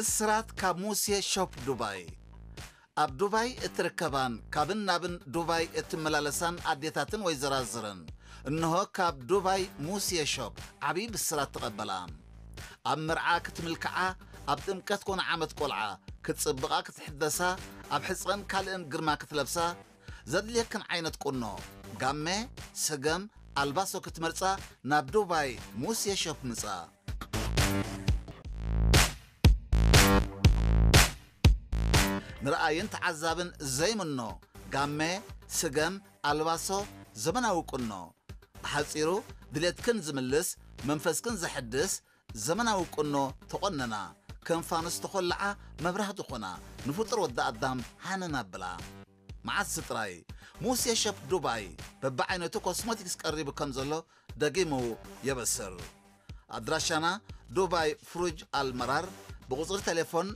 ብስራት ካብ ሙሴ ሾፕ ዱባይ። ኣብ ዱባይ እትርከባን ካብን ናብን ዱባይ እትመላለሳን ኣዴታትን ወይዘራዝርን፣ እንሆ ካብ ዱባይ ሙሴ ሾፕ ዓብዪ ብስራት ተቐበላ። ኣብ መርዓ ክትምልክዓ፣ ኣብ ጥምቀት ኮነ ዓመት ቆልዓ ክትጽብቓ ክትሕደሳ፣ ኣብ ሕጽረን ካልእን ግርማ ክትለብሳ፣ ዘድልየክን ዓይነት ቁኖ፣ ጋመ፣ ስገም፣ ኣልባሶ ክትመርጻ ናብ ዱባይ ሙሴ ሾፕ ምጻ። ንረኣይን ተዓዛብን ዘይምኖ ጋመ፣ ስገም፣ ኣልባሶ፣ ዘመናዊ ቁኖ። ብሓጺሩ ድሌትክን ዝምልስ፣ መንፈስክን ዘሐድስ ዘመናዊ ቁኖ ተቖነና። ከም ፋኑስ ተኾልዓ መብራህቲ ኾና፣ ንፍጡር ወዲ ኣዳም ሃነን ኣብላ። መዓስ ጥራይ ሙሴ ሸፕ ዱባይ በብዓይነቱ ኮስሞቲክስ ቀሪቡ ከም ዘሎ ደጊሙ የበስር። ኣድራሻና ዱባይ ፍሩጅ ኣልመራር፣ ብቁጽሪ ቴሌፎን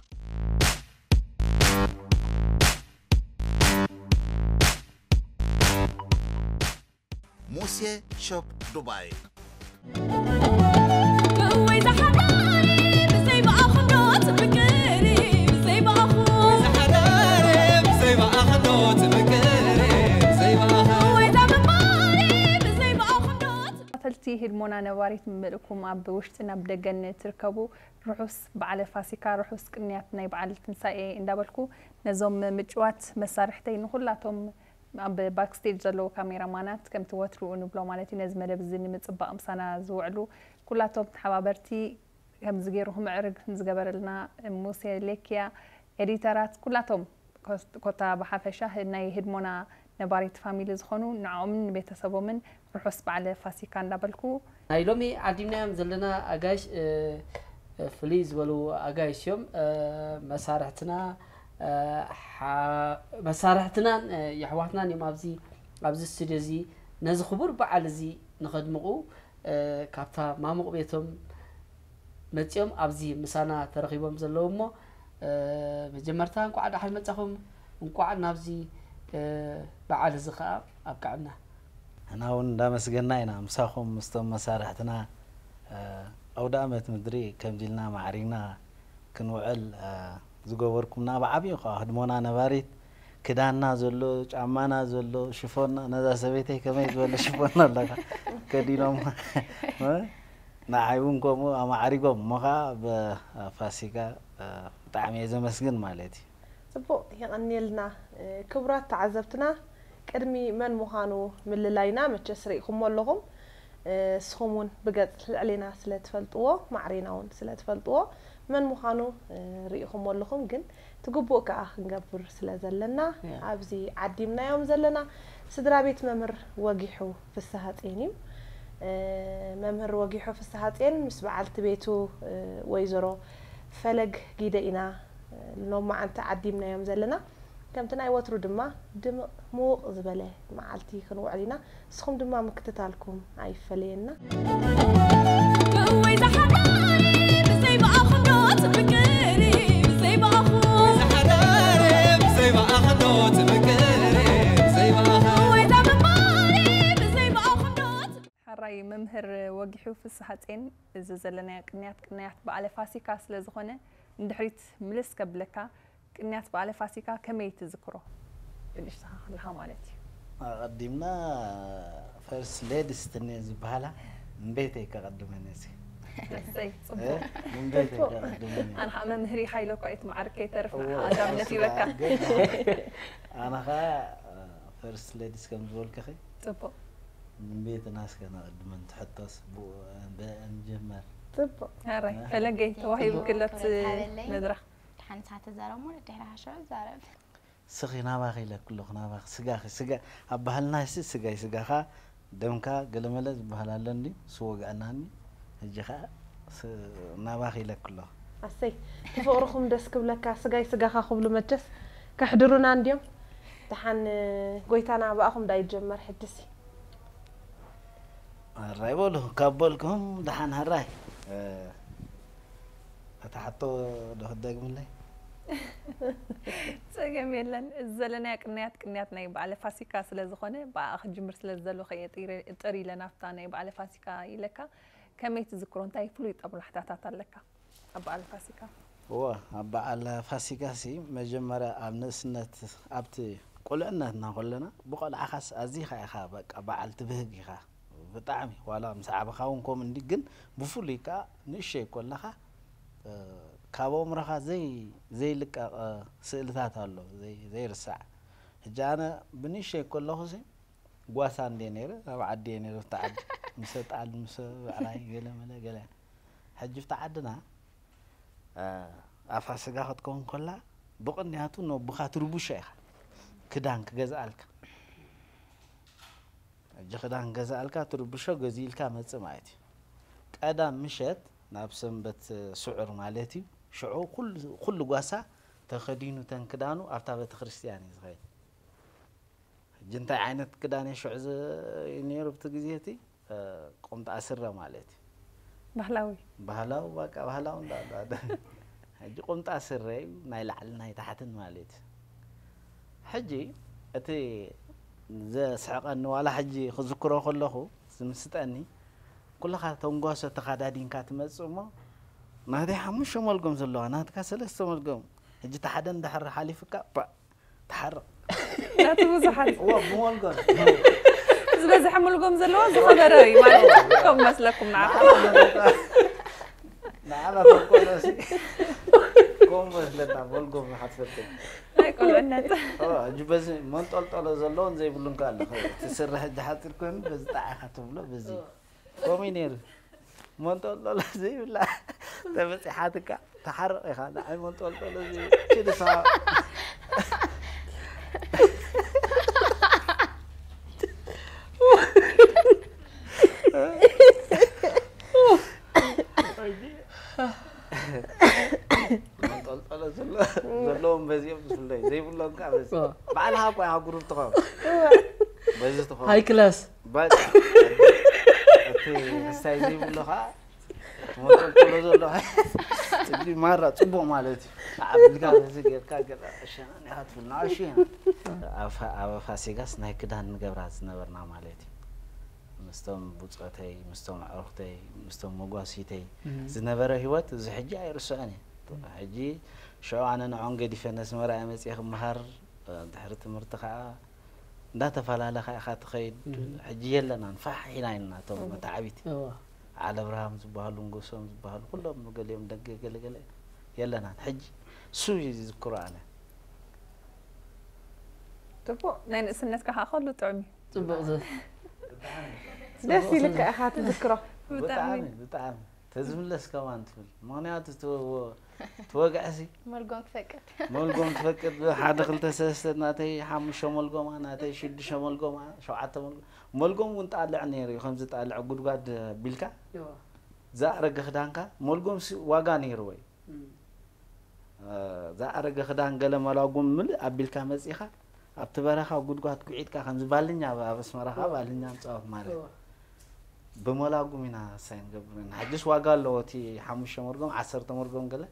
ሙሴ ሾፕ ዱባይ። እወይ ዝሓዳሪ ብዘይ ብኣኹም ዶ ትፍቅሪ ብዘይ ብኣኹም ዝሓዳሪ ብዘይ ብኣኽዶ ትፍቅሪ ብዘይ ብኣኽዶ እወይ ዛምባሪ ብዘይ ብኣኹም ዶ ተኸታተልቲ ህድሞና ነባሪት ምልእኩም ኣብ ውሽጥን ኣብ ደገን ትርከቡ ርሑስ በዓለ ፋሲካ ርሑስ ቅንያት ናይ በዓል ትንሳኤ እንዳበልኩ ነዞም ምጭዋት መሳርሕተይ ንኹላቶም ኣብ ባክስቴጅ ዘለዉ ካሜራማናት ከምቲ ወትሩ ንብሎ ማለት እዩ ነዚ መደብ እዚ ንምፅባቕ ምሳና ዝውዕሉ ኩላቶም ተሓባበርቲ ከምዚ ገይሩ ክምዕርግ ዝገበረልና ሙሴ ሌክያ ኤዲተራት ኩላቶም ኮታ ብሓፈሻ ናይ ህድሞና ነባሪት ፋሚሊ ዝኾኑ ንዕኦምን ንቤተሰቦምን ርሑስ በዓለ ፋሲካ እንዳበልኩ ናይ ሎሚ ዓዲምናዮም ዘለና ኣጋይሽ ፍልይ ዝበሉ ኣጋይሽ እዮም መሳርሕትና መሳርሕትናን የሕዋትናን እዮም ኣብዚ ኣብዚ ስቱድዮ እዚ ነዚ ክቡር በዓል እዚ ንኸድምቑ ካብታ ማሙቕ ቤቶም መፂኦም ኣብዚ ምሳና ተረኺቦም ዘለዉ እሞ መጀመርታ እንኳዕ ደሓን መፃኹም እንኳዕ ናብዚ በዓል እዚ ከዓ ኣብቅዐና። ንሕና እውን እንዳመስገና ኢና ምሳኹም ምስቶም መሳርሕትና ኣውደ ኣመት ምድሪ ከምዚ ኢልና ማዕሪግና ክንውዕል ዝገበርኩምና ብዓብዩ ከዓ ህድሞና ነባሪት ክዳንና ዘሎ ጫማና ዘሎ ሽፎንና ነዛ ሰበይተይ ከመይ ዝበለ ሽፎን ኣለካ ከዲኖማ ንዓይ እውን ከምኡ ኣማዕሪጎም እሞ ከዓ ብፋሲካ ብጣዕሚ እየ ዘመስግን ማለት እዩ። ጽቡቕ የቐንየልና ክቡራት ተዓዘብትና ቅድሚ መን ምዃኑ ምልላይና መቸስ ርኢኹሞ ኣለኹም እስኹም እውን ብገጽ ልዕሌና ስለ ትፈልጥዎ ማዕሬና እውን ስለ ትፈልጥዎ መን ምዃኑ ርኢኹሞ ኣለኹም ግን እቲ ግቡእ ከኣ ክንገብር ስለ ዘለና ኣብዚ ዓዲምናዮም ዘለና ስድራ ቤት መምህር ወጊሑ ፍስሃጼን እዩ። መምህር ወጊሑ ፍስሃጼን ምስ በዓልቲ ቤቱ ወይዘሮ ፈለግ ጊደ ኢና ሎማዓንቲ ዓዲምናዮም ዘለና። ከምቲ ናይ ወትሩ ድማ ድምቕ ምውቕ ዝበለ መዓልቲ ክንውዕል ኢና። ንስኹም ድማ ምክትታልኩም ኣይፈለየና። እወይ ዝሓዳሪ ብዘይ ብኣኹም ዶ ትፍቅሪ ብዘይ ብኣኹም ዝሓዳሪ ብዘይ ብኣኹም ዶ ትፍቅሪ ብዘይ ብኣኹም እወይ ዛምባሪ ብዘይ ብኣኹም ዶ ሕራይ መምህር ወጊሑ ፍስሃጼን እዚ ዘለናዮ ቅንያት ቅንያት በዓለ ፋሲካ ስለ ዝኾነ ንድሕሪት ምልስ ከብለካ ቅንያት በዓለ ፋሲካ ከመይ ትዝክሮ? ብንእሽትኻ ከለኻ ማለት እዩ። ኣቐዲምና ፈርስት ሌድስ ትኔ ዝበሃላ ንቤተይ ከቐድመን እዚ እሰይ ጽቡቕ ንቤተይ ከቐድመን ኣነ ከዓ መምህር ኢኻ ኢለ እኳ እየ እቲ መዓርግ ከይተርፍ ንዓኻ ቀዳምነት ሂበካ ኣነ ከዓ ፈርስት ሌድስ ከም ዝበልክኺ ጽቡቕ ንቤትና እስከ ነቐድመን ትሕቶስ ብእን ጀመር ጽቡቕ ሕራይ ፈለገይ ተዋሂቡ ክለት መድረኽ ሓንሳ ተዛረብ እሞ ድሕሪ ሓሸዑ ዛረብ። ስኺ ናባኺ ኢለኪ ኣለኹ ናባኺ ስጋኺ ስጋ ኣብ ባህልና ሲ ስጋይ ስጋኻ ደምካ ገለመለ ዝበሃል ኣሎ እንድዩ እሱ ወግኣና እንድዩ ሕጂ ኸኣ ናባኺ ኢለኪ ኣለኹ። ኣሰይ እቲ ፍቕርኹም ደስ ክብለካ ስጋይ ስጋኻ ክብሉ መቸስ ከሕድሩና እንድዮም ደሓን ጎይታና ብኣኹም ዳ ይጀመር ሕጅሲ። ሕራይ በሉ ካብ በልኩም ደሓን ሕራይ። እታ ሕቶ ዶ ክትደግምለይ? ጸገም የለን። እዚ ዘለናዮ ቅንያት ቅንያት ናይ በዓለ ፋሲካ ስለ ዝኾነ ብኣኣ ክጅምር ስለ ዝደለኹ እየ ጥር ኢለ ናብታ ናይ በዓለ ፋሲካ ኢለካ። ከመይ ትዝክሮ? እንታይ ፍሉይ ጦብላሕታታት ኣለካ ኣብ በዓለ ፋሲካ? እወ፣ ኣብ በዓል ፋሲካሲ መጀመርያ ኣብ ንእስነት፣ ኣብቲ ቁልዕነትና ከለና ብቆልዓኻስ ኣዚኻ ኢኻ በቃ በዓል ትብህግ ኢኻ። ብጣዕሚ ዋላ ምስ ዓበኻ እውን ከምኡ እንዲ፣ ግን ብፍሉይ ከኣ ንእሸይ ከለኻ፣ እ፣ ካብ ኣእምሮኻ ዘይ-፣ ዘይልቀቕ ስእልታት ኣሎ፣ ዘይ-፣ ዘይርሳዕ። ሕጂ ኣነ ብንእሸይ ከለኹሲ ጓሳ እንድየ ነይረ፣ ኣብ ዓዲ እየ ነይረ፣ ኣብቲ ዓዲ። ምስ ጣል፣ ምስ ብዕራይ፣ ገለ መለ፣ ገለ። ሕጂ ኣብቲ ዓድና፣ እ፣ ኣብ ፋሲካ ክትከውን ከላ፣ ብቕንያቱ ነቦኻ ትርብሾ ኢኻ። ክዳን ክገዝኣልካ። ሕጂ ክዳን ክገዝኣልካ፣ ትርብሾ ገዚእልካ መጽእ ማለት እዩ። ቀዳም ምሸት ናብ ሰንበት ስዑር ማለት እዩ። ሽዑ ኩሉ፣ ኩሉ ጓሳ ተኸዲኑ ተን ክዳኑ ኣብታ ቤተክርስትያን እዩ ዝኸይድ። ሕጂ እንታይ ዓይነት ክዳን እዩ ሽዑ ዝ-፣ ነይሩ ኣብቲ ግዜ እቲ? እ፣ ቁምጣ ስረ ማለት እዩ። ባህላዊ። ባህላዊ፣ በቃ ባህላዊ እንዳ፣ እንዳ፣ እንዳ። ሕጂ ቁምጣ ስረ እዩ፣ ናይ ላዕሊ ናይ ታሕትን ማለት እዩ። ሕጂ እቲ ዘስሕቐኒ ዋላ ሕጂ ክዝክሮ ከለኹ ዝምስጠኒ፣ ኩልኻ ተንጓሶ ተኻዳዲንካ ትመጽእ እሞ፣ ናተይ ሓሙሽተ መልጎም ዘለዋ፣ ናትካ ሰለስተ መልጎም። ሕጂ እቲ ሓደ እንድሕር ሓሊፉካ፣ ባ-፣ ትሓርቕ። ናቱ ብዙሓት። እዎ፣ ብመልጎም። ዝበዝሐ መልጎም ዘለዎ ዝኸበረ እዩ ማለት እዩ። ከም መስለኩም ንዓኹም። ንዓና ተንኮሎሲ። ከም መስለና፣ መልጎም ንሓትፈልጥ። ናይ ቁልዕነት። እዎ፣ ሕጂ በዚ መንጠልጠሎ ዘለዎን ዘይብሉን ከኣ ኣሎ። እቲ ስረ ሕጂ ሓጺር ኮይኑ፣ በዚ ጣዕ ኢኻ ትብሎ፣ በዚ። ከምኡ እዩ ነይሩ። መንጠልጠሎ ዘይብላ ተበጺሓትካ ትሓርቕ ኢኻ። ንዓይ መንጠልጠሎ ዘይብል ኪድ እሳ። መንጠልጠሎ ዘሎ-፣ ዘለዎም በዚኦም ዝፍለዩ፣ ዘይብሎም ከኣ በዚ። ኦ። ባዕልኻ እኮ ኢኻ ጉሩብ ትኸውን። በዚ ትኸውን። ሃይ ክላስ። በቃ፣ እቲ ክስታይ ዘይብሉ ኸዓ፣ መንጠልጠሎ ዘሎ፣ ጽቡቕ ማራ፣ ጽቡቕ ማለት እዩ። ኣቢልካ በዚ ጌርካ፣ ገለ ዕሸና እኒኻ ትብል፣ ንኣሽቱ ኢና። ኣብ ፋ-፣ ኣብ ፋሲጋስ ናይ ክዳን ንገብራ ዝነበርና ማለት እዩ። ምስቶም ብጾተይ፣ ምስቶም ኣዕሩኽተይ፣ ምስቶም መጓሲተይ እም። ዝነበረ ህይወት፣ እዚ ሕጂ ኣይርስዖን እየ። ሕጂ ሽዑ ኣነ ንዖን ገዲፈ ነስመራ እየ መጺኤ ክመሃር፣ ድሕሪ ትምህርቲ ኸዓ እንዳተፈላለኻ ኢኻ ትኸይድ። እም። ሕጂ የለናን፣ ፋሕ ኢና ኢልና እቶም እም። መታዕቢት። እዋ። ዓለ ኣብርሃም ዝበሃሉ፣ ንጉሶም ዝበሃሉ፣ ኩሎም ገሊኦም ደገ ገለ ገለ የለናን። ሕጂ እሱ ይዝክሮ ኣነ። ጽቡቕ፣ ናይ ንእስነትካ ኸኣ ከሉ ጥዑም እዩ። ጽቡቕ ዘ-፣ ደስ ኢልካ ኢኻ ትዝክሮ። ብጣዕሚ። ብጣዕሚ፣ ብጣዕሚ። ተዝምለስ ከማን ትብል። ምኽንያቱ ትወ-፣ ትወግዐሲ። መልጎም ትፈቅድ። መልጎም ትፈቅድ። ሓደ ክልተ ሰለስተ ናተይ ሓሙሽተ መልጎማ፣ ናተይ ሽዱሽተ መልጎማ፣ ሸውዓተ መልጎማ። መልጎም እውን ጣልዕ ነይሩ እዩ። ከምዚ ጣልዕ ጉድጓድ ቢልካ። እዋ። ዝኣረገ ክዳንካ፣ መልጎምሲ ዋጋ ነይርዎ እዩ። እም። እ፣ ዝኣረገ ክዳን ገለ መላጉም ምልእ ኣቢልካ መጺኻ፣ ኣብቲ በረኻ ጉድጓድ ኩዒትካ፣ ከምዚ ባልኛ ኣብ፣ ኣብ ኣስመራ ኸዓ እዋ። ባልኛ ንጻወት ማለት እዩ። እዋ። ብመላጉም ኢና ሳይ ንገብር ኢና። ሕጅስ ዋጋ ኣለዎ፣ እቲ ሓሙሽተ መርጎም፣ ዓሰርተ መርጎም ገለ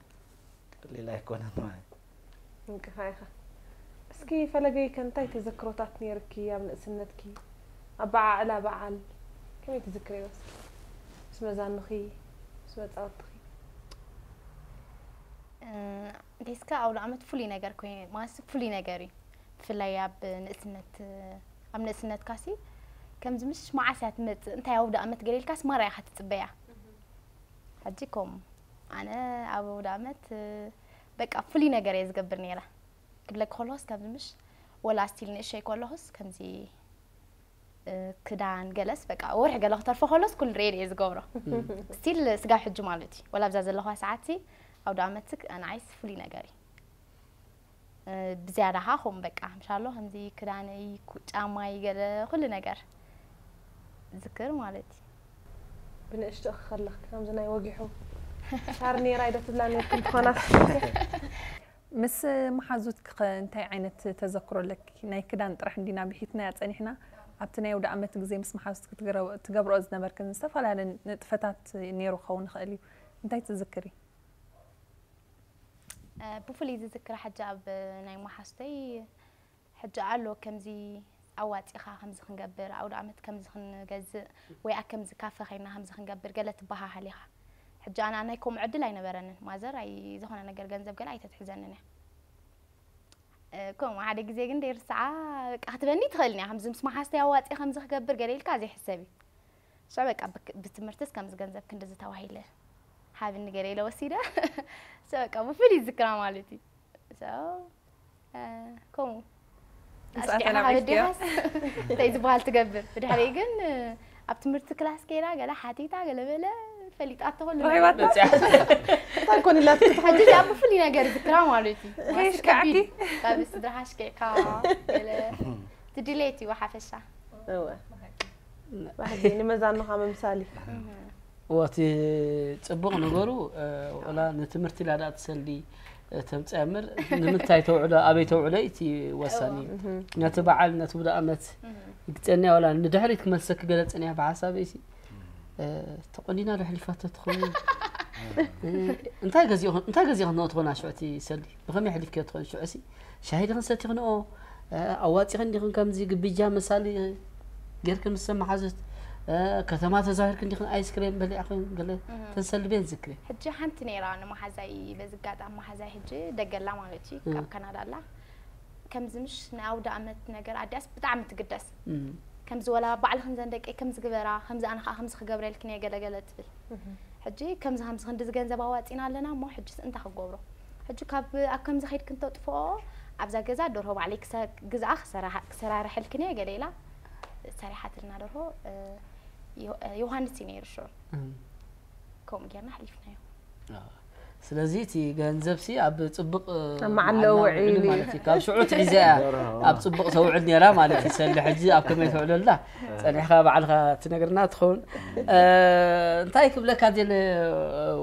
ቀሊል ኣይኮነን ማለት እዩ። እንቅፋ ኢኻ። እስኪ ፈለገይ ከ እንታይ ተዘክሮታት ነይርኪ ኣብ ንእስነትኪ? ኣበዓዕላ በዓል ከመይ ትዝክርዮ እስኪ? ምስ መዛኑኺ፣ ምስ መጻወትኺ? እ፣ ዴስካ ኣውደ ዓመት ፍሉይ ነገር ኮይኑ፣ ማለት ፍሉይ ነገር እዩ። ብፍላይ ኣብ ንእስነት፣ ኣብ ንእስነትካሲ ከምዚ ምሽ መዓስ እያ ትመጽእ፣ እንታይ ኣውደ ዓመት ገለ ኢልካስ ማራ ኢኻ ትጽበያ። ሕጂ ኮም ኣነ ኣብ ኣውደ ዓመት፣ እ፣ በቃ ፍሉይ ነገር እየ ዝገብር ነይረ። ክብለኪ ከለኹስ ከምዚ ምሽ ወላ ስቲል ንእሸይ ከለኹስ ከምዚ፣ እ፣ ክዳን ገለስ በቃ ወርሒ ገለ ክተርፎ ከሎስ ኩሉ ሬድ እየ ዝገብሮ። እም። ስቲል ስጋብ ሕጂ ማለት እዩ። ወላ ኣብዛ ዘለኹዋ ሰዓትሲ ኣውደ ዓመት ንዓይስ ፍሉይ ነገር እዩ። እ፣ ብዝያዳ ኸዓ ከምኡ በቃ፣ ምሻሎ ከምዚ ክዳነይ፣ ኩ-፣ ጫማይ፣ ገለ ኩሉ ነገር ዝክር ማለት እዩ። ብንእሽቶኺ ከለኺ ከምዚ ናይ ወጊሑ ሻርኔራይ ዶ ትብላ ነርክን ትኾና? ምስ መሓዙትኪ ኸ እንታይ ዓይነት ተዘክሮ ኣለኪ? ናይ ክዳን ጥራሕ እንዲና ብሒትናያ ጸኒሕና፣ ኣብቲ ናይ ኣውደ ዓመት ግዜ ምስ መሓዙትኪ ትግረ-፣ ትገብርኦ ዝነበርክን ዝተፈላለየ ንጥፈታት ነይሩ ክኸውን ይኽእል እዩ። እንታይ ትዝክሪ? እ፣ ብፍሉይ ዝዝክራ ሕጂ ኣብ ናይ መሓዙተይ ሕጂ ኣሎ ከምዚ ኣዋጺኻ ከምዚ ክንገብር፣ ኣውደ ዓመት ከምዚ ክንገዝእ፣ ወይ ኣብ ከምዚ ካፈ ኸይድና ከምዚ ክንገብር ገለ ትበሃሃል ኢኻ። ሕጂ ኣነ ናይ ከምኡ ዕድል ኣይነበረንን። ማዘር ኣይ ዝኾነ ነገር ገንዘብ ገለ ኣይተትሕዘንን እያ። እ፣ ከምኡ ሓደ ግዜ ግን ደይርስዓ በቃ ክትበኒ ትኽእልን እያ። ከምዚ ምስ መሓዝተይ ኣዋፂ ከምዚ ክገብር ገለ ኢልካ ዘይሕሰብ እዩ። So በቃ ብክ-፣ ብትምህርትስ ከምዚ ገንዘብ ክንድዚ ተባሂለ ሃብኒ ገለ ኢለ ወሲደ። So በቃ ብፍሉይ ዝክራ ማለት እዩ። So እ፣ ከምኡ ምስኣ ኣስዲዕና ተላቒስክያ? ካብ ኣዴኻስ እንታይ ዝበሃል ትገብር። ብድሕሪ ግን እ፣ ኣብ ትምህርቲ ክላስ ከይዳ ገለ ሓቲታ ገለ በለ ፈሊጣቶ ኩሉ ረኺባቶ? ነገር። መፅያ። እንታይ ኮን ኢላትኪ ትኾን? ሕጂ እዚኣ ብፍሉይ ነገር ዝክራ ማለት እዩ። ከይሽ ዋሲ ከዓኪ? ከቢድ። ካብ ስድራኻ ሽኪዕካ ገለ ትድሌት እዩ ሓፈሻ። እወ። ባህጊ ንመዛኑኻ ምምሳል እዩ። እወ፣ እቲ ጽቡቕ ነገሩ፣ እ፣ ወላ ንትምህርቲ ኢላ ደኣ ትሰሊ፣ እ፣ ተምጽእ እምበር፣ ንምንታይ ተውዕሎ፣ ኣበይ ተውዕሎ እዩ እቲ ወሳኒ። እወ። ነቲ በዓል፣ ነቲ ውደ ኣመት እም። ግጸንያ፣ ወላ ንድሕሪት ክመልሰኪ ገለ ጸኒያ ብሓሳበይሲ፣ እ፣ ተቆኒና ዶ ኣሕሊፋቶ ትኸውን? እ፣ እንታይ ገዚእኹን፣ እንታይ ገዚእኽን ትኾና ሽዑ እቲ ሰልዲ? ብኸመይ ኣሕሊፍክዮ ትኾን ሽዑሲ? ሻሂ ዲኽን ሰቲኽንኦ? እ፣ ኣዋጺኽን ዲኽን ከምዚ ግብጃ መሳሊ ጌርክን ምስ መሓዙት፣ እ፣ ከተማ ተዛዊርክን ዲኽን ኣይስክሬም በሊዕኽን ገለ እህ። ተንሰልቤን ዝክሪ? ሕጂ ሓንቲ ነይራ ንመሓዛይ፣ በዚ ኣጋጣሚ መሓዛይ ሕጂ ደገላ ማለት እዩ፣ እህ። ካብ ካናዳ ኣላ። ከምዚ ምሽ ናይ ኣውደ ኣመት ነገር ኣዲኣስ ብጣዕሚ ትግደስ። እህ። ከምዚ ወላ ባዕልኽን ዘን ደቀይ ከምዚ ግበራ፣ ከምዚ ኣነ ኸኣ ከምዚ ክገብረልክን እየ ገለ ገለ ትብል። እህ። ሕጂ ከምዚ ከምዚ ክንድዚ ገንዘብ ኣዋጺና ኣለና እሞ ሕጂስ እንታይ ክገብሮ? ሕጂ ካብ ኣብ ከምዚ ከይድክን ተጥፍኦ ኣብዛ ገዛ ደርሆ ባዕለይ ክሰ-፣ ግዝኣ ክሰራሃ-፣ ክሰራርሐልክን እየ ገለ ኢላ ሰሪሓትልና ደርሆ፣ እ፣ ዮ-፣ እ፣ ዮሃንስ እዩ ነይሩ ሽዑ። እም። ከምኡ ጌርና ኣሕሊፍናዮ። ኣዎ። ስለዚ እቲ ገንዘብሲ ኣብ ጽቡቕ፣ እ፣ ኣብ መዓለ መዓለ ውዒሉ ውዒሉ እዩ። ማለት እዩ። ካብ ሽዑ ትሒዛ እያ ደርሆ። ኣብ ጽቡቕ ተውዕል ነይራ ማለት እዩ። ሰሊ ሕጂ ኣብ ከመይ ተውዕለላ ጸኒሕካ ባዕልኻ ትነግርና ትኸውን። እ፣ እንታይ ክብለካ ደለ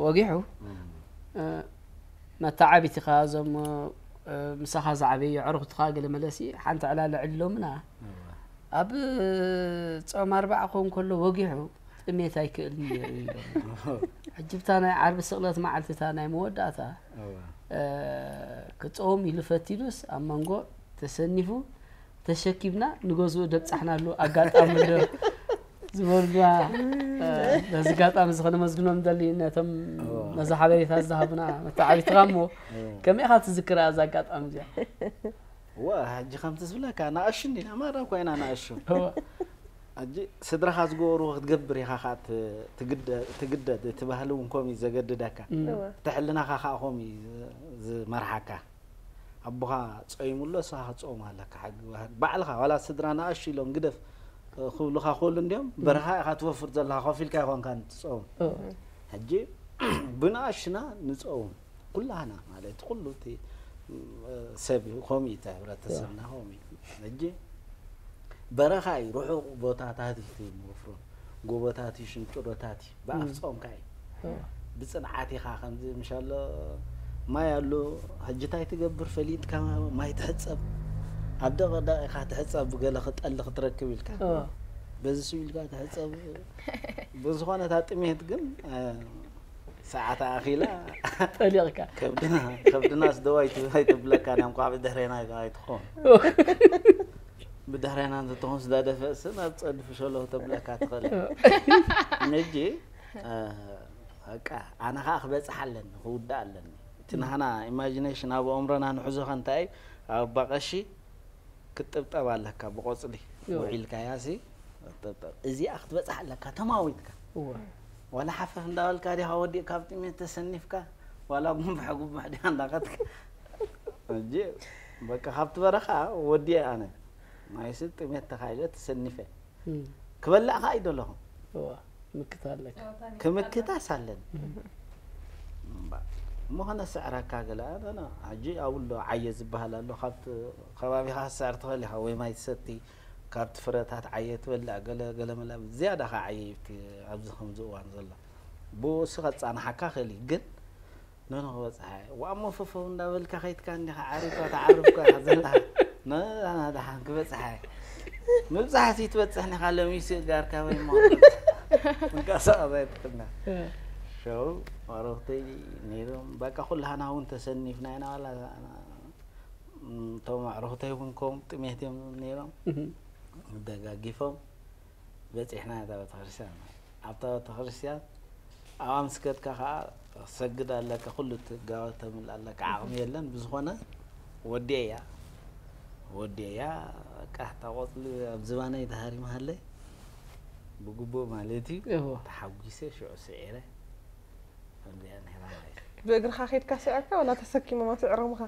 ወጊሑ፣ እም። እ፣ መተዓቢትኻ እዞም፣ እ፣ ምሳኻ ዝዓበዩ ኣዕሩኽትኻ ገለ መለሲ ሓንቲ ዕላል ኣዕሊሎምና። እወ። ኣብ ጾም ኣርብዓ ክኸውን ከሎ ወጊሑ ጥሜት ኣይክእልን ነይሩ ኢሎም። ሕጂ ብታ ናይ ዓርቢ ስቕለት መዓልቲ እታ ናይ መወዳእታ፣ እወ። እ፣ ክጸውም ኢሉ ፈቲኑስ ኣብ መንጎ ተሰኒፉ ተሸኪምና ንገዝኡ ደብጻሕናሉ ኣጋጣሚ ኣሎ ዝበሉና፣ እ፣ በዚ ኣጋጣሚ እዚ ከነመስግኖም ንደሊ ነቶም እወ። ነዚ ሓበሬታ ዝሃቡና መተዓቢትኻ እሞ እወ። ከመይ ኢኻ ትዝክራ እዛ ኣጋጣሚ እዚኣ? እወ፣ ሕጂ ከምቲ ዝብለካ ንኣሽቱ እንዲና፣ ማራ እኮ ኢና ንኣሽቱ። እወ። ሕጂ ስድራኻ ዝገበርዎ ክትገብር ኢኻ ኸዓ ት-፣ ትግደ-፣ ትግደድ፣ እቲ ባህሊ እውን ከምኡ እዩ ዘገድደካ። እም። እወ። እቲ ሕልናኻ ኸዓ ከምኡ እዩ ዝ-፣ ዝመርሓካ። ኣቦኻ ጾይሙ ኣሎ፣ ንስኻ ክትጾም ኣለካ። ሓቂ ባዕልኻ፣ ዋላ ስድራ ንኣሽቱ ኢሎም ግደፍ ክብሉኻ ክኽእሉ እንድዮም፣ እም። በረኻ ኢኻ ትወፍር ዘለኻ፣ ኮፍ ኢልካ ኣይኮንካን ትጾም። እወ። ሕጂ ብንኣሽቱና ንጾም። ኩላህና ማለት ኩሉ እቲ፣ እ፣ ሰብ ከምኡ እዩ፣ እቲ ሕብረተሰብና ከምኡ እዩ። ሕጂ በረኻ እዩ፣ ርሑቕ ቦታታት እዩ እቲ መወፍሮ፣ ጎቦታት እዩ፣ ሽንጭሮታት እዩ፣ ብኣፍ እም። ጾምካ እዩ። እም። ብጽንዓት ኢኻ ከምዚ ምሻሎ ማይ ኣሎ፣ ሕጂ እንታይ ትገብር ፈሊጥካ ማይ ትሕጸብ፣ ኣብ ደቕ ደቕ ኢኻ ትሕጸብ፣ ገለ ክጠሊ ክትረክብ ኢልካ። እም። በዚ ስው ኢልካ ትሕጸብ። ብዝኾነ እታ ጥሜት ግን፣ እ፣ ሰዓት ኣኺላ ጠሊቕካ። ከብድና፣ ከብድናስ ደው ኣይት-፣ ኣይትብለካን እያ፣ እንኳዕ ብድሕሬና ኣይትኾን። ብድሕሬና እንተትኾን ስዳደፈእሲ ናብ ጸድፊ ሸሎ ተብለካ ትኽእል እያ። ሕጂ፣ እ፣ በቃ፣ ኣነ ኸኣ ክበጽሕ ኣለኒ፣ ክውዳእ ኣለኒ። እቲ ናህና ኢማጂኔሽን ኣብ ኣእምሮና ንሕዞ ከ እንታይ እዩ? ኣብ ኣባቐሺ ክትጥብጠብ ኣለካ ብቆጽሊ እወ። ውዒልካያ ሲ ክትጥብጠብ። እዚኣ ክትበጽሕ ኣለካ ተማዊትካ። እወ። ዋላ ሓፈፍ እንዳበልካ ዲኻ ወዲእካ ኣብ ጥሜት ተሰኒፍካ፣ ዋላ ጉንባሕ ጉንባሕ ዲኻ እንዳኸድካ። ሕጂ በቃ ካብቲ በረኻ ወዲኤ ኣነ። ማይሲ ጥሜት ተኻኢለ ተሰኒፈ። እም። ክበልዕ ከኣ ኣይደለኹን። እወ፣ ምክት ኣለካ። ክምክታስ ኣለኒ። እም። እምባ-፣ እሞ ከነስዕረካ ገለ፣ ኣነ፣ ሕጂ ኣብኡ ኣሎ ዓየ ዝበሃል ኣሎ፣ ካብቲ ከባቢኻ ክትስዕር ትኽእል ኢኻ፣ ወይ ማይ ትሰቲ፣ ካብቲ ፍረታት ዓየ ትበልዕ፣ ገለ፣ ገለ መለ፣ ዝያዳ ኸዓ ዓየ እዩ እቲ ኣብዚ ከምዚ እዋን ዘሎ። ብኡ እሱ ከጻንሓካ ክእል እዩ፣ ግን ኖኖ ክበጽሓ እየ። ዋሞ ፈፈው እንዳበልካ ከይትካ እንዲኻ ዓሪፍካ ተዓርፍካ ኢኻ ዘለኻ። ኖኖ ደሓን ክበጽሓ እየ። ምብጻሕ ሲ ትበጽሕ ኒኻ ሎሚ ሲ እጋርካ ወይ እሞ ምንቀሳቐስ ኣይትኽእልና። እ። ሸው ኣዕሩኽተይ ነይሮም። በቃ ኩላህና እውን ተሰኒፍና ኢና ዋላ እቶም ኣዕሩኽተይ እውን ከምኡ ጥሜት እዮም ነይሮም። እህ። ደጋጊፎም በጺሕና እታ ቤተክርስትያን። ኣብታ ቤተክርስትያን ኣብኣ ምስ ከድካ ከዓ ትሰግድ ኣለካ፣ ኩሉ ትጋወ ተምልእ ኣለካ፣ ዓቕሚ የለን። ብዝኾነ ወዲኤያ፣ ወዲኤያ፣ በቃ እታ ቆፅሊ ኣብ ዝባነይ ተሃሪማሃለይ ብግቡእ ማለት እዩ። እዎ። ተሓጒሰ ሽዑ ስዒረ። ከምዚኣ ነይራ ማለት እዩ። ብእግርኻ ኬድካ ስዒርካ ወላ ተሰኪሞም ኣስዒሮምኻ?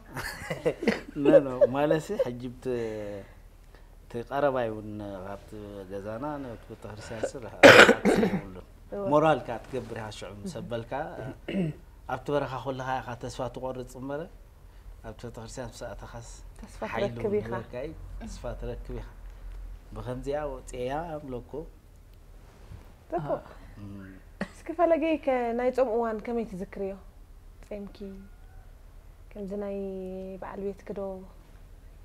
ኖ፣ ኖ፣ ማለትሲ ሕጂ ብት-፣ እቲ ቀረባይ እውን ካብቲ ገዛና ነቲ ቤተክርስትያን ስለ ርሕቀት የብሉን። እወ። ሞራልካ ትገብር ኢኻ ሽዑ ምስ ኣበልካ፣ ኣብቲ በረኻ ከለኻ ኢኻ ተስፋ ትቆርጽ እምበር፣ ኣብቲ ቤተክርስትያን ምስ ኣተኻስ ተስፋ ሓይሊ ትረክብ እውን ኢኻ። ይህበካ እዩ፣ ተስፋ ትረክብ ኢኻ። ብኸምዚኣ ወፅኤያ እብለኩ። ጽቡቕ። እም። እስኪ ፈለገይ ከ ናይ ጾም እዋን ከመይ ትዝክርዮ? ጼምኪ ከምዚ ናይ በዓል ቤትኪ ዶ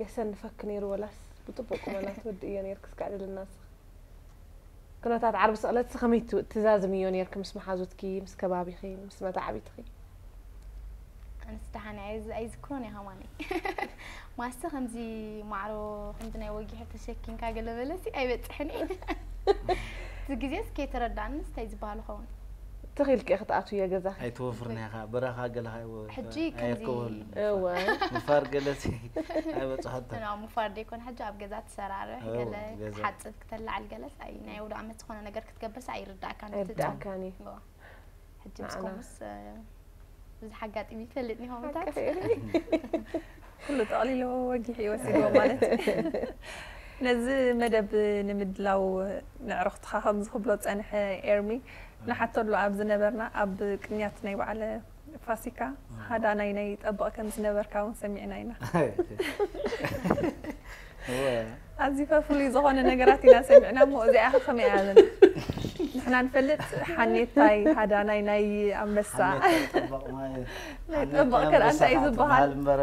የሰንፈኪ ነይሩ ወላስ ብጥቡቕ ቁመና ትወድእዮ ነይርኪ? እስኪ ኣዕልልና እስኺ። ኩነታት ዓርቢ ስቕለትሲ ከመይ ት-፣ ትዛዝምዮ ነይርኪ ምስ መሓዙትኪ፣ ምስ ከባቢኺ፣ ምስ መተዓቢትኺ? ኣነስ ደሓን እየ፣ ኣይዝ-፣ ኣይዝክሮን እየ ከማነይ። ማስተ ከምዚ ማዕሮ፣ ከምዚ ናይ ወጊሑ ተሸኪምካ ገለ በለሲ ኣይበጽሕን እየ። እቲ ግዜስ ከይተረዳእንስ እንታይ ዝበሃል ይኸውን? ትኺኢልኪ ኢኺ ክትኣትውዮ ገዛኺ። ኣይትወፍርን ኢኻ፣ በረኻ ገለኻ ኣይወ-፣ ሕጂ ከምዚ ኣየርከበሉ። እወ። ምፋር ገለሲ ኣይበጽሐቶ። ኖ፣ ምፋር ደይኮን ሕጂ ኣብ ገዛ ትሰራርሕ፣ እወ፣ ገለ ገዛ። ክትሓጽብ፣ ክተላዕል ገለስ፣ ኣይ፣ ናይ ኣውደ ዓመት ዝኾነ ነገር ክትገብርስ ኣይርዳእካን፣ ኣይርዳእካን እዩ። እወ። ሕጂ ምስ ንዓና። ከምኡስ፣ እ፣ ብዙሕ ኣጋጢሙ ይፈልጥ ኒሆ ምታት። ሓቅኺ። ኩሉ ጠቕሊሉ ወጊሑ እዩ ወሲድዎ ማለት። ነዚ መደብ ንምድላው ንዕርኽትኻ ከም ዝኽብሎ ጸንሐ ኤርሚ፣ ንሓተሉ ኣብ ዝነበርና ኣብ ቅንያት ናይ በዓለ ፋሲካ ሃዳናይ ናይ ጠበቕ ከም ዝነበርካ እውን ሰሚዕና ኢና። እወ። ኣዚፈ ፍሉይ ዝኾነ ነገራት ኢና ሰሚዕና እሞ እዚኣ ኸ ከመይ እያ ዘን-? ንሕና ንፈልጥ ሓኔታይ፣ ሃዳናይ ናይ ኣንበሳ። ሓኔታይ ጠበቕ ማለት፣ ናይ ሓኔታይ ጠበቕ ከ ኣንበሳ እንታይ እዩ ከዓ ዝበሃል? ትበሃል እምበር፣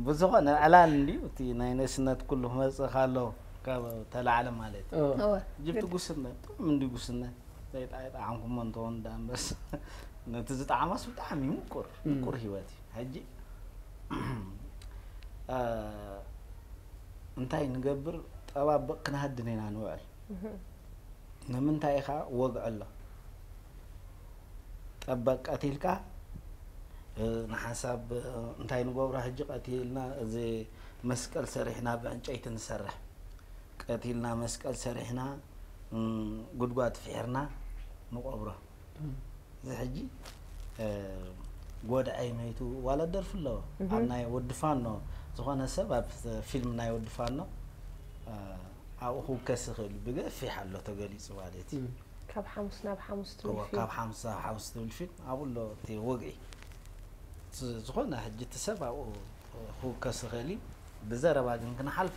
ብዝኾነ ዕላል እንድዩ እቲ ናይ ንእስነት ኩሉ ክመጽእ ከሎ ካብ ተላዕለ ማለት እዩ። እወ። እወ። ጅብቲ ግድ። ጉስነት፣ ጥዑም እንዲ ጉስነት፣ ዘይጣ-፣ ኣይጠዓምኩሞ እንተኾን ዳ ኣንበሳ። ነቲ ዝጠዓማስ ብጣዕሚ ምቁር፣ እም። ምቁር ህይወት እዩ። ሕጂ፣ እ፣ እንታይ ንገብር? ጠባብቕ ክነሃድን ኢና ንውዕል። እህ። ንምንታይ ኢኻ? ወግዒ ኣሎ። ጠበቕ ቀቲልካ፣ እ፣ ንሓንሳብ፣ እ፣ እንታይ ንገብሮ ሕጂ? ቀቲልና እዚ መስቀል ሰሪሕና ብዕንጨይቲ ንሰርሕ። ቀቲልና መስቀል ሰሪሕና፣ እም፣ ጉድጓድ ፍሒርና ንቆብሮ። እም። እዚ ሕጂ፣ እ፣ ጎድዐይ መይቱ ዋላ ደርፊ ኣለዎ። እህ። ኣብ ናይ ወዲ ፋኖ ዝኾነ ሰብ ኣብ ፊልም ናይ ወዲ ፋኖ፣ እ፣ ኣብኡ ክውከስ ይኽእል እዩ። ብገፊሕ ኣሎ ተገሊጹ ማለት እዩ። እም። ካብ ሓሙስ ናብ ሓሙስ ትብል እወ፣ ፊልም። ካብ ሓሙስ ናብ ሓሙስ ትብል ፊልም ኣብኡ ኣሎ እቲ ወግዒ። ዝ-፣ ዝኾነ ሕጂ እቲ ሰብ ኣብኡ ክውከስ ይኽእል እዩ። ብዘረባ ግን ክንሓልፎ፣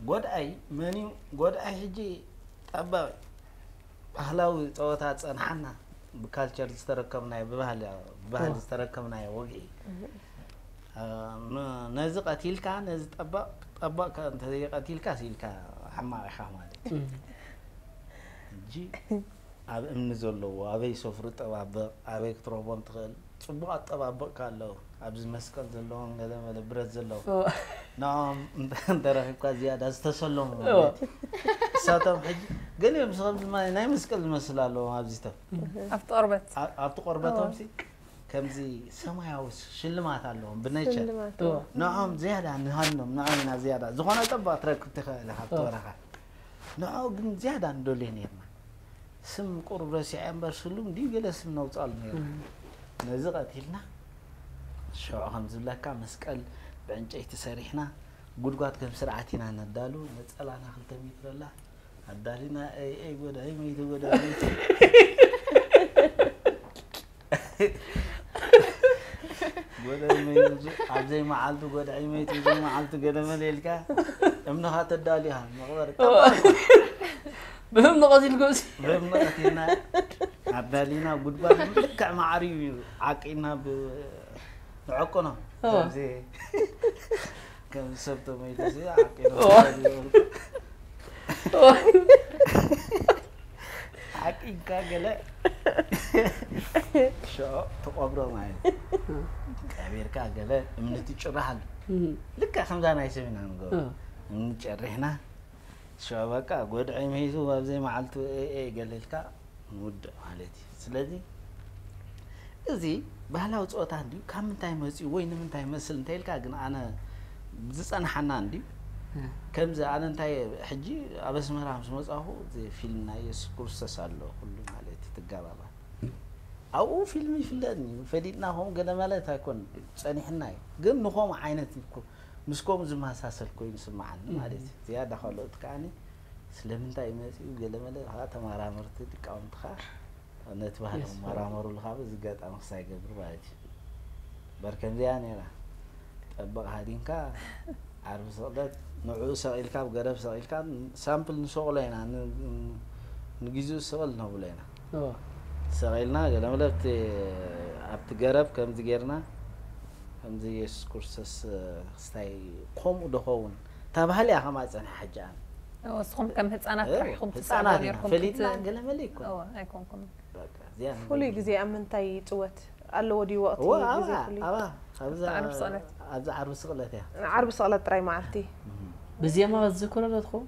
ጎድኣይ መን እዩ? ጎድኣይ ሕጂ ጠባብ ባህላዊ ጸወታ ጸንሓና፣ ብካልቸር ዝተረከብናዮ፣ ብባህሊ፣ ብባህሊ እወ። ዝተረከብናዮ ወግዒ። እህ። እ፣ ን-፣ ነዚ ቀቲልካ፣ ነዚ ጠባቕ፣ ጠባቕ ከ እንተ ዘይቀቲልካስ ኢልካ ሕማቕ ኢኻ ማለት እዩ። እም። ሕጂ ኣብ እምኒ ዘለዎ፣ ኣበይ ሰፍሩ ጠባብቕ፣ ኣበይ ክትረኽቦም ትኽእል? ጽቡቕ ኣጠባብቕካ ኣለዉ። ኣብዚ መስቀል ዘለዎም ገለ መለ ብረት ዘለዎም። እወ። ንዕኦም እንተ-፣ እንተረኺብካ ዝያዳ ዝተሰለሙ እወ። ማለት እዩ። እሳቶም ሕጂ ገሊኦም ምስ ከምዚ ማ-፣ ናይ መስቀል ዝመስል ኣለዎም ኣብዚቶም። ኣብቲ ቆርበት። ኣ-፣ ኣብቲ ቆርበቶም እወ። ሲ ከምዚ ሰማያዊ ሽልማት ኣለዎም ብነቸር። ሽልማት፣ እወ። እወ። ንዕኦም ዝያዳ ንሃድኖም፣ ንዕኦም ኢና ዝያዳ። ዝኾነ ጠባቕ ትረክብ ትኽእል ኢኻ ኣብቲ እወ። በረኻ። ንዕኡ ግን ዝያዳ ንደልዮ ነይርና። ስም ቁሩብ ረሲዐ እምበር ስሉም ድዩ ገለ ስም ነውጻሉ ነይርና። እም። ነዚ ቀቲልና፣ ሽዑ ከም ዝብለካ መስቀል ብዕንጨይቲ ሰሪሕና፣ ጉድጓድ ከም ስርዓት ኢና ነዳሉ፣ ነጸላና ክልተ ሜትር ኣላ ኣዳሊና፣ ኤይ፣ ኤይ፣ ጎድዒ መይቱ፣ ጎድዒ መይቱ። ጎድዒ መይቱ፣ ኣብ ዘይመዓልቱ ጎድዒ መይቱ፣ ዘይመዓልቱ ገለ መለ ኢልካ እምንኻ ተዳልዩ ኢኻ፣ መቕበሪ እወ። ጠባብ። ብእምኒ ቀቲልኩምሲ? ብእምኒ ቀቲልና፣ ኣዳሊና፣ ጉድጓድ ልክዕ ማዕሪኡ እዩ፣ ዓቂና ብ-፣ ንዕቅኖ። እወ። ከምዚ፣ ከምዚ ሰብ ተመይቱ፣ እዚ ዓቂኖ እወ። ተዳልዩ። እወ። ዓቂንካ ገለ ሽዑ ትቐብሮ ማለት እዩ። ቀቢርካ ገለ እምኒ ትጭርሕ ኣሎ። እም። ልክዕ ከምዛ ናይ ሰብ ኢና ንገብሮ። እም። እምኒ ጨሪሕና፣ ሽዑ በቃ ጎድዒ መይቱ ኣብ ዘይመዓልቱ ኤ ኤ ገለ ኢልካ ንውድእ ማለት እዩ። ስለዚ እዚ ባህላዊ ፀወታ እንድዩ፣ ካብ ምንታይ መፅኡ ወይ ንምንታይ ይመስል እንተ ኢልካ ግን ኣነ ዝፀንሓና እንድዩ። ከምዚ ኣነ እንታይ ሕጂ ኣብ ኣስመራ ምስ መፃኹ እዚ ፊልም ናይ የሱስ ክርስቶስ ኣሎ ኩሉ ማለት እዩ ትጋባባ ኣብኡ ፊልም ይፍለጥኒ ፈሊጥና ከምኡ ገለ ማለት ኣይኮን ፀኒሕና እዩ ግን ንኸምኡ ዓይነት እኮ ምስ ከምኡ ዝመሳሰል ኮይኑ ስምዓኒ ማለት እዩ ዝያዳ ካልኦት ከዓኒ ስለምንታይ እዩ መፂኡ ገለ መለ ከዓ ተመራመርቲ ሊቃውንቲ ከዓ ነቲ ባህሊ ክመራመሩሉ ካብ እዚ ጋጣሚ ክሳይ ገብር ማለት እዩ በር ከምዚኣ ነይራ ጠበቕ ሃዲንካ ዓርቢ ስቕለት ንዕኡ ሰቒልካ ኣብ ገረብ ሰቒልካ ሳምፕል ንሰቕሎ ኢና ንግዜኡ ስቕል ነብሎ ኢና ሰቒልና ገለመለ ኣብቲ ገረብ ከምዚ ጌርና ከምዚ የሱስ ክርስቶስ ክስታይ ከምኡ ዶ ኸውን እታ ባህሊ እያ ከማፅንሕ ሕጂ ኣነ ንስኹም ከም ህፃናት ጥራሕ ኢኹም ትፃወቱ ህፃናት ኢና ነርኩም ፈሊጥና ገለመለ ይኮን ኣይኮንኩም በቃ እዚኣ ፍሉይ ግዜ ኣብ ምንታይ ይፅወት ኣለዎ ድዩ ወቕቲ እወ ግዜ ኣብኣ ፍሉይ ኣብኣ ኣብዚ ዓርቢ ስቕለት። ኣብዚ ዓርቢ ስቕለት እያ ዓርቢ ስቕለት ጥራይ መዓልቲ ብዜማ ዝዝክሮ ዶ ትኸውን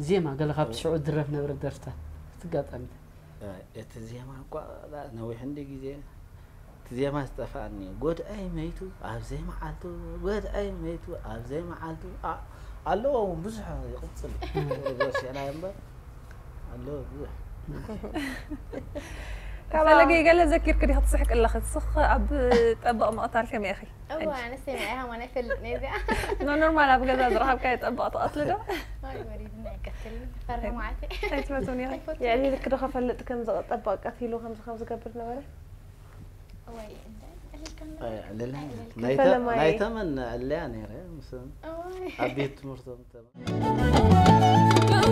ዜማ ገለ ካብቲ ሽዑ ድረፍ ነበረ ደርፍታት ትጋጣሚታት እቲ ዜማ እኳ ነዊሕ እንዲ ግዜ እቲ ዜማ ዝጠፍኣኒ ጎድኣይ መይቱ ኣብ ዘይመዓልቱ ጎድኣይ መይቱ ኣብ ዘይመዓልቱ ኣለዎ እውን ብዙሕ ይቕፅል ረሲዕናዮ እምበር ኣለዎ ብዙሕ ፈለገይ ገለ ዘኪርክ ዲኺ ትስሕቂ ኣለኺ ንስኺ ኣብ ጠበቕ ምቕታል ከመይ ኢኺ እዋ ኣነስተይ ናይ ሃማና ይፈልጥ ነዚኣ ኖ ኖርማል ኣብ ገዛ ዝረኸብካዮ ጠበቕ ትቐትሊ ዶ ወይ ወሪድና ይቀትል ፈረማዓተይ ኣይትፈትውን ኢኺ የዕሊልክ ዶ ከፈልጥ ከም ዝጠበቕ ቀቲሉ ከምዚ ከም ዝገብር ነበረ ወይ እንታይ ኣልከም ኣየዕልልን ክፈለማየ። ናይ ተመን ዕለያ ነይረ ምስ ወይ ኣብ ቤት ትምህርቶም ተመ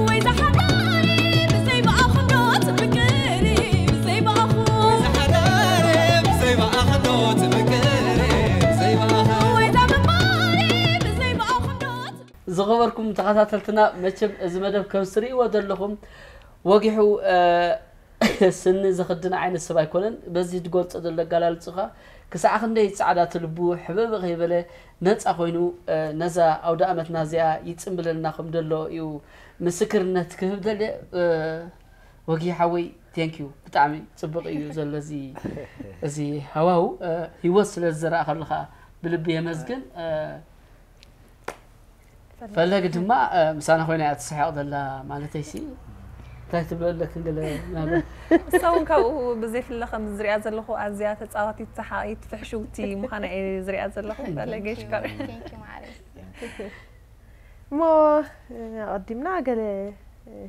ወይ ዝሓዳሪ ብዘይ ብኣኹም ዶ ትፍቅሪ ብዘይ ብኣኹም ዝሓዳረ ብዘይ ብኣኽዶ ትፍቅሪ ብዘይ ብኣኽ ወይ ዛ ምንባሪ ብዘይ ብኣኹም ዶ ዝኸበርኩም ተኸታተልትና መቸም እዚ መደብ ከም ስርእይዎ ዘለኹም ወጊሑ እ፣ ስኒ ዝኽድን ዓይነት ሰብ ኣይኮነን በዚ ዝገልፆ ዘሎ ኣገላልፅኻ ክሳዕ ክንደይ ፃዕዳ ትልቡ ሕብእ ከይበለ ነፃ ኮይኑ እ፣ ነዛ ኣውደ ኣመትና እዚኣ ይፅምብለልና ከም ዘሎ እዩ ምስክርነት ክህብ ደልየ እ፣ ወጊ ሓወይ thank you ብጣዕሚ ፅቡቕ እዩ ዘሎ እዚ እዚ ሃዋው እ፣ ህይወት ስለ ዝዘራእኸሉ ከዓ ብልቢ የመስግን እ፣ ፈለግ ድማ እ፣ ምሳና ኮይና እያ ትስሕቕ ዘላ ማለተይ ሲ እንታይ ትብሎ ኣለክን ገለ ምናልባት እሳ እውን ካብኡ ብዘይፍለ ከም ዝሪኣ ዘለኹ ኣዝያ ተፃዋቲት ሰሓቒት ፍሕሽውቲ ምዃና እየ ዝሪኣ ዘለኹ ፈለገ ሽካር ቴንኪ ማዕረይ እሞ ኣቐዲምና ገለ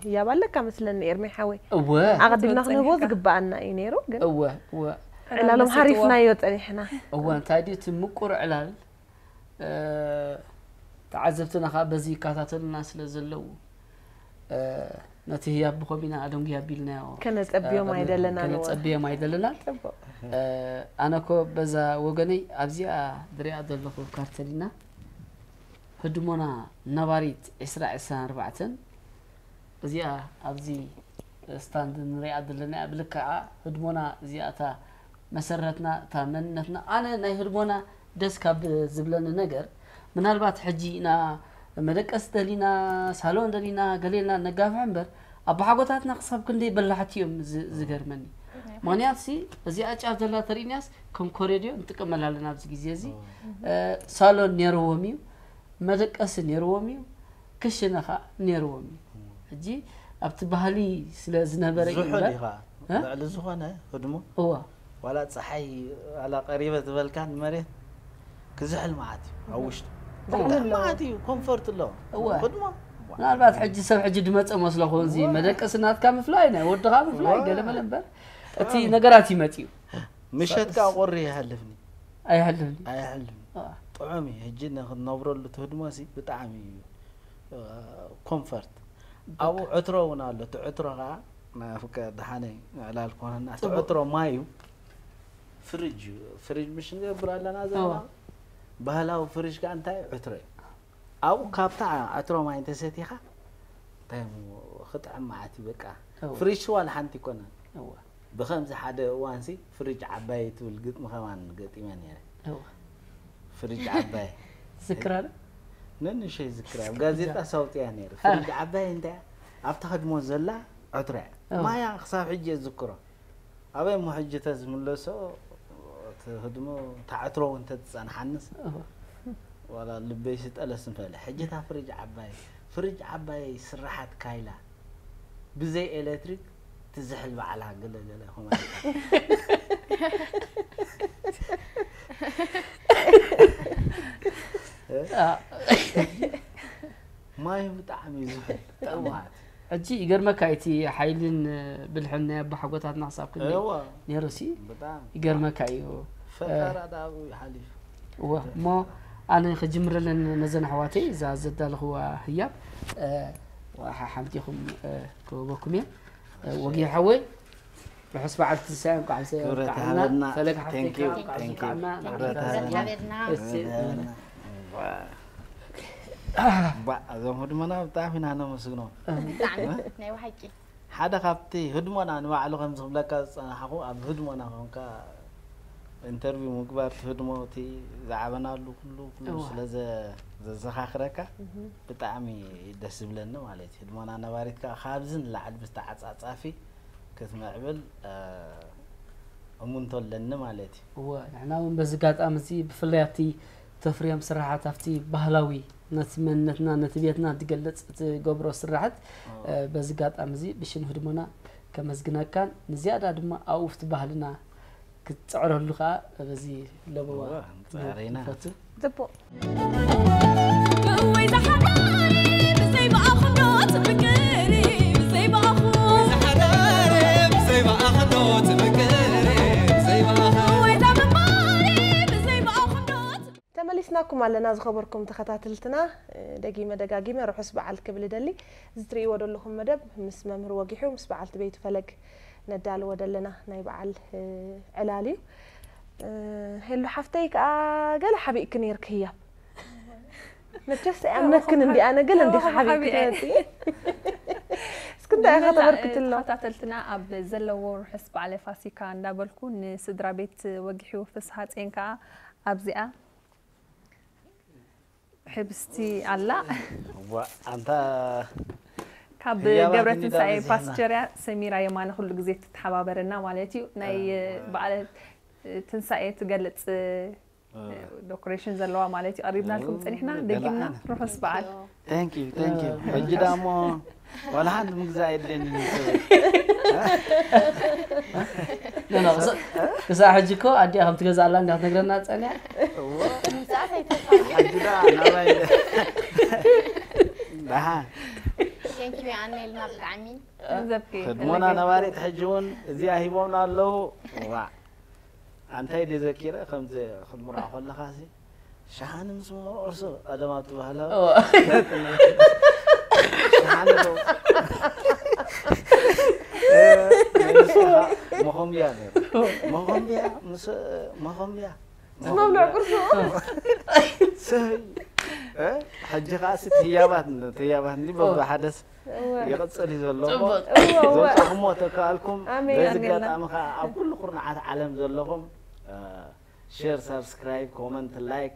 ህያብ ኣለካ መስለኒ ኤርሜ ሓወይ እወ ኣቐዲምና ክንህቦ ጸኒሕካ። ዝግበኣና እዩ ነይሩ ግን እወ እወ ዕላሎም ሓሪፍናዮ ጸኒሕና እወ እንታይ ድዩ እቲ ምቁር ዕላል እ፣ ተዓዘብትና ከዓ በዚ ይከታተሉና ስለ ዘለዉ እ፣ ነቲ ህያብ ብኸሚና ኣደንጉ ያቢልናዮ ከነጸብዮም ኣይደለናን እወ። ከነጸብዮም ኣይደለናን ጽቡቕ እ፣ ኣነ ኮ በዛ ወገነይ ኣብዚኣ ዝሪኣ ዘለኹ ካርተሊና ህድሞና ነባሪት ዕስራ ዕስራን ኣርባዕተን እዚኣ ኣብዚ ስታንድ ንሪኣ ዘለና እያ ብልክዓ ህድሞና እዚኣ እታ መሰረትና እታ መንነትና ኣነ ናይ ህድሞና ደስ ካብ ዝብለኒ ነገር ምናልባት ሕጂ ኢና መደቀስ ደሊና ሳሎን ደሊና ገሌልና ነጋፍሕ እምበር ኣባሓጎታትና ክሳብ ክንደይ በላሕቲ እዮም ዝ- ዝገርመኒ ምክንያቱ ሲ እዚኣ ጫፍ ዘላ ተርእንያስ ከም ኮሬድዮ ንጥቀመላ ኣለና ኣብዚ ግዜ እዚ እ፣ ሳሎን ነይርዎም እዩ መደቀሲ ነይርዎም እዩ ክሽነ ከዓ ነይርዎም እዩ ሕጂ ኣብቲ ባህሊ ስለ ዝነበረ እዩ ዝሑል እምበር- እዩ ከዓ እ? ልዕሊ ዝኾነ ህድሞ እዋ ዋላ ፀሓይ ዋላ ቀሪበ ዝበልካ ንመሬት ክዝሕል መዓት እዩ ኣብ ውሽጡ ዝሑል ኣለዎ። መዓት እዩ ኮንፈርት ኣለዎ እወ። ህድሞ ምናልባት ሕጂ ሰብ ሕጂ ድመፀ መስለኹ እዚ መደቀሲ ናትካ ምፍላይ ናይ ወድኻ ምፍላይ ገለ መለ እምበር እቲ ነገራት ይመፅኡ ምሸት ከዓ ቁሪ ይሃልፍኒ ኣይሃልፍኒ ኣይሃልፍኒ እዋ። ጥዑም እዩ ሕጂ ንክትነብረሉ ትህድሞ ሲ ብጣዕሚ እዩ ኮንፈርት ኣብኡ ዕትሮ እውን ኣሎ እቲ ዕትሮ ከዓ ናፍቀ ደሓነ ዕላል ኮነና እቲ ዕትሮ ማይ እዩ ፍሪጅ እዩ ፍሪጅ ምሽ ንገብር ኣለና ዘለና እዋ። ባህላዊ ፍሪጅ ከዓ እንታይ ዕትሮ እዩ ኣብኡ ካብታ ዕትሮ ማይ እንተሰቲኻ እንታይ እሞ ክጥዕም መዓት እዩ በቃ እዋ። ፍሪጅ ዋላ ሓንቲ ይኮነን እዋ። ብከምዚ ሓደ እዋንሲ ፍሪጅ ዓባይ ትብል ግጥሚ ከማን ገጢመ ነይረ እዋ። ፍሪጅ ዓባይ ዝክራ ዶ? ነንሸይ ዝክራ ኣብ ጋዜጣ ሳውፅያ ነይረ ፍሪጅ ዓባይ እንታይ ኣብታ ከድሞ ዘላ ዕትሮ እያ እዋ። ማያ ክሳብ ሕጂ እየ ዝክሮ ኣበይ እሞ ሕጂ ተዝምለሶ፣ እቲ ህድሞ ተዕትሮ እውን ተትጸንሓንስ፣ ዋላ ልበይ ስጠለስ እንፈለ። ሕጂ እታ ፍሪጅ ዓባይ፣ ፍሪጅ ዓባይ ስራሓት ካይላ፣ ብዘይ ኤሌክትሪክ ትዝሕል ባዕላ ገለ ገለ ኹም ኣይታ። እ? አ። ማይ ብጣዕሚ እዩ ዝሕል። ጠማት። ሕጂ ይገርመካ እቲ ሓይልን ብልሕን ናይ ኣባሓጎታትና ክሳብ ክንደይ እዋ። ነይሩ ሲ ብጣዕሚ። ይገርመካ እዩ። ፈጠራ እ፣ ዳቡ ይሓሊፍ። እወ፣ እሞ ኣነ ክጅምረለን ነዘን ኣሕዋተይ እዛ ዘዳለኽዋ ህያብ፣ እ፣ ወሓ ሓምቲኹም፣ እ፣ ክህበኩም እየ። እ፣ ወጊሕ ሓወይ፣ ርሑስ በዓል ትንሳኤ እንኳዕ ሰ-፣ ክብረት እንኳዕ ሃበና። ፈለግ ሓፍተይ ተንኪዩ፣ እንኳዕ ተንኪዩ። ጥዓና። ክብረት ሃበና። እሺ። ክብረት ሃበና። ዋ። ባ፣ እዞም ህድሞና ብጣዕሚ ኢና ነመስግኖም። ብጣዕሚ፣ ናይ ብሓቂ። ሓደ ካብቲ ህድሞና ንባዕሉ ከም ዝብለካ ዝጸናሕኹ፣ ኣብ ህድሞና ኮንካ ኢንተርቪው ምግባር፣ እቲ ህድሞ፣ እቲ ዝዓበናሉ ኩሉ፣ ኩሉ እዋ። ስለ ዘ-፣ ዘዘኻኽረካ፣ እህ። ብጣዕሚ ደስ ዝብለኒ ማለት እዩ። ህድሞና ነባሪት ከኣ ካብዚ ንላዕሊ ብዝተዓጻጻፊ ክትምዕብል፣ እ፣ እሙንቶ ኣለኒ ማለት እዩ። እወ፣ ንሕና እውን በዚ ኣጋጣሚ እዚ ብፍላይ ኣብቲ ተፍርዮም ስራሓት፣ ኣብቲ ባህላዊ ነቲ መንነትና፣ ነቲ ቤትና ዝገልጽ እትገብሮ ስራሓት፣ እወ። እ፣ በዚ ኣጋጣሚ እዚ ብሽም ህድሞና ከመስግነካን ንዝያዳ ድማ ኣብኡ ኣብቲ ባህልና ክትጽዕረሉ ከኣ በዚ ለበዋ እወ፣ ንጻዕረ ኢና። ንፈቱ። ጽቡቕ። እወይ ዝሓዳረይ ብዘይ ብኣኹም ዶ ትምቅሪ፣ ብዘይ ብኣኹም። ዝሓዳረይ ብዘይ ብኣኹም ዶ ትምቅሪ፣ ብዘይ ብኣኹም። እወይ እዛ ምንባረይ ብዘይ ብኣኹም ዶ ት- ተመሊስናኩም ኣለና ዝኸበርኩም ተኸታተልትና። እ፣ ደጊመ ደጋጊመ ርሑስ በዓል ክብል እደሊ። እዚ ትርእይዎ ዘለኹም መደብ ምስ መምህር ወጊሑ ምስ በዓልቲ ቤቱ ፈለግ ነዳልዎ ዘለና ናይ በዓል፣ እ፣ ዕላል እዩ። እ፣ ሄሉ ሓፍተይ ከኣ ገለ ሓቢእኪ ነይርኪ ህያብ። መቸስ ኣይኣምነክን እንዲ ኣነ ገለ እንዲኻ ኣባኹም ሓቢእኪ ሓቢኤ። ትመጽኢ። እስኪ እንታይ ኢኻ ንመላእ ተበርክትሎም? ተኸታተልትና ኣብ ዘለዎ ርሑስ በዓለ ፋሲካ እንዳበልኩ ንስድራ ቤት ወጊሑ ፍስሃ ጼን ከኣ ኣብዚኣ ሕብስቲ ኣላ። ዋ፣ ኣንታ ካብ ህያባት ገብረ እንዲ ትንሳኤ ዳበዝሕና። ፓስቸርያ ሰሚራ የማነ ኩሉ ግዜ ትተሓባበረና ማለት እዩ። ናይ እ፣ በዓለ ትንሳኤ ትገልጽ እ። ዶኮሬሽን ዘለዋ ማለት እዩ። ቀሪብናልኩም እ፣ ጸኒሕና፣ ገለ ደጊምና ዓይነት። ርሑስ በዓል። Thank you፣ thank you። ሕጂ ዳሞ ዋላ ሓንቲ ምግዛእ የድልየኒ ይመስል። ኖ፣ ኖ፣ ክሳ-፣ ክሳዕ ሕጂ እኮ ኣዲኣ ከም ትገዝኣላ እንዲያ ክትነግረና ጸኒሓ። እዎ። ምምጻእ ኣይተርፋን። ሕጂ ዳ ናባይ ደ-፣ ደሓን። Thank you፣ የቐንየልና ብጣዕሚ። ዘብኪ ህድሞና ዘብኪ። ነባሪት ሕጂ እውን እዚኣ ሂቦምና ኣለዉ። ዋዕ። ኣንታይ ድየ ዘኪረ፣ ከምዚ ክትምርዖ ከለኻሲ፣ ሸሓኒ ምስ መርዖ ርእሱ ቀደም ኣብቲ ባህላዊ እዎ። ሸሓኒ ዶ-፣ እ፣ ናይ ንስኻ መኾምብያ ነይሩ። መኾምብያ ምስ፣ መኾምብያ፣ ምስ መብልዕ መኾምብያ። ቁርሱ። ሰይ፣ እ፣ ሕጂ ኸኣ ሲ ትህያባት፣ ትህያባት እንዲ በብሓደስ እወ። ይቕጽል እዩ ዘሎ እሞ፣ ጽቡቕ። እወ፣ እወ። ዘውጻኹሞ ተከኣልኩም፣ ኣሜን። በዚ ኣሜን። ኣጋጣሚ ኸኣ ኣብ ኩሉ ኩርናዓት ዓለም ዘለኹም፣ እ፣ ሼር፣ ሳብስክራይብ፣ ኮመንት፣ ላይክ፣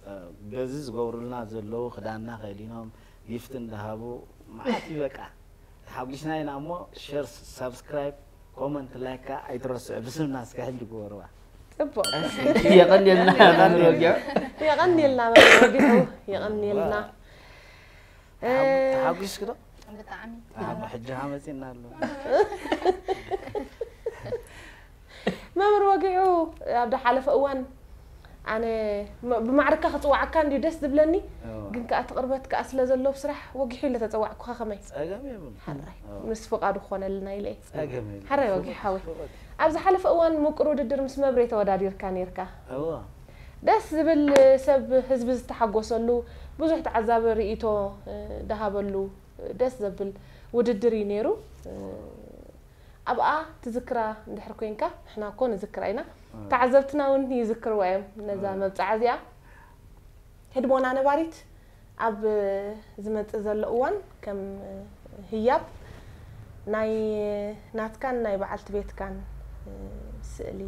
እ፣ በዚ ዝገብሩልና ዘለዉ ክዳንና ከዲኖም፣ ጊፍት እንዳሃቡ መዓት እዩ በቃ። ተሓጒስና ኢና እሞ፣ ሼር፣ ሳብስክራይብ፣ ኮመንት፣ ላይክ ከኣ ኣይትረስዑ። ብስምና እስከ ሕጂ ግበርዋ። ጽቡቕ። የቐንየልና። የቐንየልና መምህር ወጊሑ፣ የቐንየልና። ተሓጉ-፣ እ፣ ተሓጒስኪ ዶ? ብጣዕሚ። ኣነ ሕጂ ሃመጺና ኣሎ። መምህር ወጊሑ ኣብ ዝሓለፈ እዋን ኣነ ም-፣ ብማዕርካ ክጽዋዓካ እንድዩ ደስ ዝብለኒ፣ እዎ። ግን ከኣ እቲ ቅርበት ከኣ ስለ ዘሎ ብስራሕ ወጊሑ ኢለ ተጸዋዕኩኻ ከመይ? ጸገም የብሉን። ሓራይ። እዎ። ምስ ፍቓዱ ክኾነልና ኢለ እየ። ጸገም የብሉን። ሓራይ ወጊሑ ሓወይ። ፍቓድ። ኣብ ዝሓለፈ እዋን ምቁር ውድድር ምስ መብሬ ተወዳዲርካ ኔርካ። እዎ። ደስ ዝብል ሰብ ህዝቢ ዝተሓጎሰሉ፣ ብዙሕ ተዓዛቢ ርእይቶ፣ እ፣ ደሃበሉ ደስ ዘብል ውድድር እዩ ነይሩ። እ፣ ኣብኣ ትዝክራ እንድሕር ኮንካ፣ ንሕና እኮ ንዝክራ ኢና። እ። ተዓዘብትና እውን ይዝክርዋ እዮም ነዛ እ። መብጽዓ እዚኣ። ህድሞና ነባሪት ኣብ ዝመጽእ ዘሎ እዋን ከም ህያብ ናይ ናትካን ናይ በዓልቲ ቤትካን ስእሊ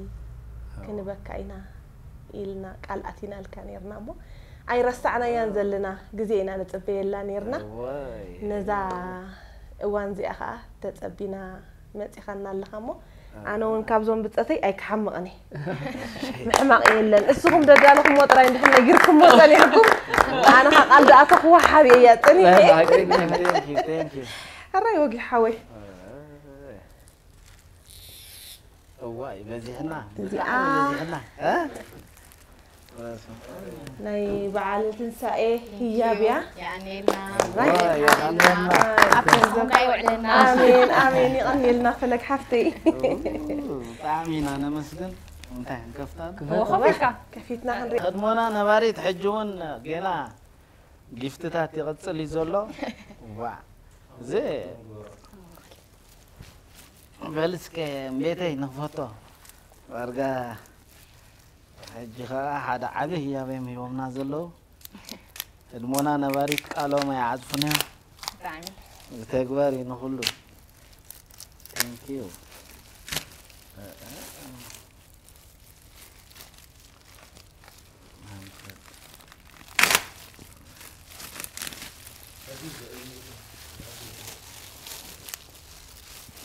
ኣዎ። ክንበካ ኢና ኢልና ቃል ኣቲናልካ ነይርና እሞ ኣይረሳዕናያን ዘለና ግዜ ኢና ንጽበየላ ነይርና። እዋይ። ነዛ እዋን እዚኣ ኸኣ ተጸቢና መጺኻና ኣለኻ እሞ ኣነ እውን ካብዞም ብፀተይ ኣይክሓምቕን እየ። ምሕማቕ የለን። እስኹም ደዳልኹምዎ ጥራይ እንድሕር ነጊርኩምዎ ጸኒሕኩም፣ ኣነ ኸዓ ቃል ዝኣተኽዎ ሓብየ እያ ጸኒሐ። ሕራይ ወጊ ሓወይ። እዋይ በዚሕና እዚኣ በዚሕና እ? ናይ በዓል ትንሳኤ ህያብ እያ። የቐንየልና ዋይ የቐንየልና ኣብ ተስፋ የውዕለና ኣሜን ኣሜን። ይቐንየልና ፈለግ ሓፍተይ። ብጣዕሚ ኢና ነመስግን። እንታይ ክንከፍታ ወኸፊልካ ከፊትና ክንርኢ። ቅድሞና ነባሪት ሕጂ እውን ጌና ጊፍትታት ይቕፅል እዩ ዘሎ። ዋ እዚ በል እስከ ቤተይ ንኽፈቶ ዳርጋ ሕጂ ኸዓ ሓደ ዓብዪ ህያብ እዮም ሂቦምና ዘለዉ። ህድሞና ነባሪት ቃሎም ኣይዓፅፉን እዮም። ብጣዕሚ ብተግባር እዩ ንኹሉ። Thank you።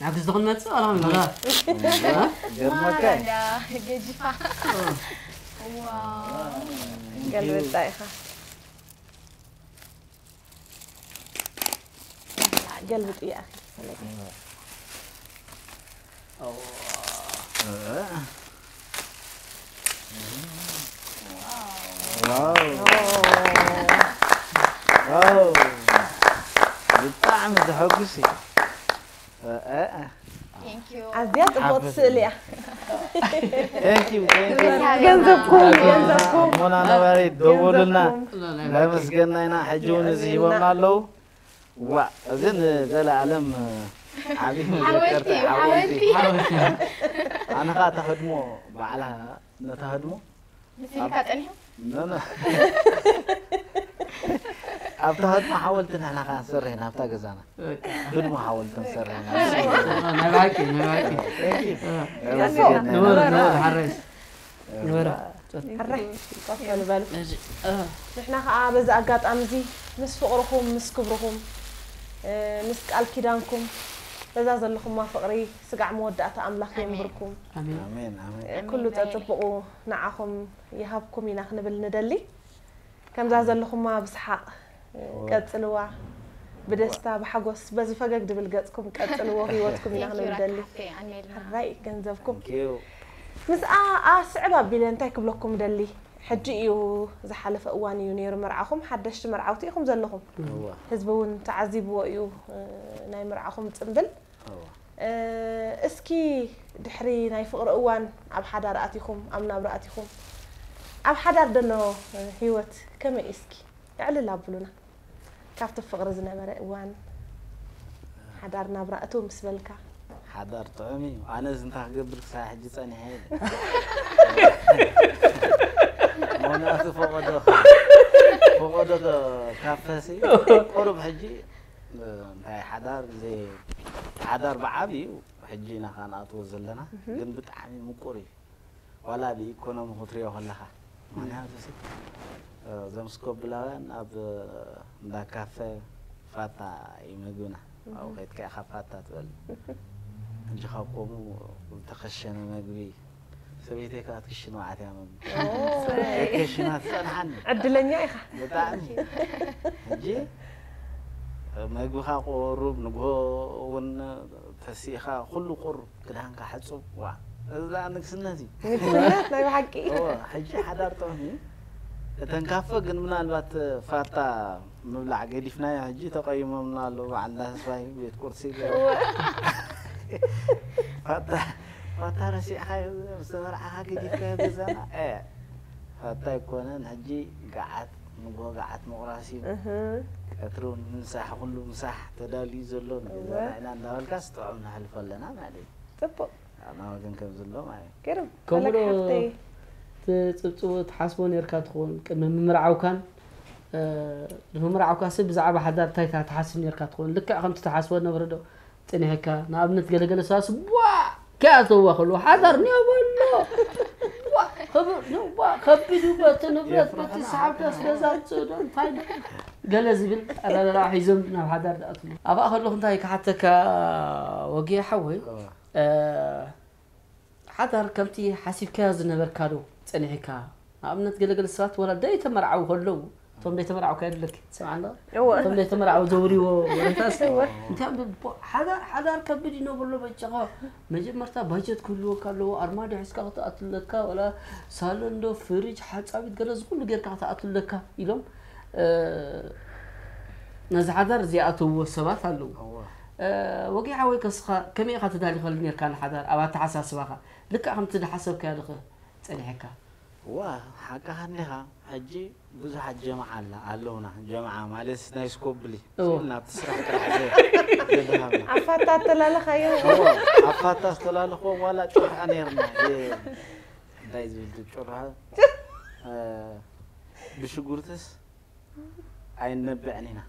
ናብ ግዝዲ ክንመፅእ ኣላ ንበላ ገርመካ ማራ እንዳ ገጂፋ ዋው ገልብጣ ኢኻ። ገልብጥ እያ ኣኺ ፈለገ። ዋው ዋው ብጣዕሚ ዘሐጉስ እዩ። Thank you ኣዝያ ጽቡቕቲ ስእሊ እያ። Thank you, thank you። ገንዘብኩም ገንዘብኩም ሞና ነባሪት ደውሉልና ገንዘብኩም። ነመስገና ኢና። ሕጂ እውን እዚ ሂቦምና ኣለዉ። ዋ እዚ ንዘለኣለም ዓብዪ መዘከርታ ሓወልቲ፣ ሓወልቲ ኣነ ኸዓ ተኸድሞ ባዕላ ነታ ህድሞ ምስ ኢልካ ጸኒሑ ኖ ኖ ኣብታ ህድሞ ሓወልቲ ንሕና ኸዓ ንሰርሕ ኢና ኣብታ ገዛና ህድሞ ሓወልቲ ንሰርሕ ኢና። ናይ ብሓቂ ናይ ብሓቂ Thank you። ንበር ንበር ሓረስ ንበር ሕራይ ቆፍ በሉ በሉ። ንሕና ኸዓ በዚ ኣጋጣሚ እዚ ምስ ፍቕርኹም ምስ ክብርኹም እ፣ ምስ ቃል ኪዳንኩም በዛ ዘለኹማ ፍቕሪ ስጋዕ መወዳእታ ኣምላኽ ኣሜን። የንብርኩም። ኣሜን ኣሜን ኣሜን። እ፣ ኩሉ ኣሜን። ጸጽብቑ ንዓኹም ይሃብኩም ኢና ክንብል ንደሊ። ከምዛ ዘለኹማ ብስሓቕ እ፣ ቀጽልዋ ብደስታ ብሓጎስ በዚ ፈገግ ድብል ገጽኩም ቀጽልዎ ህይወትኩም ኢና Thank you ክንብል ንደሊ። ራካቴ ኣሜልና ሕራይ ገንዘብኩም Thank you። ምስኣ ኣስዕብ ኣቢለ እንታይ ክብለኩም ደሊ ሕጂ እዩ ዝሓለፈ እዋን እዩ ነይሩ መርዓኹም ሓደሽቲ መርዓውቲ ኢኹም ዘለኹም እዋ ህዝቢ እውን ተዓዚብዎ እዩ እ፣ ናይ መርዓኹም ፅምብል እዋ እ፣ እስኪ ድሕሪ ናይ ፍቕሪ እዋን ኣብ ሓዳር ኣቲኹም ኣብ ናብራ ኣቲኹም ኣብ ሓዳር ደሎ እ፣ ህይወት ከመይ እዩ እስኪ ዕልል ኣብሉና ካብቲ ፍቕሪ ዝነበረ እዋን ሓዳር ናብራ እትው ምስ በልካ ሓዳር ጥዑም እዩ። ኣነ እዚ እንታይ ክገብር ክሳብ ሕጂ ጸኒሐ የለ ሞናቱ ፈቐዶ ፈቐዶ ካፈሲ ቁሩብ ሕጂ እንታይ ሓዳር ዘይ ሓዳር ብዓብዩ ሕጂ ኢና ካንኣትዎ ዘለና ግን ብጣዕሚ ምቁር እዩ። ዋላ ብኢኮኖሚ ክትሪኦ ከለኻ ምክንያቱ ሲ እዞም ስኮብላውያን ኣብ እንዳ ካፈ ፋታ እዩ ምግብና ኣብኡ ከይድካ ኢኻ ፋታ ትበል ሕጂ ካብ ከምኡ ዝተኸሸነ መግቢ ሰበይተይ ከዓ ትክሽን መዓት እያ መግቢ ከሽና ትፀንሓኒ ዕድለኛ ኢኻ ብጣዕሚ ሕጂ መግብኻ ቁሩብ ንግሆ እውን ተሲእኻ ኩሉ ቁሩብ ክዳንካ ሕጹብ ዋ እዚ ደኣ ንግስነት እዩ ንግስነት ናይ ብሓቂ እወ፣ ሕጂ ሓዳር ጥዑም እዩ እተን ካፈ ግን ምናልባት ፋታ ምብላዕ ገዲፍናዮ ሕጂ ተቐይሞምና ኣለዉ በዓል እንዳተስፋይ ቤት ቁርሲ ገይሩ። ፋታ ፋታ ረሲዕኻዮ ምስ ተመርዓኻ ገዲፍካዮ ገዛና እ ፋታ ኣይኮነን ሕጂ ገዓት ንጎ ገዓት ምቑራስ እዩ እህ፣ ቀትሪ እውን ምሳሕ ኩሉ ምሳሕ ተዳልዩ ዘሎ ንገዛና ኢና እንዳበልካስ ጥዑም ነሕልፎ ኣለና ማለት እዩ ጽቡቕ ኣና ወገን ከም ዘሎ ማለት እዩ ገርም ከምኡ ፈለግ ዶ ሓፍተይ ትጽብጽቦ ትሓስቦ ነርካ ትኸውን ቅድሚ ምምርዓውካን እ፣ ንምምርዓውካ ሰብ ብዛዕባ ሓዳር እንታይ ትሓስብ ነርካ ትኸውን ልክዕ ከምቲ ትሓስቦ ነበረ ዶ ጸኒሕካ ንኣብነት ገለገለ ሰባት ቧ ከይኣተውዋ ከለዉ ሓዳር እኒኦ በሎ ቧ፣ ክብ- ቧ፣ ከቢድ እዩ በቲ ንብረት በቲ ሰሓብካስ ገዛ ትስእዶ እንታይ ዶ ገለ ዝብል ኣረዳድኣ ሒዞም ናብ ሓዳር ዝኣትዉ ኣብኣ ከለኹ እንታይ ክሓተካ ወጊ ሓወይ እ፣ ሓዳር ከምቲ ሓሲብካዮ ዝነበርካ ዶ ጸኒሕካ? ንኣብነት ገለገለ ሰባት ወላ ደይተመርዓዉ ከለዉ፣ እቶም ደይተመርዓዉ ከየድለኪ ትሰምዓ ኣለኻ? እወ። እቶም ደይተመርዓዉ ዘውርይዎ ወረታስ እንታይ እዮም ዝብሉ? ሓዳር ሓዳር ከብድ እዩ ነብሎ በጃኻ። መጀመርታ ባጀት ክህልወካ ኣለዎ። ኣርማድዮ ሒዝካ ክትኣቱ ኣለካ፣ ወላ ሳሎን ዶ ፍሪጅ ሓጻቢት ገለ ዝኹሉ ጌርካ ክትኣቱ ኣለካ ኢሎም እ፣ ነዚ ሓዳር ዝኣተውዎ ሰባት ኣለዉ። እወ። እ፣ ወጊሓ ወይ ከስኻ ከመይ ኢኻ ተዳሊኸሉ ኔርካ ንሓዳር ኣብ ኣተሓሳስባኻ? ልክዕ ከምቲ ዝሓሰብካዮ ድኸ ጸኒሕካ? ዋ ሓቃኻ እኒኻ። ሕጂ ብዙሓት ጀማዓ ኣላ ኣለውና። ጀማዓ ማለት ናይ ስኮብሊ እወ። ናብቲ ስራሕ ጥራሕ ዘ- ዘድሃብና። ዓፋታ ኣተላለኻዮ። እወ፣ ኣፋታ ዝተላለኽዎ ዋላ ጭርሖ ነይርና። የ- እንታይ ዝብል ጭርሖ እ፣ ብሽጉርትስ ኣይነብዕን ኢና።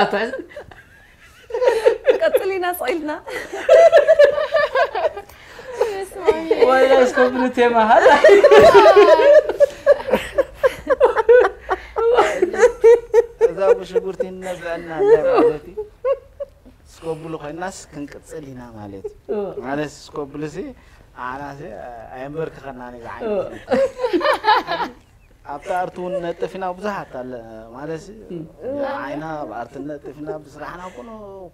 ኣትሕዝ ቀጽል ኢና ስቕ ኢልና። ወይ ናይ ስኮብሊ ቴማ ሃላ እዛ ብሽጉርቲ ነብዕና እንታይ ማለት እዩ? ስኮብሉ ኮይናስ ክንቅጽል ኢና ማለት እዩ። ማለት ስኮብሉ ሲ ኣናሲ ኣየንበርክኸና ኒ ዝዓይነት ኣብቲ ኣርቲ እውን ነጥፍ ኢና ብዙሓት ኣለ ማለት ሲ ዓይና ኣብ ኣርቲ ነጥፍ ኢና ብስራሕና ኩኖ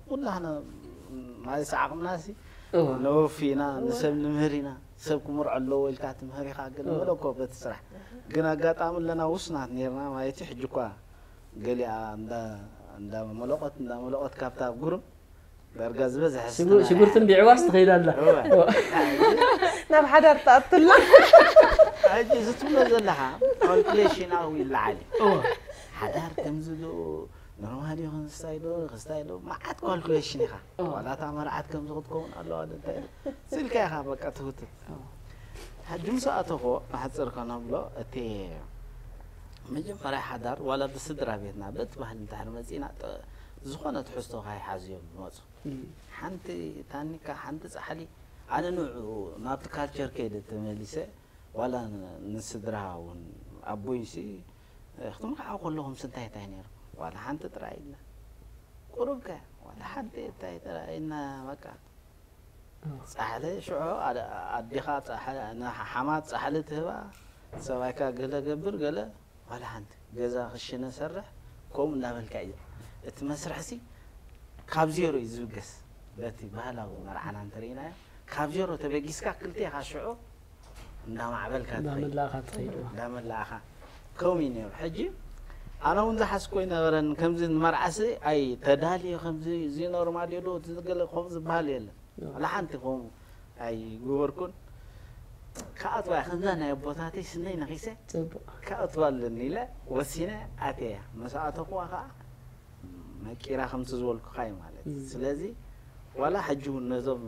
ኩላህና ማለት ዓቕምና ሲ ነወፊ ኢና ንሰብ ንምህር ኢና ሰብ ክምርዖ ኣለዎ ኢልካ ትምህር ኢኻ ግን መለኮ በቲ ስራሕ ግን ኣጋጣሚ ኣለና ውስናት ነርና ማለት እዩ ሕጂ እኳ ገሊኣ እንዳ እንዳ መለቆት እንዳ መለቆት ካብታ ጉርም ዳርጋ ዝበዝሐ ሽጉርትን ቢዕዋስ ትኸይድ ኣላ ናብ ሓዳር ተኣቱላ ሕጂ እዚ ትብሎ ዘለኻ ካልኩሌሽናዊ ይለዓል እዩ ሓዳር ከምዚ ዶ ኖርማል ይኹን ክስታይ ዶ ክስታይ ዶ መዓት ካልኩሌሽን ኢኻ ዋላ እታ መርዓት ከምዚ ክትከውን ኣለዋ ዶ እንታይ ዶ ስልካ ኢኻ በቃ ትህውትት ሕጂ ምስ ኣተኹ ኣሕፅር ከነብሎ እቲ መጀመርያ ሓዳር ዋላ ብስድራ ቤትና በቲ ባህሊ እንድሕር መፂና ዝኾነ ትሕዝቶ ካይሓዙ እዮም ዝመፁ ሓንቲ ታኒካ ሓንቲ ፃሕሊ ኣነ ንዑ ናብቲ ካልቸር ከይደ ተመሊሰ ዋላ ንስድራ እውን ኣቦይሲ ክትምርዓው ከለኹም ስንታይ እንታይ ነይሩ ዋላ ሓንቲ ጥራይ ኢልና ቁሩብ ከ ዋላ ሓንቲ እንታይ ጥራይ ኢልና በቃ ፃሕሊ ሽዑ ኣዴኻ ሓማት ፃሕሊ ትህባ ሰብኣይካ ገለ ገብር ገለ ዋላ ሓንቲ ገዛ ክሽነ ሰርሕ ከምኡ እናበልካ እዩ እቲ መስርሕሲ ካብ ዜሮ እዩ ዝብገስ በቲ ባህላዊ መርዓና እንተርኢናዮ ካብ ዜሮ ተበጊስካ ክልቴኻ ሽዑ እንዳማዕበልካ ትኸይድ እንዳመላእኻ ትኸይድ እዋ። እንዳመላእኻ ከምኡ እዩ ነይሩ ሕጂ ኣነ እውን ዝሓስኮ ይነበረን ከምዚ ንመርዓሲ ኣይ ተዳልዮ ከምዚ እዚ ኖርማል ዶ እቲ ዝገለ ከምኡ ዝበሃል የለን ዋላ ሓንቲ ከምኡ ኣይግበርኩን ክኣትዋ ከምዛ ናይ ኣቦታተይ ስነይ ነኺሰ ፅቡቅ ክኣትዋ ኣለኒ ኢለ ወሲነ ኣትየ ምስ ኣተኹዋ ከዓ መቂራ ከምቲ ዝበልኩኻ እዩ ማለት እዩ ስለዚ ዋላ ሕጂ እውን ነዞም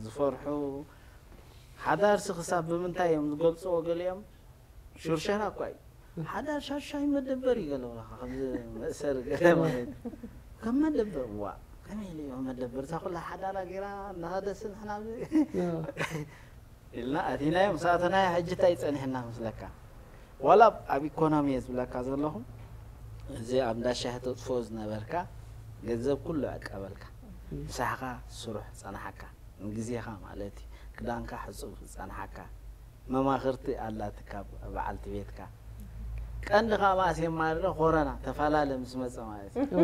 ዝፈርሑ ሓዳርሲ ክሳብ ብምንታይ እዮም ዝገልፅዎ ገሊኦም ሽርሸራ እኳ እዩ ሓዳር ሻሻይ መደበር እዩ ገለ ከምዚ መእሰሪ ገለ ማለት ከም መደበር ዋ ከመይ ኢሉ እዩ መደበር እዛ ኩላ ሓዳራ ገይራ እናኸደሲ ንሕና ኢልና ኣቲናዮም ሰኣተናዮ ሕጂ እንታይ ይፀኒሕና መስለካ ዋላ ኣብ ኢኮኖሚ እየ ዝብለካ ዘለኹ እዚ ኣብ እንዳሻሂ ተጥፍኦ ዝነበርካ ገንዘብ ኩሉ ዕቀበልካ ምሳሕኻ ስሩሕ ዝፀናሓካ ንግዜኻ ማለት እዩ ክዳንካ ሕፁብ ዝፀናሓካ መማኽርቲ ኣላትካ በዓልቲ ቤትካ ቀንዲ ከዓ ማእስ የማርረ ኮረና ተፈላለ ምስ መፀ ማለት እዩ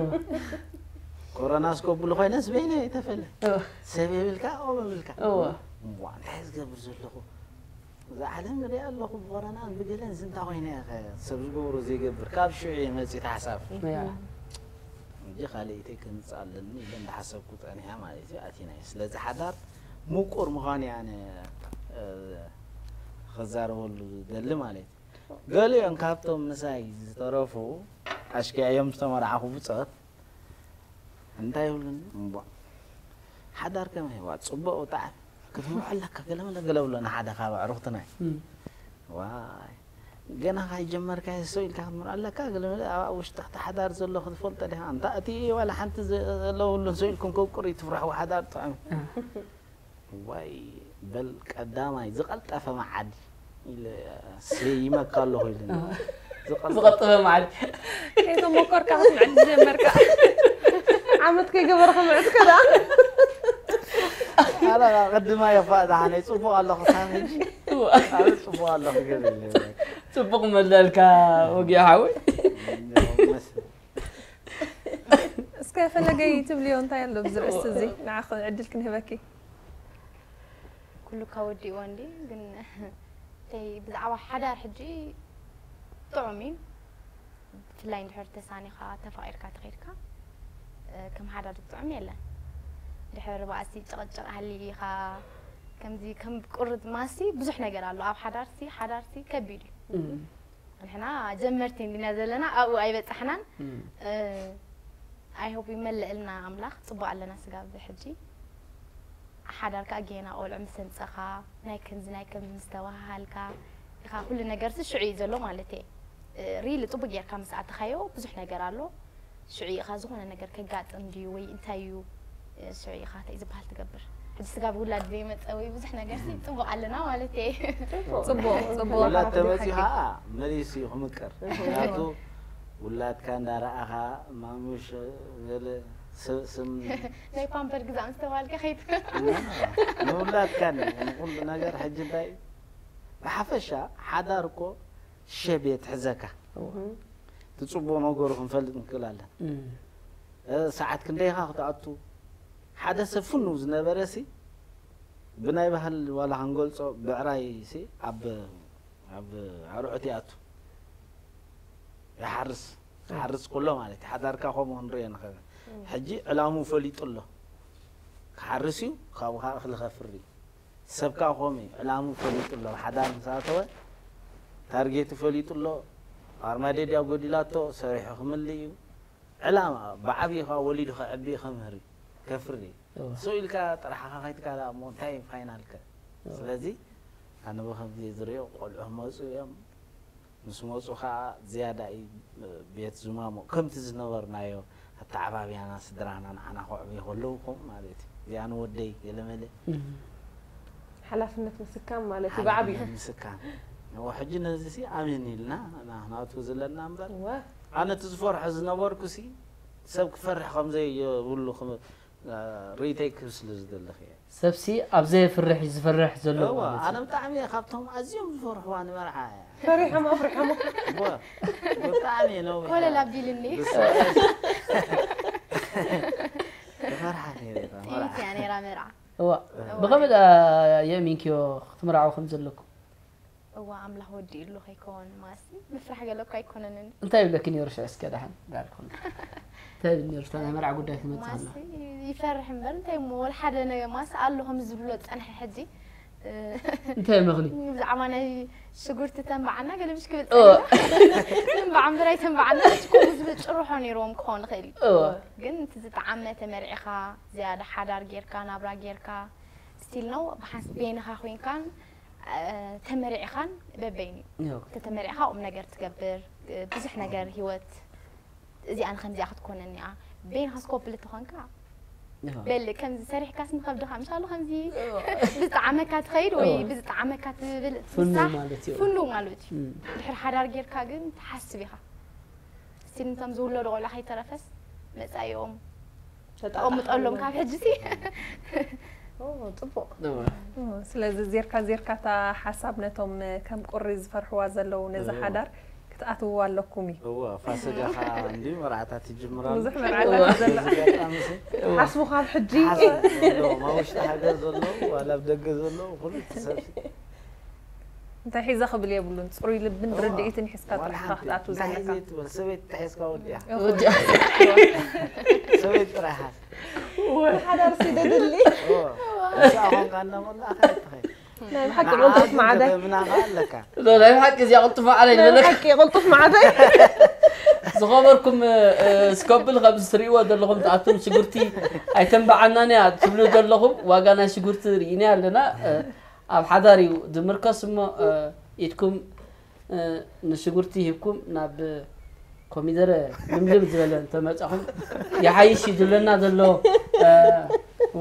ኮረና ስከብሉ ኮይነስ በይነ ተፈለ ሰብ የብልካ ኦም የብልካ እንታይ ዝገብር ዘለኹ እዛ ዓለም ንሪኣ ኣለኹ ብኮረና ብገለን ዝንታ ኮይነ ሰብ ዝገብሮ ዘይገብር ካብ ሽዑ መፂ ተሓሳብ እንጂ ካልእ ኢተይ ክምፅእ ኣለኒ ኢለ እንዳሓሰብኩ ፀኒሐ ማለት እዩ ኣቲና እዩ ስለዚ ሓዳር ምቁር ምዃኑ እየ ኣነ ክዛረበሉ ዝደሊ ማለት እዩ ገሊኦም ካብቶም ምሳይ ዝተረፉ ኣሽኪዐዮም ዝተመርዓኹ ብፆት እንታይ ይብሉኒ እምቧ ሓዳር ከመይ ዋ ፅቡቅ ብጣዕሚ ክትምርዖ ኣለካ ገለመለ ገለ ብሎ ንሓደ ካብ ኣዕሩኽትና ዋይ ገና ካይጀመርካ ሰው ኢልካ ክትምርዖ ኣለካ ገለመለ ኣብ ውሽጢ ክቲ ሓዳር ዘሎ ክትፈልጦ ዲኻ እንታ እቲ ዋላ ሓንቲ ዘለውሉን ሰው ኢልኩም ከብቅር እዩ ትፍርሕዎ ሓዳር ጥዑም ዋይ በል ቀዳማይ ዝቐልጠፈ መዓዲ ኢለ ሰይመካ ኣለኹ ኢሉኒ ዝቐልጠፈ ዝቐጠፈ መዓዲ ከይተሞከርካ ክትምዕድ ዝጀመርካ ዓመት ከይገበረ ከምዕድከ ደኣ ኣረ ቅድማ የፋ ዳሓነይ ጽቡቕ ኣለኹ ሳሚ ሕጂ። ኣረ ጽቡቕ ኣለኹ ገለ። ጽቡቕ መለልካ ወጊ ሓወይ። እስከ ፈለገይ ትብልዮ እንታይ ኣሎ ብዚ ርእሲ እዚ ንዓኺ ዕድል ክንህበኪ። ኩሉ ከወዲእዎ እንዲ ግን ተይ ብዛዕባ ሓዳር ሕጂ ጥዑም እዩ። ብፍላይ እንድሕር ተሳኒኻ ተፋቒርካ ተኸይድካ ከም ሓዳር ጥዑም የለን። ድሕር ባእሲ ጭቕጭቕ ሃልይኻ ከምዚ ከም ቁርጥ ማሲ ብዙሕ ነገር ኣሎ ኣብ ሓዳርሲ ሓዳርሲ ከቢድ እዩ። ንሕና ጀመርቲ እንዲና ዘለና ኣብኡ ኣይበፃሕናን። I hope ይመልእልና ኣምላኽ። ፅቡቅ ኣለና ስጋብ ሕጂ ሓዳር ከዓ ጌና ቆልዑ ምስ ኣምፀኻ ናይ ከምዚ ናይ ከምዚ ምስ ተባሃሃልካ ኢኻ ኩሉ ነገር ሲ ሽዑ እዩ ዘሎ ማለት እየ። ሪሊ ፅቡቅ ጌርካ ምስ ኣተኻዮ ብዙሕ ነገር ኣሎ። ሽዑ ኢኻ ዝኾነ ነገር ከጋጥም ድዩ ወይ እንታይ እዩ ሽዑ ኢኻ እንታይ ዝበሃል ትገብር። ሕጂ ስጋብ ውላድ ዘይመፀ ወይ ብዙሕ ነገር ሲ ፅቡቅ ኣለና ማለት እየ። ፅቡቅ ፅቡቅ ውላድ ተመፅዩ ከዓ መሊሱ እዩ ክምቅር። ምክንያቱ ውላድካ እንዳረኣኻ ማሙሽ ገለ ስም ናይ ፓምፐር ግዛእ ምስ ተባልካ ከይት ንውላድካ ንኹሉ ነገር ሕጂ እንታይ ብሓፈሻ ሓዳር እኮ ሸቤት ሕዘካ ትፅቡቕ ነገሩ ክንፈልጥ ንክእል ኣለና። ሰዓት ክንደይኻ ክትኣቱ ሓደ ሰብ ፍኑው ዝነበረ ሲ ብናይ ባህል ዋላ ክንገልፆ ብዕራይ ሲ ኣብ ኣብ ኣርዑት ይኣቱ ይሓርስ ክሓርስ ኩሎ ማለት እዩ። ሓዳርካ ከምኡ ክንሪኦ ንኽእል። ሕጂ ዕላሙ ፈሊጡ ኣሎ። ክሓርስ እዩ ካብኡ ከዓ እኽሊ ከፍሪ እዩ። ሰብ ከዓ ከምኡ እዩ ዕላሙ ፈሊጡ ኣሎ። ሓዳር ምስ ኣተወ ታርጌቱ ፈሊጡ ኣሎ። ኣርማዴድያ ጎዲላቶ ሰሪሑ ክምልእ እዩ። ዕላማ ብዓብዪ ከዓ ወሊዱ ከዕቢ ከምህር እዩ ከፍሪ እዩ። እሱ ኢልካ ጥራሕኻ ከይትካላ እሞ እንታይ ፋይናልከ? ስለዚ ኣነ ብከምዚ ዝሪኦ ቆልዑ ክመፁ እዮም ምስ መፁ ከዓ ዝያዳ እዩ ቤት ዝማሞ ከምቲ ዝነበርናዮ ኣተዓባብያና ስድራና ንዓና ከዕብዩ ከለዉ ከምኡ ማለት እዩ። እዚኣ ንወደይ ገለመለ ሓላፍነት ምስካም ማለት እዩ ብዓብዩ። ምስካም እዎ ሕጂ ነዚ ሲ ኣሜን ኢልና ናቱ ዘለና እምበር እወ ኣነ እቲ ዝፈርሖ ዝነበርኩ ሲ ሰብ ክፈርሕ ከምዘይብሉ ርኢተይ ክህብ ስለ ዝደለኽ እየ። ሰብሲ ኣብ ዘየፍርሕ እዩ ዝፈርሕ ዘሎ እወ ማለት ኣነ እዩ። ብጣዕሚ እየ ካብቶም ኣዝዮም ዝፈርሕዋ ንመርዓ እያ። ፈሪሖም ኣፍሪሖም እወ ብጣዕሚ እየ ነዊሕ ኮለል ኣቢልኒ ተፈርሓ ነይረ እታ መርዓ። ትምኒት እያ ነይራ መርዓ። እዋ ብኸመይ የእሚንክዮ ክትምርዓው ከም ዘለኩም? እዋ ኣምላኽ ወዲእሉ ከይከውን ማሲ ምፍራሕ ገለ እኮ ኣይኮነንን። እንታይ ይብለኪ ነይሩ ሽዑ እስከ ደሓን ዳርኩም እንታይ ይብል ነይሩ እታ ናይ መርዓ ጉዳይ ትመጽእ ከላ? ማሲ ይፈርሕ እምበር እንታይ እሞ ወላ ሓደ ነገር ማሲ ኣሎ ከም ዝብሎ ዝጸንሐ ሕጂ እንታይ መኽሊ? ብዛዕባ ናይ ሽጉርቲ ተንባዓና ገለ ብሽ ክብል ጸኒሑ ተንባዓ እምበር ኣይተንባዓና ከምኡ ዝብል ጭርሖ ነይርዎም ክኸውን ይኽእል እዩ። እዋ ግን እቲ ዝጠዓመ ተመርዒኻ ዝያዳ ሓዳር ጌርካ ናብራ ጌርካ ስቲል ነው ብሓንስ ቤንኻ ኮይንካን ተመሪዕኻን በበይኑ እዩ። ተተመሪዕኻ ቁም ነገር ትገብር ብዙሕ ነገር ሂወት እዚኣ ንከምዚኣ ክትኮነኒ እያ በይንኻ ስኮፕል እተኾንካ በል ከምዚ ሰሪሕካስ ንኸብድኻ ምሻሉ ከምዚ ብዝጠዓመካ ትኸይድ ወይ ብዝጠዓመካ ትብል ፍኑ ትንሳሕ ማለት እዩ። ፍኑ ማለት እዩ። ድሕሪ ሓዳር ጌርካ ግን ትሓስብ ኢኻ ስቲል ነቶም ዝውለዱ ቆልዑ ከይተረፈስ መፃኢኦም ተቐምጠሎም ካብ ሕጂ ሲ ጽቡቕ ስለዚ ዜርካ ዜርካ እታ ሓሳብ ነቶም ከም ቁሪ ዝፈርሕዋ ዘለዉ ነዚ ሓዳር ክትኣትውዋ ኣለኩም እዩ እዋ ፋሲጋ ከዓ እንዲ መርዓታት ይጅምራሉ ብዙሕ መርዓታት ዘሎ በዚ ገጣሚ ሲ ሓስቡ ካብ ሕጂ ሓሳብ ዘለዎም ኣብ ውሽጢ ሃገር ዘለዉ ዋላ ኣብ ደገ ዘለዉ ኩሉ እቲ ሰብ ሲ እንታይ ሒዘ ክብል የብሉን ፅሩይ ልብን ርድኢትን ሒዝካ ጥራሕ ክትኣትው ዘለካ ሰበይቲ ተሒዝካ ወዲያ ሰበይቲ ጥራሕ ሓዝ ሓዳር ሲደድሊ እሳ ኾንካ እናመላእካ ይትኸይ ናይ ብሓቂ ቁልጡፍ ማዕዳይ ምናኻ ኣለካ ናይ ብሓቂ እዚኣ ቅልጡፍ ማዕዳይ ናይ ዝበለካ ብሓቂ ቁልጡፍ ማዕዳይ ዝኸበርኩም ስኮብል ከምዚ ትርእይዎ ዘለኹም ኣቱም ሽጉርቲ ኣይተንበዓናን እያ ትብሉ ዘለኹም ዋጋ ናይ ሽጉርቲ ርኢና ኣለና ኣብ ሓዳር እዩ ዝምርከስ እሞ ኢድኩም ንሽጉርቲ ሂብኩም ናብ ኮሚደረ ልምልም ዝበለ እንተመጻኹም ይሓይሽ እዩ ዝብለና ዘሎ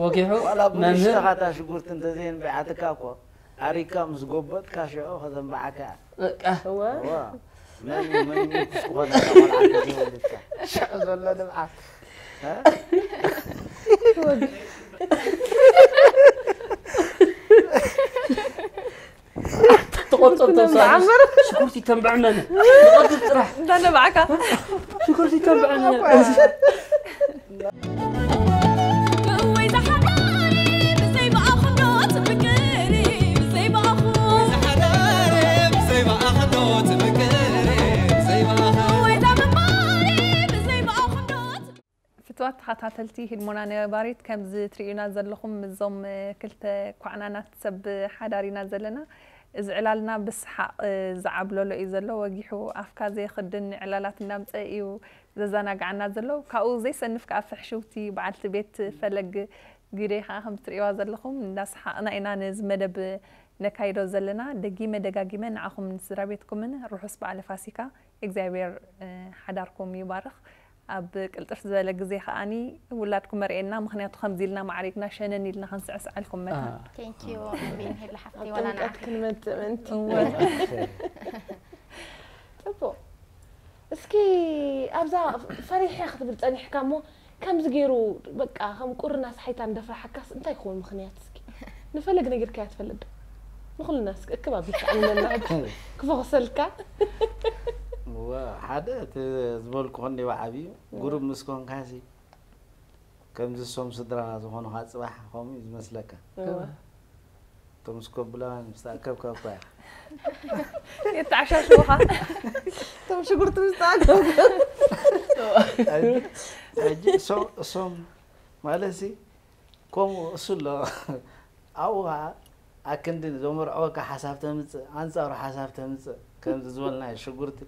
ወጊሑ ዋላ መምህር ብንሽተኻታ ሽጉርቲ እንተዘየንቢዓትካ እኮ ኣሪካ ምስ ጎበጥካ ሽዑ ከተንብዓካ እያ። በቃ እወ እዋ፣ መን እዩ መን እዩ ንጉስ ክኾነካ ቆልዓ እንተዘይወሊድካ ሽዑ ዘሎ ንብዓት እ? ቆብጦብ ተምሳሌ ሽጉርቲ ተንብዕነነ ንቐድድ ጥራሕ እንዳነባዕካ ሽጉርቲ ተንብዕነነ ፍትዋት ተኸታተልቲ ህድሞና ነባሪት ከምዚ ትርእዩና ዘለኹም ምዞም ክልተ ኳዕናናት ሰብ ሓዳር ኢና ዘለና። እዚ ዕላልና ብስሓቕ ዝዓብለሎ እዩ ዘሎ። ወጊሑ ኣፍካ ዘየኽድን ዕላላት እንዳምፀ እዩ ዘዘናግዓና ዘሎ። ካብኡ ዘይሰንፍ ከዓ ፍሕሽውቲ በዓልቲ ቤት ፈለግ ግደይ ከዓ ከም ትርእይዋ ዘለኹም እንዳሰሓቕና ኢና ነዚ መደብ ነካይዶ ዘለና። ደጊመ ደጋጊመ ንዓኹምን ስድራ ቤትኩምን ርሑስ በዓለ ፋሲካ እግዚኣብሔር ሓዳርኩም ይባርኽ። ኣብ ቅልጥፍ ዝበለ ግዜ ከዓኒ ውላድኩም መርኤና ምክንያቱ ከምዚ ኢልና ማዕሪግና ሸነን ኢልና ክንስዕስዐልኩም መታን። Thank you ቢንሄላ ሓፍቲ ወላ ጥምቀት ክንመጽእ ምእንቲ እወ። ጽቡቕ እስኪ ኣብዛ ፈሪሐ ክትብል ጸኒሕካ እሞ ከምዚ ገይሩ በቃ ከም ቁርና ሳሒታ እንደፍራሓካስ እንታይ ይኸውን ምኽንያት እስኪ ንፈለግ ነጊርካያ ትፈልጥ ዶ ንኹልና እስኪ እክብ ኣቢልካ ዕልለና ክፈኽሰልካ እወ ሓደ እቲ ዝበልኩ ከኒዋ ዓብዩ ጉሩብ ምስ ኮንካሲ ከምዚ እሶም ስድራና ዝኾኑኻ ፅባሕ ከምኡ እዩ ዝመስለካ እቶም ስኮብላውያን ምስ ተኣከብካ እኳ ኢኻ የተዓሻሽውኻ እቶም ሽጉርቲ ምስ ተኣከቡ ሕጂ እሶም እሶም ማለት ሲ ከምኡ እሱ ኣሎ ኣብኡ ከዓ ኣክንዲ ዘመርዐወካ ሓሳብ ተምፅእ ኣንፃሩ ሓሳብ ተምፅእ ከምዚ ዝበልናዮ ሽጉርቲ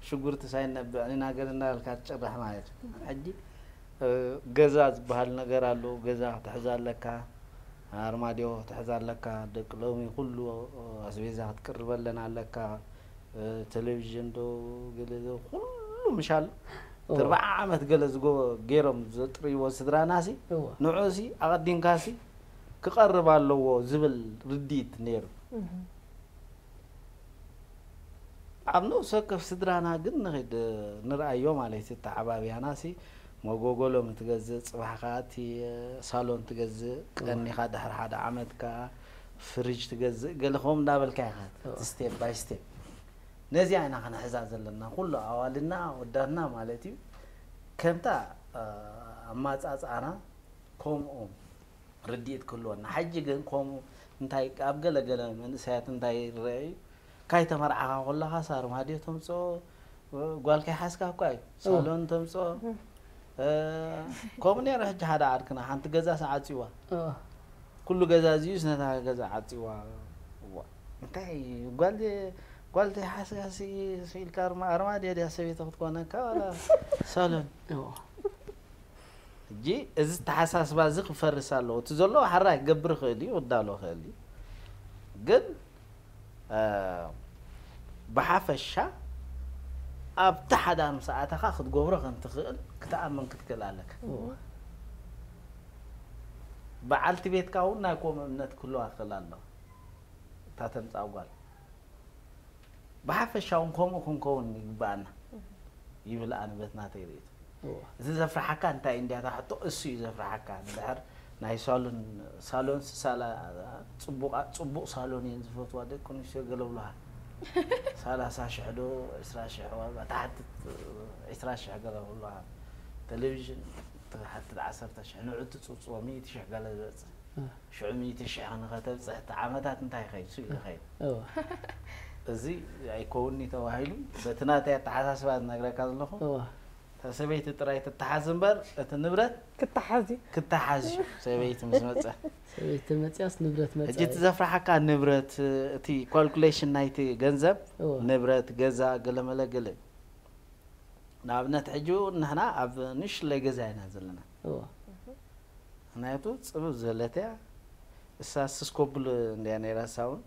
ሽጉርቲ ሳይነብዕ ንናገር እናበልካ ትጭራሕ ማለት እዩ ሕጂ ገዛ ዝበሃል ነገር ኣሎ ገዛ ክትሕዝ ኣለካ ኣርማድዮ ክትሕዝ ኣለካ ደቂ ሎሚ ኩሉ ኣስቤዛ ክትቅርበለን ኣለካ ቴሌቪዥን ዶ ገለ ኩሉ ምሻል ኣርባዓ ዓመት ገለ ዝጎ ገይሮም ዘጥርይዎ ስድራና ሲ ንዑ ሲ ኣቐዲምካ ሲ ክቐርብ ኣለዎ ዝብል ርድኢት ነይሩ ኣብ ነብሲ ወከፍ ስድራና ግን ንኺድ ንርኣዮ ማለት እዩ ተዓባብያና ሲ መጎጎሎም ትገዝእ ፅባሕ ከዓ እቲ ሳሎን ትገዝእ ቀኒኻ ድሕሪ ሓደ ዓመት ከዓ ፍርጅ ትገዝእ ገለ ከምኡ እንዳበልካ ኢኻ step by step ነዚኣ ኢና ክንሕዛ ዘለና ኩሉ ኣዋልና ወዳትና ማለት እዩ ከምታ ኣማፃፅኣና ከምኡ ርድኢት ክህልወና። ሕጂ ግን ከምኡ እንታይ ኣብ ገለ ገለ መንእሰያት እንታይ ይረአ እዩ፣ ካይተመርዓኻ ከለኻ ሳርማድዮ ተምጽኦ፣ ጓል ከይሓዝካ እኳ እዩ ሳሎን ተምጽኦ። ከምኡ ነይሩ። ሕጂ ሓደ ዓርክና ሓንቲ ገዛስ ዓጽዋ፣ ኩሉ ገዛ እዚኡስ ነታ ገዛ ዓጽዋ። እዋ እንታይ ጓል ጓል ዘይሓዝካ ስኢልካ ኣርማድዮ ድያ ሰበይቲ ክትኮነካ ዋላ ሳሎን። ሕጂ እዚ ተሓሳስባ እዚ ክፈርስ ኣለዎ። እቲ ዘለዎ ሓራይ ክገብር ይኽእል እዩ፣ ክዳሎ ይኽእል እዩ። ግን ብሓፈሻ ኣብቲ ሓዳር ምስ ኣተኻ ክትገብሮ ከም ትኽእል ክትኣምን ክትክእል ኣለካ። በዓልቲ ቤትካ እውን ናይ ከምኡ እምነት ክህልዋ ክኽእል ኣለዋ። እታ ተምፅኣ ጓል ብሓፈሻ እውን ከምኡ ክንከውን ይግበኣና ይብል ኣነ በቲ ናተይ ርእይቶ። እቲ ዘፍርሓካ እንታይ እንድያ እታ ሕቶ እሱ እዩ ዘፍርሓካ። እንድሕር ናይ ሳሎን ሳሎን ሳላ ፅቡቕ ሳሎን እየን ዝፈትዋ ደቂ ኣንስትዮ ገለ ብሉሃ ሰላሳ ሽሕ ዶ ዕስራ ሽሕ ዋጋ ትሓትት ዕስራ ሽሕ ገለ ብሉሃ ቴሌቪዥን ትሓትት ዓሰርተ ሽሕ ንዑ ትፅብፅቦ ሚእቲ ሽሕ ገለ ዝበፅእ ሽዑ ሚእቲ ሽሕ ንኸተብፅሕ እቲ ዓመታት እንታይ ይኸይድ ሱ ይኸይድ እዚ ኣይከውንኒ ተባሂሉ በቲ ናተይ ኣተሓሳስባ ዝነግረካ ዘለኹ እታ ሰበይቲ ጥራይ ትተሓዝ እምበር እቲ ንብረት ክትሓዝ እዩ ክትሓዝ እዩ ሰበይቲ ምስ መፀ ሰበይቲ መፅያስ ንብረት መፀ ሕጂ እቲ ዘፍርሓካ ንብረት እቲ ካልኩሌሽን ናይቲ ገንዘብ ንብረት ገዛ ገለመለ ገለ ንኣብነት ሕጂ እውን ንሕና ኣብ ንእሽለይ ገዛ ኢና ዘለና ምክንያቱ ፅብብ ዝበለት እያ እሳ ስስኮብል እንድያ ነይራ እሳ እውን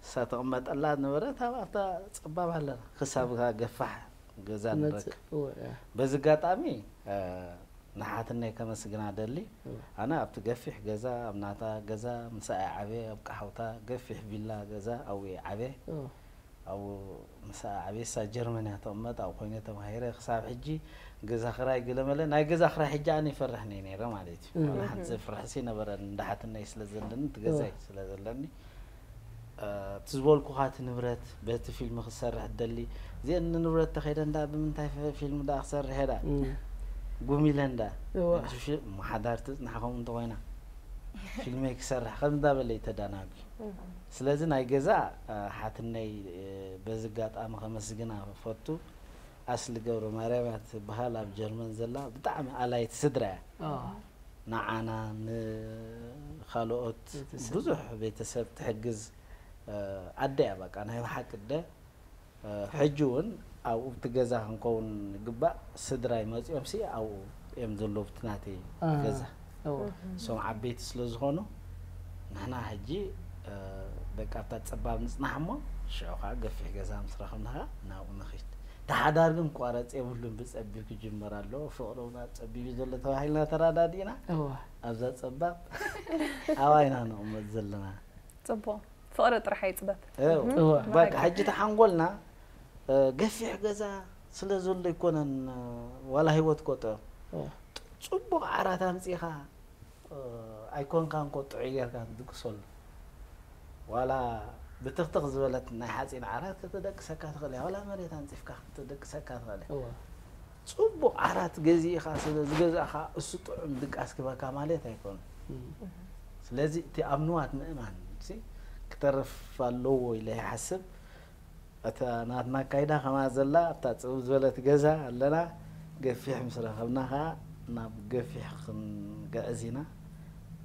እሳ ተቕመጠላ ነበረት ኣብ ኣብታ ፀባብ ኣለና ክሳብ ገፋሕ ገዛ ንረክብ በዚ ኣጋጣሚ ንሓትነይ ከመስግና ደሊ ኣነ ኣብቲ ገፊሕ ገዛ ኣብ ናታ ገዛ ምሳኣ ዓብየ ኣብ ቃሓውታ ገፊሕ ቪላ ገዛ ኣብኡ ዓብየ ኣብኡ ምሳኣ ዓብየ እሳ ጀርመን እያ ተቕመጥ ኣብኡ ኮይነ ተማሂረ ክሳብ ሕጂ ገዛ ክራይ ገለመለ ናይ ገዛ ክራይ ሕጂ ኣነ ይፈርሕ ነይ ነይረ ማለት እዩ ዋላ ሓንቲ ዘፍርሕሲ ነበረ እንዳሓትነይ ስለ ዘለኒ እቲ ገዛይ ስለ ዘለኒ እቲ ዝበልኩኻ እቲ ንብረት በቲ ፊልም ክሰርሕ ትደሊ፣ እዚአን ንብረት ተኸይደ እንዳ ብምንታይ ፊ-፣ ፊልም ደኣ ክሰርሕ እየ ደኣ? እም። ጉም ኢለ እንዳ። እወ። እቲ ፊልም ሓዳር ትጽናሕ ከምኡ እንተኾይና፣ ፊልመይ ክሰርሕ ከም እንዳበለ እዩ ተዳናጒ። እም። ስለዚ ናይ ገዛ፣ እ፣ ሓትነይ፣ እ፣ በዚ ኣጋጣሚ ከመስግና እፈቱ። ኣስሊ ገብረ ማርያም እያ ትበሃል፣ ኣብ ጀርመን ዘላ ብጣዕሚ ኣላይቲ ስድራ እያ። ኦ። ንዓና፣ ንኻልኦት ቤተሰብ። ብዙሕ ቤተሰብ ትሕግዝ፣ እ፣ ኣደ እያ በቃ፣ ናይ ብሓቂ ኣደ። እ፣ ሕጂ እውን ኣብኡ ኣብቲ ገዛ ክንከውን ይግባእ፣ ስድራይ መጺኦምሲ ኣብኡ እዮም ዘለዉ፣ ኣብቲ ናተይ እ፣ ገዛ። እወ። እሶም ዓበይቲ ስለ ዝኾኑ፣ ንሕና ሕጂ፣ እ፣ በቃ ኣብታ ጸባብ ንጽናሕ እሞ፣ ሽዑ ኸዓ ገፊሕ ገዛ ምስ ረኸብና ኸዓ ናብኡ ንኺድ። ሓዳር ግን ቋረጽ የብሉን፣ ብጸቢብ ክጅመር ኣለዎ። ፍቕሪ እውን ኣብ ጸቢብ እዩ ዘሎ ተባሂልና ተረዳዲእና፣ እወ። ኣብዛ ጸባብ ኣባይና ነቕመጥ ዘለና። ጽቡቕ። ፍቕሪ ጥራሕ ኣይጽበብ። እው። እወ። በቃ፣ ሕጂ ተሓንጎልና፣ እ፣ ገፊሕ ገዛ ስለ ዘሎ ኣይኮነን፣ እ፣ ዋላ ህይወት ኮጠ። እወ። ጽቡቕ ዓራት ኣምጺኻ፣ እ፣ ኣይኮንካን ኮ ጥዑይ ጌርካ ትድቅሰሉ። ዋላ ብትኽትኽ ዝበለት ናይ ሓጺን ዓራት ክትደቅሰካ ትኽእል እያ። ዋላ መሬት ኣንጺፍካ ክትደቅሰካ ትኽእል እያ። እወ። ጽቡቕ ዓራት ገዚእኻ ስለ ዝገዛእኻ እሱ ጥዑም ድቃስ ክበካ ማለት ኣይኮነን። እም። ስለዚ እቲ ኣብ ንዋት ምእማን ሲ ክተርፍ ኣለዎ ኢለ ይሓስብ። እታ ናትና ኣካይዳ ከማ ዘላ ኣብታ ጽብብ ዝበለት ገዛ ኣለና። ገፊሕ ምስ ረኸብና ኸኣ ናብ ገፊሕ ክንግዕዝ ኢና።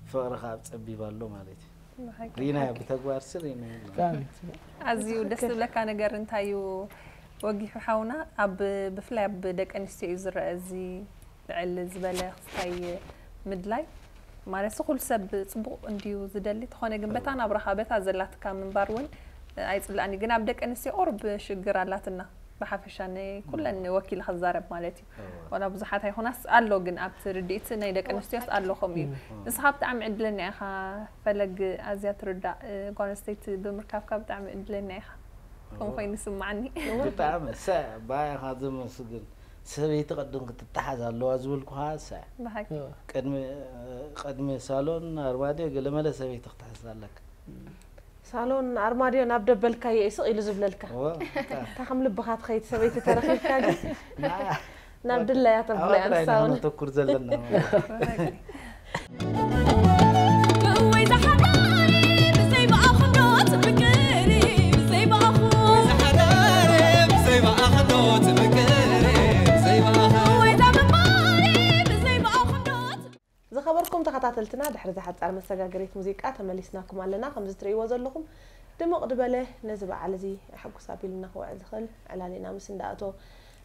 ፍቕሪ ኸኣ ኣብ ጸቢብ ኣሎ ማለት እዩ። ብሓቂ። ሪኢናዮ፣ ብተግባር ሲ ሪኢናዮ ኣለና። ብጣዕሚ ጽቡቕ። ኣዝዩ ደስ ትኽክል። ዝብለካ ነገር እንታይ እዩ ወጊሑ ሓውና? ኣብ፣ ብፍላይ ኣብ ደቂ ኣንስትዮ እዩ ዝረአ እዚ ልዕል ዝበለ ክስታይ ምድላይ። ማለት ኩሉ ሰብ ጽቡቕ እንድዩ ዝደሊ፣ ተኾነ ግን በታ ናብራኻ፣ በታ ዘላትካ ምንባር እውን ኣይጽላእን እዩ። ግን ኣብ ደቂ ኣንስትዮ ቁሩብ ሽግር ኣላትና። ብሓፈሻ ናይ ኩለን ወኪለ ክዛረብ ማለት እዩ። እወ። ዋላ ብዙሓት ኣይኾናስ ኣሎ፣ ግን ኣብቲ ርድኢት ናይ ደቂ ኣንስትዮስ ኣሎ ከምኡ እዩ። እም። ንስኻ ብጣዕሚ ዕድለኛ ኢኻ ፈለግ፣ ኣዝያ ትርዳእ ጓል ኣንስተይቲ ብምርካብካ ብጣዕሚ ዕድለኛ ኢኻ። ከምኡ እወ። ኮይኑ ይስማዓኒ። ብጣዕሚ ሰ-፣ ባይኻ ዘመስግን ሰበይቲ ቅድም ክትተሓዝ ኣለዋ ዝብልኩኻ ሰ-፣ ብሓቂ። እወ። ቅድሚ፣ ቅድሚ ሳሎን ኣርማድዮ ገለመለ ሰበይቲ ክትሕዝ ኣለካ። እም። ሳሎን ኣርማድዮ ናብ ደበልካዮ እዩ ስቕ ኢሉ ዝብለልካ። እወ፣ እታ። እታ ከም ልብኻ ትኸይድ ሰበይቲ ተረኺብካ ግን ና-፣ ናብ ድላያ ተብሎ እያ ኣዋጥራ ኢና ንሳ እውን። ክነተኩር ዘለና ማለት እዩ። እወይ ዝሓዳሪ ብዘይ ብኣኹም ዶ ትምቅሪ፣ ብዘይ ብኣኹም። እወይ ዝሓዳሪ ብዘይ ብኣኹም ዶ ትምቅሪ፣ ብዘይ ብኣኹም። እወይ እዛ ምንባሪ ብዘይ ብኣኹም ዶ ዝኸበርኩም ተኸታተልትና፣ ድሕሪ እዛ ሓጻር መሰጋገሪት ሙዚቃ ተመሊስናኩም ኣለና። ከምዚ ትርእይዎ ዘለኹም ድሙቕ ዝበለ ነዚ በዓል እዚ ሕጉስ ኣቢሉና ክውዕል ዝኽእል ዕላል ኢና ምስ እንዳኣቶ፣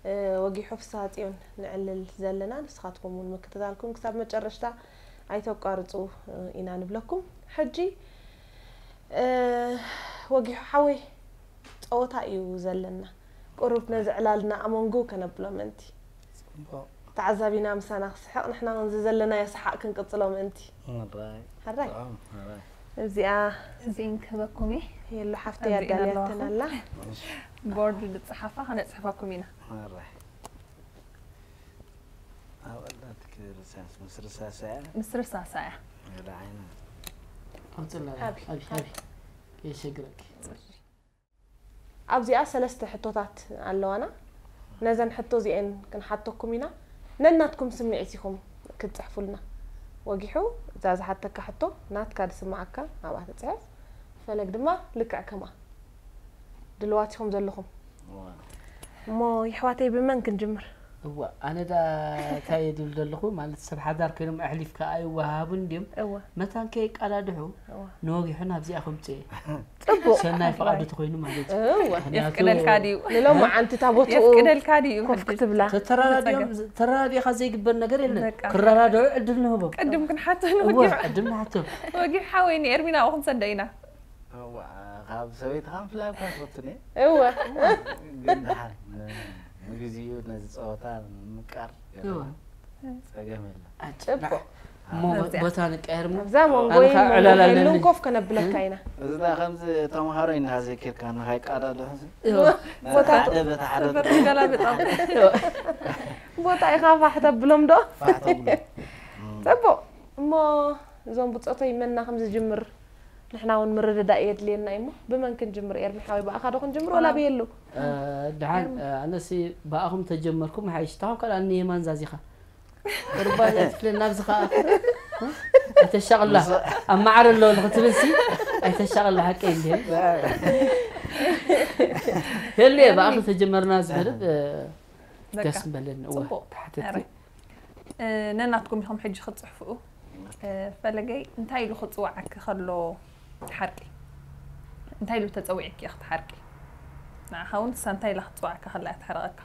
እ፣ ወጊሑ ፍስሃ ጽዮን ንዕልል ዘለና። ንስኻትኩም እውን ምክትታልኩም ክሳብ መጨረሽታ ኣይተቋርጹ፣ እ፣ ኢና ንብለኩም። ሕጂ፣ እ፣ ወጊሑ ሓወይ ጸወታ እዩ ዘለና። ቁሩብ ነዚ ዕላልና ኣመንጉ ከነብሎ ምእንቲ። ጽቡቕ። ተዓዛቢና ምሳና ክስሕቕ፣ ንሕና እውን እዚ ዘለናዮ ሰሓቕ ክንቅጽሎ ምእንቲ። ሕራይ። ሕራይ። ጥዑም፣ ሕራይ። እዚኣ እዚእን ክህበኩም እየ። የሉ ሓፍተይ እዚእን ኣዳልያተን ኣለዋኹም። ኣላ። እሺ። ቦርድ ዝጸሓፋ ከነጽሕፈኩም ኢና። ሕራይ። ኣብ ኣላትኪ ርሳስ፣ ምስ ርሳሳ እያ? ምስ ርሳሳ እያ። ወደ ዓይና። ኣውፅላ። ሃቢ፣ ሃቢ፣ ሃቢ። ከየሸግረኪ። ኣብዚኣ ሰለስተ ሕቶታት ኣለዋና። ነዘን ሕቶ እዚኤን ክንሓተኩም ኢና። ነናትኩም ስምዒት ኢኹም ክትጽሕፉልና። ወጊሑ፣ እዛ ዝሓተካ ሕቶ ናትካ ዝስምዓካ ኣብኣ ትጽሕፍ። ፈለግ ድማ ልክዕ ከምኣ። ድልዋት ኢኹም ዘለኹም። እዋ። እሞ የሕዋተይ ብመን ክንጅምር? እዋ፣ ኣነ ዳ እንታይ ድብል ዘለኹ፣ ማለት ሰብ ሓዳር ኮይኖም ኣሕሊፍካ ኣይወሃሃቡን ድዮም? እዋ። መታን ከየቃዳድሑ እዋ። ንወጊሑ ናብዚኣ ከምጽእ እየ። ጽቡቕ። ሰናይ ፍቓዱ ተኾይኑ ማለት እዩ። እዋ። ምኽንያቱ የፍቅደልካ ድዩ? ንሎማዓንቲ እታ ቦትኡ የፍቅደልካ ድዩ? ኮፍ ክትብላ። ተተራዳዲኦም፣ ተጸገም። ተራዳዲኻ ዘይግበር ነገር የለን። በቃ። ክረዳድዑ ዕድል ንህቦም። ቅድም ክንሓቶ እዋ፣ ንወጊሑ። ዕድል ንሓቶ። ወጊሑ ሓወይ ንኤርሚና ኣብኡ ክንሰዶ ኢና። እዋ፣ ካብ ሰበይትኻ ምፍላይ እኳ ኣይፈቱን እየ። እወ። ግን ደሓን፣ ን-፣ ንግዚኡ ነዚ ጸወታ ንምቃር እወ። ጸገም የለን። ኣጭ-፣ ጽቡቕ። እሞ ኣዝያ። ቦታ ንቀየር እሞ። ኣብዛ መንጎ ኣነ ከዓ መንጎ ዕላል ኣለኒ። የሉን ኮፍ ከነብለካ ኢና። እዚ ዳ ከምዚ ተምሃሮ ኢና ዘኪርካ ንኻይቃዳድሑሲ። እወ። ነቲ ቦታ ሓደ በቲ ሓደ ሰፈር ትገላብጦ። እወ። ቦታ ኢኻ ፋሕ ተብሎም ዶ? ፋሕ ተብሎ። እም። ጽቡቕ። እሞ እዞም ብጾተይ መና ከም ዝጅምር ንሕና እውን ምርድዳእ የድልየና እዩ እሞ፣ ብመን ክንጅምር? ኤርሚ ሓወይ፣ ብኣኻ ዶ ክንጅምር ወላ ብየሉ? እ፣ ደሓን፣ እ፣ ኣነሲ ብኣኹም ተጀመርኩም ሓይሽ። ታኹም ካልኣ ንየማን ዛዚኻ። ቁርባን እያ ትፍለና ኣብዚ ኸኣ። እ? ኣይተሻቕላ። ኣብ ማዕረ ኣሎ ክትብል ሲ ኣይተሻቕላ፣ ሓቀይ እንድየ። ሄሉየ፣ ብኣኺ ተጀመርና ዝበልብ፣ እ፣ በቃ። ደስ ምበለኒ። እወ፣ ጽቡቕ። ተሓተቲ። ሕራይ። እ፣ ነናትኩም ኢኹም ሕጂ ክትጽሕፍኡ። እ፣ ፈለገይ፣ እንታይ ኢሉ ክጽውዓኪ ከሎ ትሓርቂ? እንታይ ኢሉ ተጸዊዕኪ ኢኺ ትሓርቂ? ንዓኻ እውን ንሳ እንታይ ኢላ ክትጽውዓካ ከላ እያ ትሕርቐካ?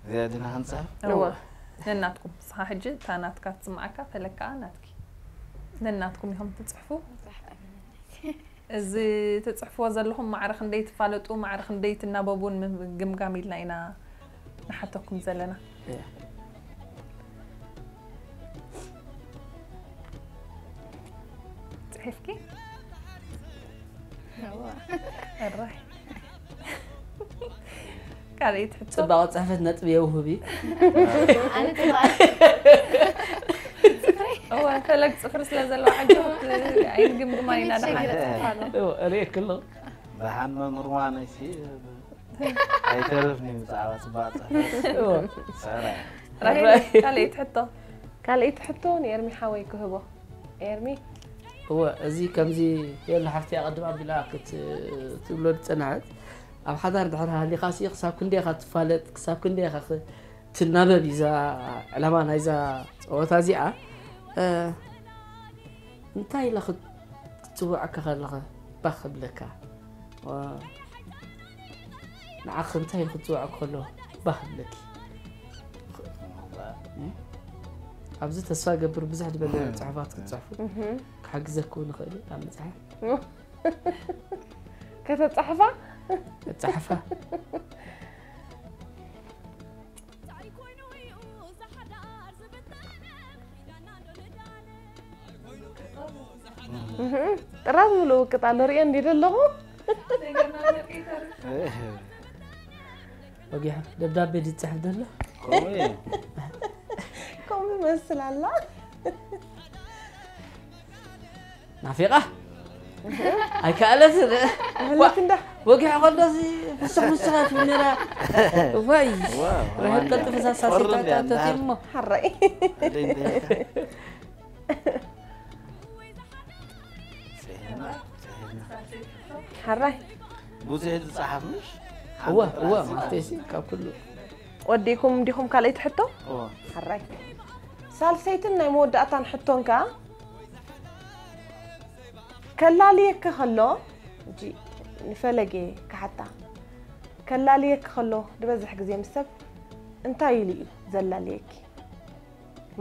እዚኣ ድና ክንፅሕፍ? እወ። እወ። ነናትኩም፣ ንስኻ ሕጂ እታ ናትካ ትስምዓካ፣ ፈለግ ከኣ ናትኪ። ነናትኩም ኢኹም ትጽሕፉ። እዚ ትጽሕፍዎ ዘለኹም ማዕረ ክንደይ ትፋለጡ፣ ማዕረ ክንደይ ትናበቡ ንምግምጋም ኢልና ኢና ንሓተኩም ዘለና። እያ። ጽሒፍኪ? ሕራይ። ካልኣይቲ ሕቶ። ጽባቐ ጽሕፈት ነጥቢ የውህብ እዩ። ኣነ ጽባቐ እወ፣ ፈለግ ጽፍሪ ስለ ዘለዋ ሕጂ ኣይንግምግማን ኢና ደሓን። እወ፣ እርእየኪ ኣለኹ። ደሓን መምህር ዋነይሲ ኣይተርፍኒ ብዛዕባ ጽባቐ ጽሕፈት። እወ። ሰረ። ራሄል፣ ራሄል። ካልኣይቲ ሕቶ። ካልኣይቲ ሕቶ ንኤርሚ ሓወይ ክህቦ። ኤርሚ። እወ፣ እዚ ከምዚ ሄሉ ሓፍቲ ኣቐድም ኣቢላ ክት-፣ ትብሎ ዝጸናሕት፣ ኣብ ሓዳር ድሕሪ ሃሊኻሲ ክሳብ ክንደይ ኢኻ ትፋለጥ፣ ክሳብ ክንደይ ኢኻ ክ-፣ ትናበብ እዩ እዛ ዕላማ ናይዛ ጸወታ እዚኣ። እ፣ እንታይ ኢላ ክት-፣ ክትጽውዓካ ከለኻ ባህ ክብለካ? ዋ፣ ንዓኺ እንታይ ኢሉ ክጽውዓኪ ከሎ ባህ ክብለኪ? ኣብዚ ተስፋ ገብር ብዙሕ ዝበለ ጽሑፋት ክትጽሕፉ እህም። ክሕግዘኩም ንኽእል ኣብ ምጽሓፍ። ከተጻሕፋ? እጻሕፋ። እህም። ጥራዝ ምልኡ ቅጣሎ ርእዮ እንዲ ዘለኹ። ወጊሑ ደብዳቤ ዝጽሕፍ ዘሎ። ከምኡ እዩ። ከምኡ ይመስል ኣላ። ናፊቓ። ኣይከኣለትን። መለክ እንዳ። ወጊሑ ከሎሲ ፍስሕ ፍስሕ ትብል ነራ። ዋይ። ዋው፣ ርሕቅ ዋና። ቀልጥፍ እዛ ሳሴታ ቆርብ እያ፣ ተትሞ። ሓራይ። እንደ፣ እንደ። ጽሕና፣ ጽሕና። ሓራይ። ብዙሕ ዝጸሓፍ ምሽ? እወ፣ እወ፣ ማለተይሲ ካብ ኩሉ። ወዲኩም እንዲኹም ካልኣይቲ ሕቶ? እወ። ሓራይ። ሳልሰይትን ናይ መወዳእታን ሕቶን ከኣ፣ ከላልየኪ ከሎ፣ እጂ ንፈለጌ ክሓታ፣ ከላልየኪ ከሎ ዝበዝሕ ግዜ ምስ ሰብ እንታይ ኢሉ እዩ ዘላልየኪ?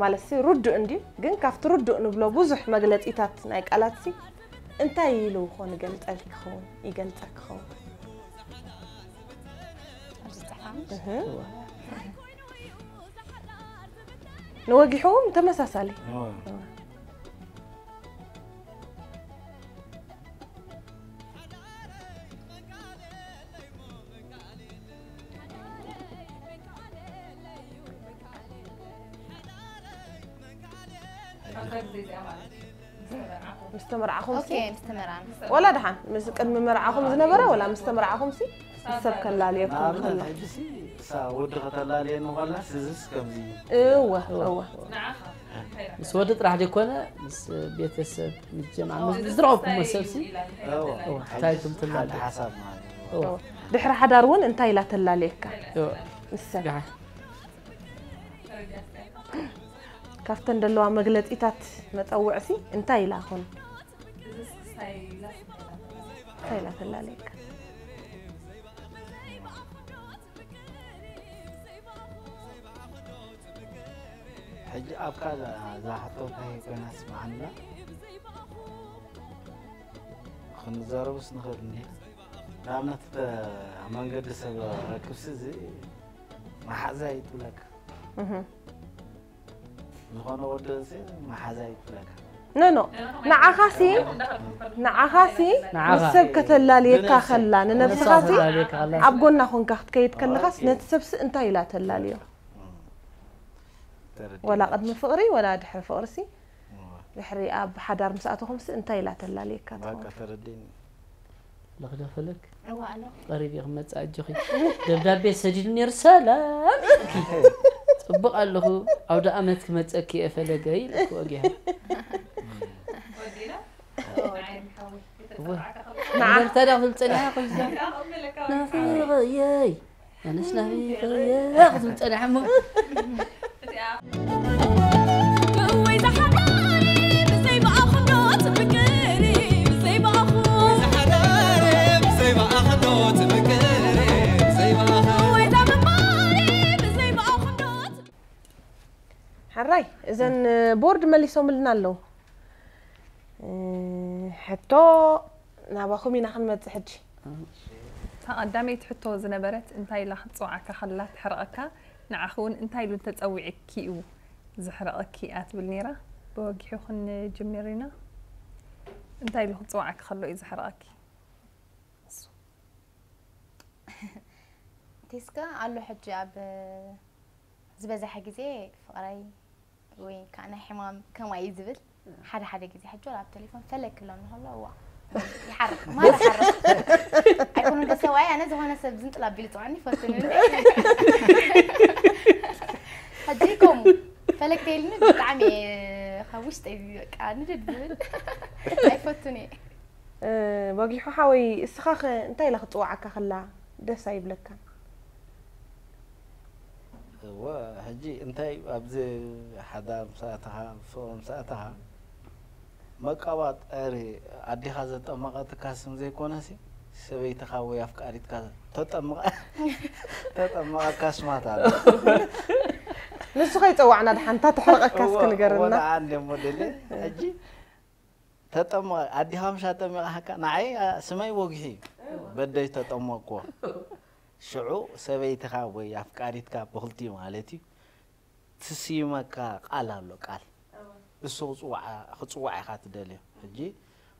ማለትሲ ርዱእ እንድዩ፣ ግን ካብቲ ርዱእ ንብሎ ብዙሕ መግለጺታት ናይ ቃላትሲ እንታይ ኢሉ ኮን ይገልጸልኪ ኸውን፣ ይገልጸኪ ኸውን? ኣብዚ ጸሓፍ እህ። ንወጊሑ እውን ተመሳሳሊ። እወ። ምስ ተመርዓኹም ኦኬ፣ ምስ ተመርዓና። ወላ ደሓን ምስ ቅድሚ መርዓኹም ዝነበረ ወላ ምስ ተመርዓኹም ሲ ሰብ ከላልየኩም ንኣብነት ከሎ። ሕጂ ሲ እሳ ወዲ ከተላልየኒ ከላ ስዝስ ከምዚ እወ እወ ምስ ወዲ ጥራሕ ዘይኮነ ምስ ቤተሰብ፣ ምስ ጀምዓ፣ ምስ ዝረኸብኩሞ ሰብሲ እወ፣ እወ፣ እንታይ ትም ትላለ? ሓንቲ ሓሳብ ማለት እዩ። እወ፣ ድሕሪ ሓዳር እውን እንታይ ኢላ ተላልየካ? እወ። ንሰብ ጋሕ። ካብተን ዘለዋ መግለጺታት መጸውዕሲ እንታይ ኢላ ኾን? እንታይ ኢላ ተላለየካ? ሕጂ ኣብ ካልእ እዛ ሕቶ እንታይ ኮይና ትስምዓኒ ኣላ? ክንዛረብስ ንኽእል እንዲና። ንኣብነት ኣብ መንገዲ ሰብ ረክብሲ እዚ መሓዛ ይጥለካ። እህ። ዝኾነ ወዲ ኣንስዮ መሓዛ ይጥለካ። ኖ ኖ ንዓኻሲ ንዓኻሲ ንዓኻ። ምስ ሰብ ከተላልየካ ከላ ንነብስኻሲ ተላልየካ ከላ። ኣብ ጎና ኮንካ ክትከይድ ከለኻስ ኦኬ። ነቲ ሰብሲ እንታይ ኢላ ተላልዮ? ተረዲእ። ወላ ቅድሚ ፍቕሪ ወላ ድሕሪ ፍቕሪሲ ድሕሪ ኣብ ሓዳር ምስ ኣተኹምስ እንታይ ኢላ ተላልየካ ባቃ ትኸውን? ተረዲኒ። ለኽደ ፈለግ እዋ ኣሎ ቀሪብ ኢኹም መጽእ ኣጆኺ። ደብዳቤ ሰዲዱ ነይሩ ሰላም ኢልኪ። ጽቡቕ ኣለኹ ኣውደ ኣመት ክመጸኪ እየ ፈለገ ኢልኩ ወጊያ። ንዓ እንታይ ዳኽል ጸኒሓ ኹዛ ናፍቕየይ ኣነስ ናፍቕየ ክትብል ጸኒሓ እሞ እወይ ዝሓዳሪ ብዘይ ብኣኹም ዶ ትፍቅሪ ብዘይ ብኣኹም ዝሓዳሪ ብዘይ ብኣኹም ዶ ትፍቅሪ ብዘይ ብኣኹም እወይ ዛ ምንባሪ ብዘይ ብኣኹም ዶ ሕራይ እዘን ቦርድ መሊሶምልና ኣለዉ። እ፣ ሕቶ ናባኹም ኢና ክንመጽእ ሕጂ። እታ ቀዳመይቲ ሕቶ ዝነበረት እንታይ ኢላ ክትፅውዓካ ከላ ትሕርቐካ ንዓኺ እውን እንታይ ኢሉ እንተፀዊዕኪ እዩ ዝሕርቐኪ እያ ትብል ነይራ። ብወጊሑ ክንጅምር ኢና። እንታይ ኢሉ ክፅውዓኪ ከሎ እዩ ዝሕርቐኪ? ቲስካ ኣሎ ሕጂ ኣብ ዝበዝሐ ግዜ ፍቕረይ ወይ ከዓ ናይ ሕማም ከማይ እዩ ዝብል ሓደ ሓደ ግዜ ሕጂ ኣብ ቴሌፎን ፈለግ ክብለኒ ከሎ እዋ ይሓርቕ ማራ ሓርቕ ኣይኮነ ዶ ሰብኣይ ኣነ ዝኾነ ሰብ ዝንጥል ኣቢሉ ፅዋዕኒ ይፈትኒ ሕጂ ከምኡ ፈለግ ተይልኒ ብጣዕሚ እየ ካብ ውሽጠይ በቃ ንድድ ዝብል ኣይፈቱን እየ እ፣ ወጊሑ ሓወይ እስኻ ኸ እንታይ ኢላ ክፅውዓካ ከላ ደስ ኣይብለካን? እወ ሕጂ እንታይ ኣብዚ ሓዳር ምስ ኣተኻ ፍቕሪ ምስ ኣተኻ መቃባጠሪ ኣዴኻ ዘጠመቐትካ ስም ዘይኮነሲ ሰበይትኻ ወይ ኣፍቃሪትካ ተጠምቐ ተጠመቐካ ስማት ኣሎ ንሱ ከይፀዋዕና ድሓን እታ ተሕርቐካ እስኪ ንገርና። ኣንዴ ሞዴል ሕጂ ተጠመቐ ኣዴኻ ምሻ ጠሚቓ ሓካ ንዓይ ስመይ ወግሒ እዩ በደይ ተጠመቅኩዎ ሽዑ ሰበይትኻ ወይ ኣፍቃሪትካ ብክልቲኡ ማለት እዩ ትስይመካ ቃል ኣሎ ቃል እሱ ክፅዋዕ ኢኻ ትደልዮ ሕጂ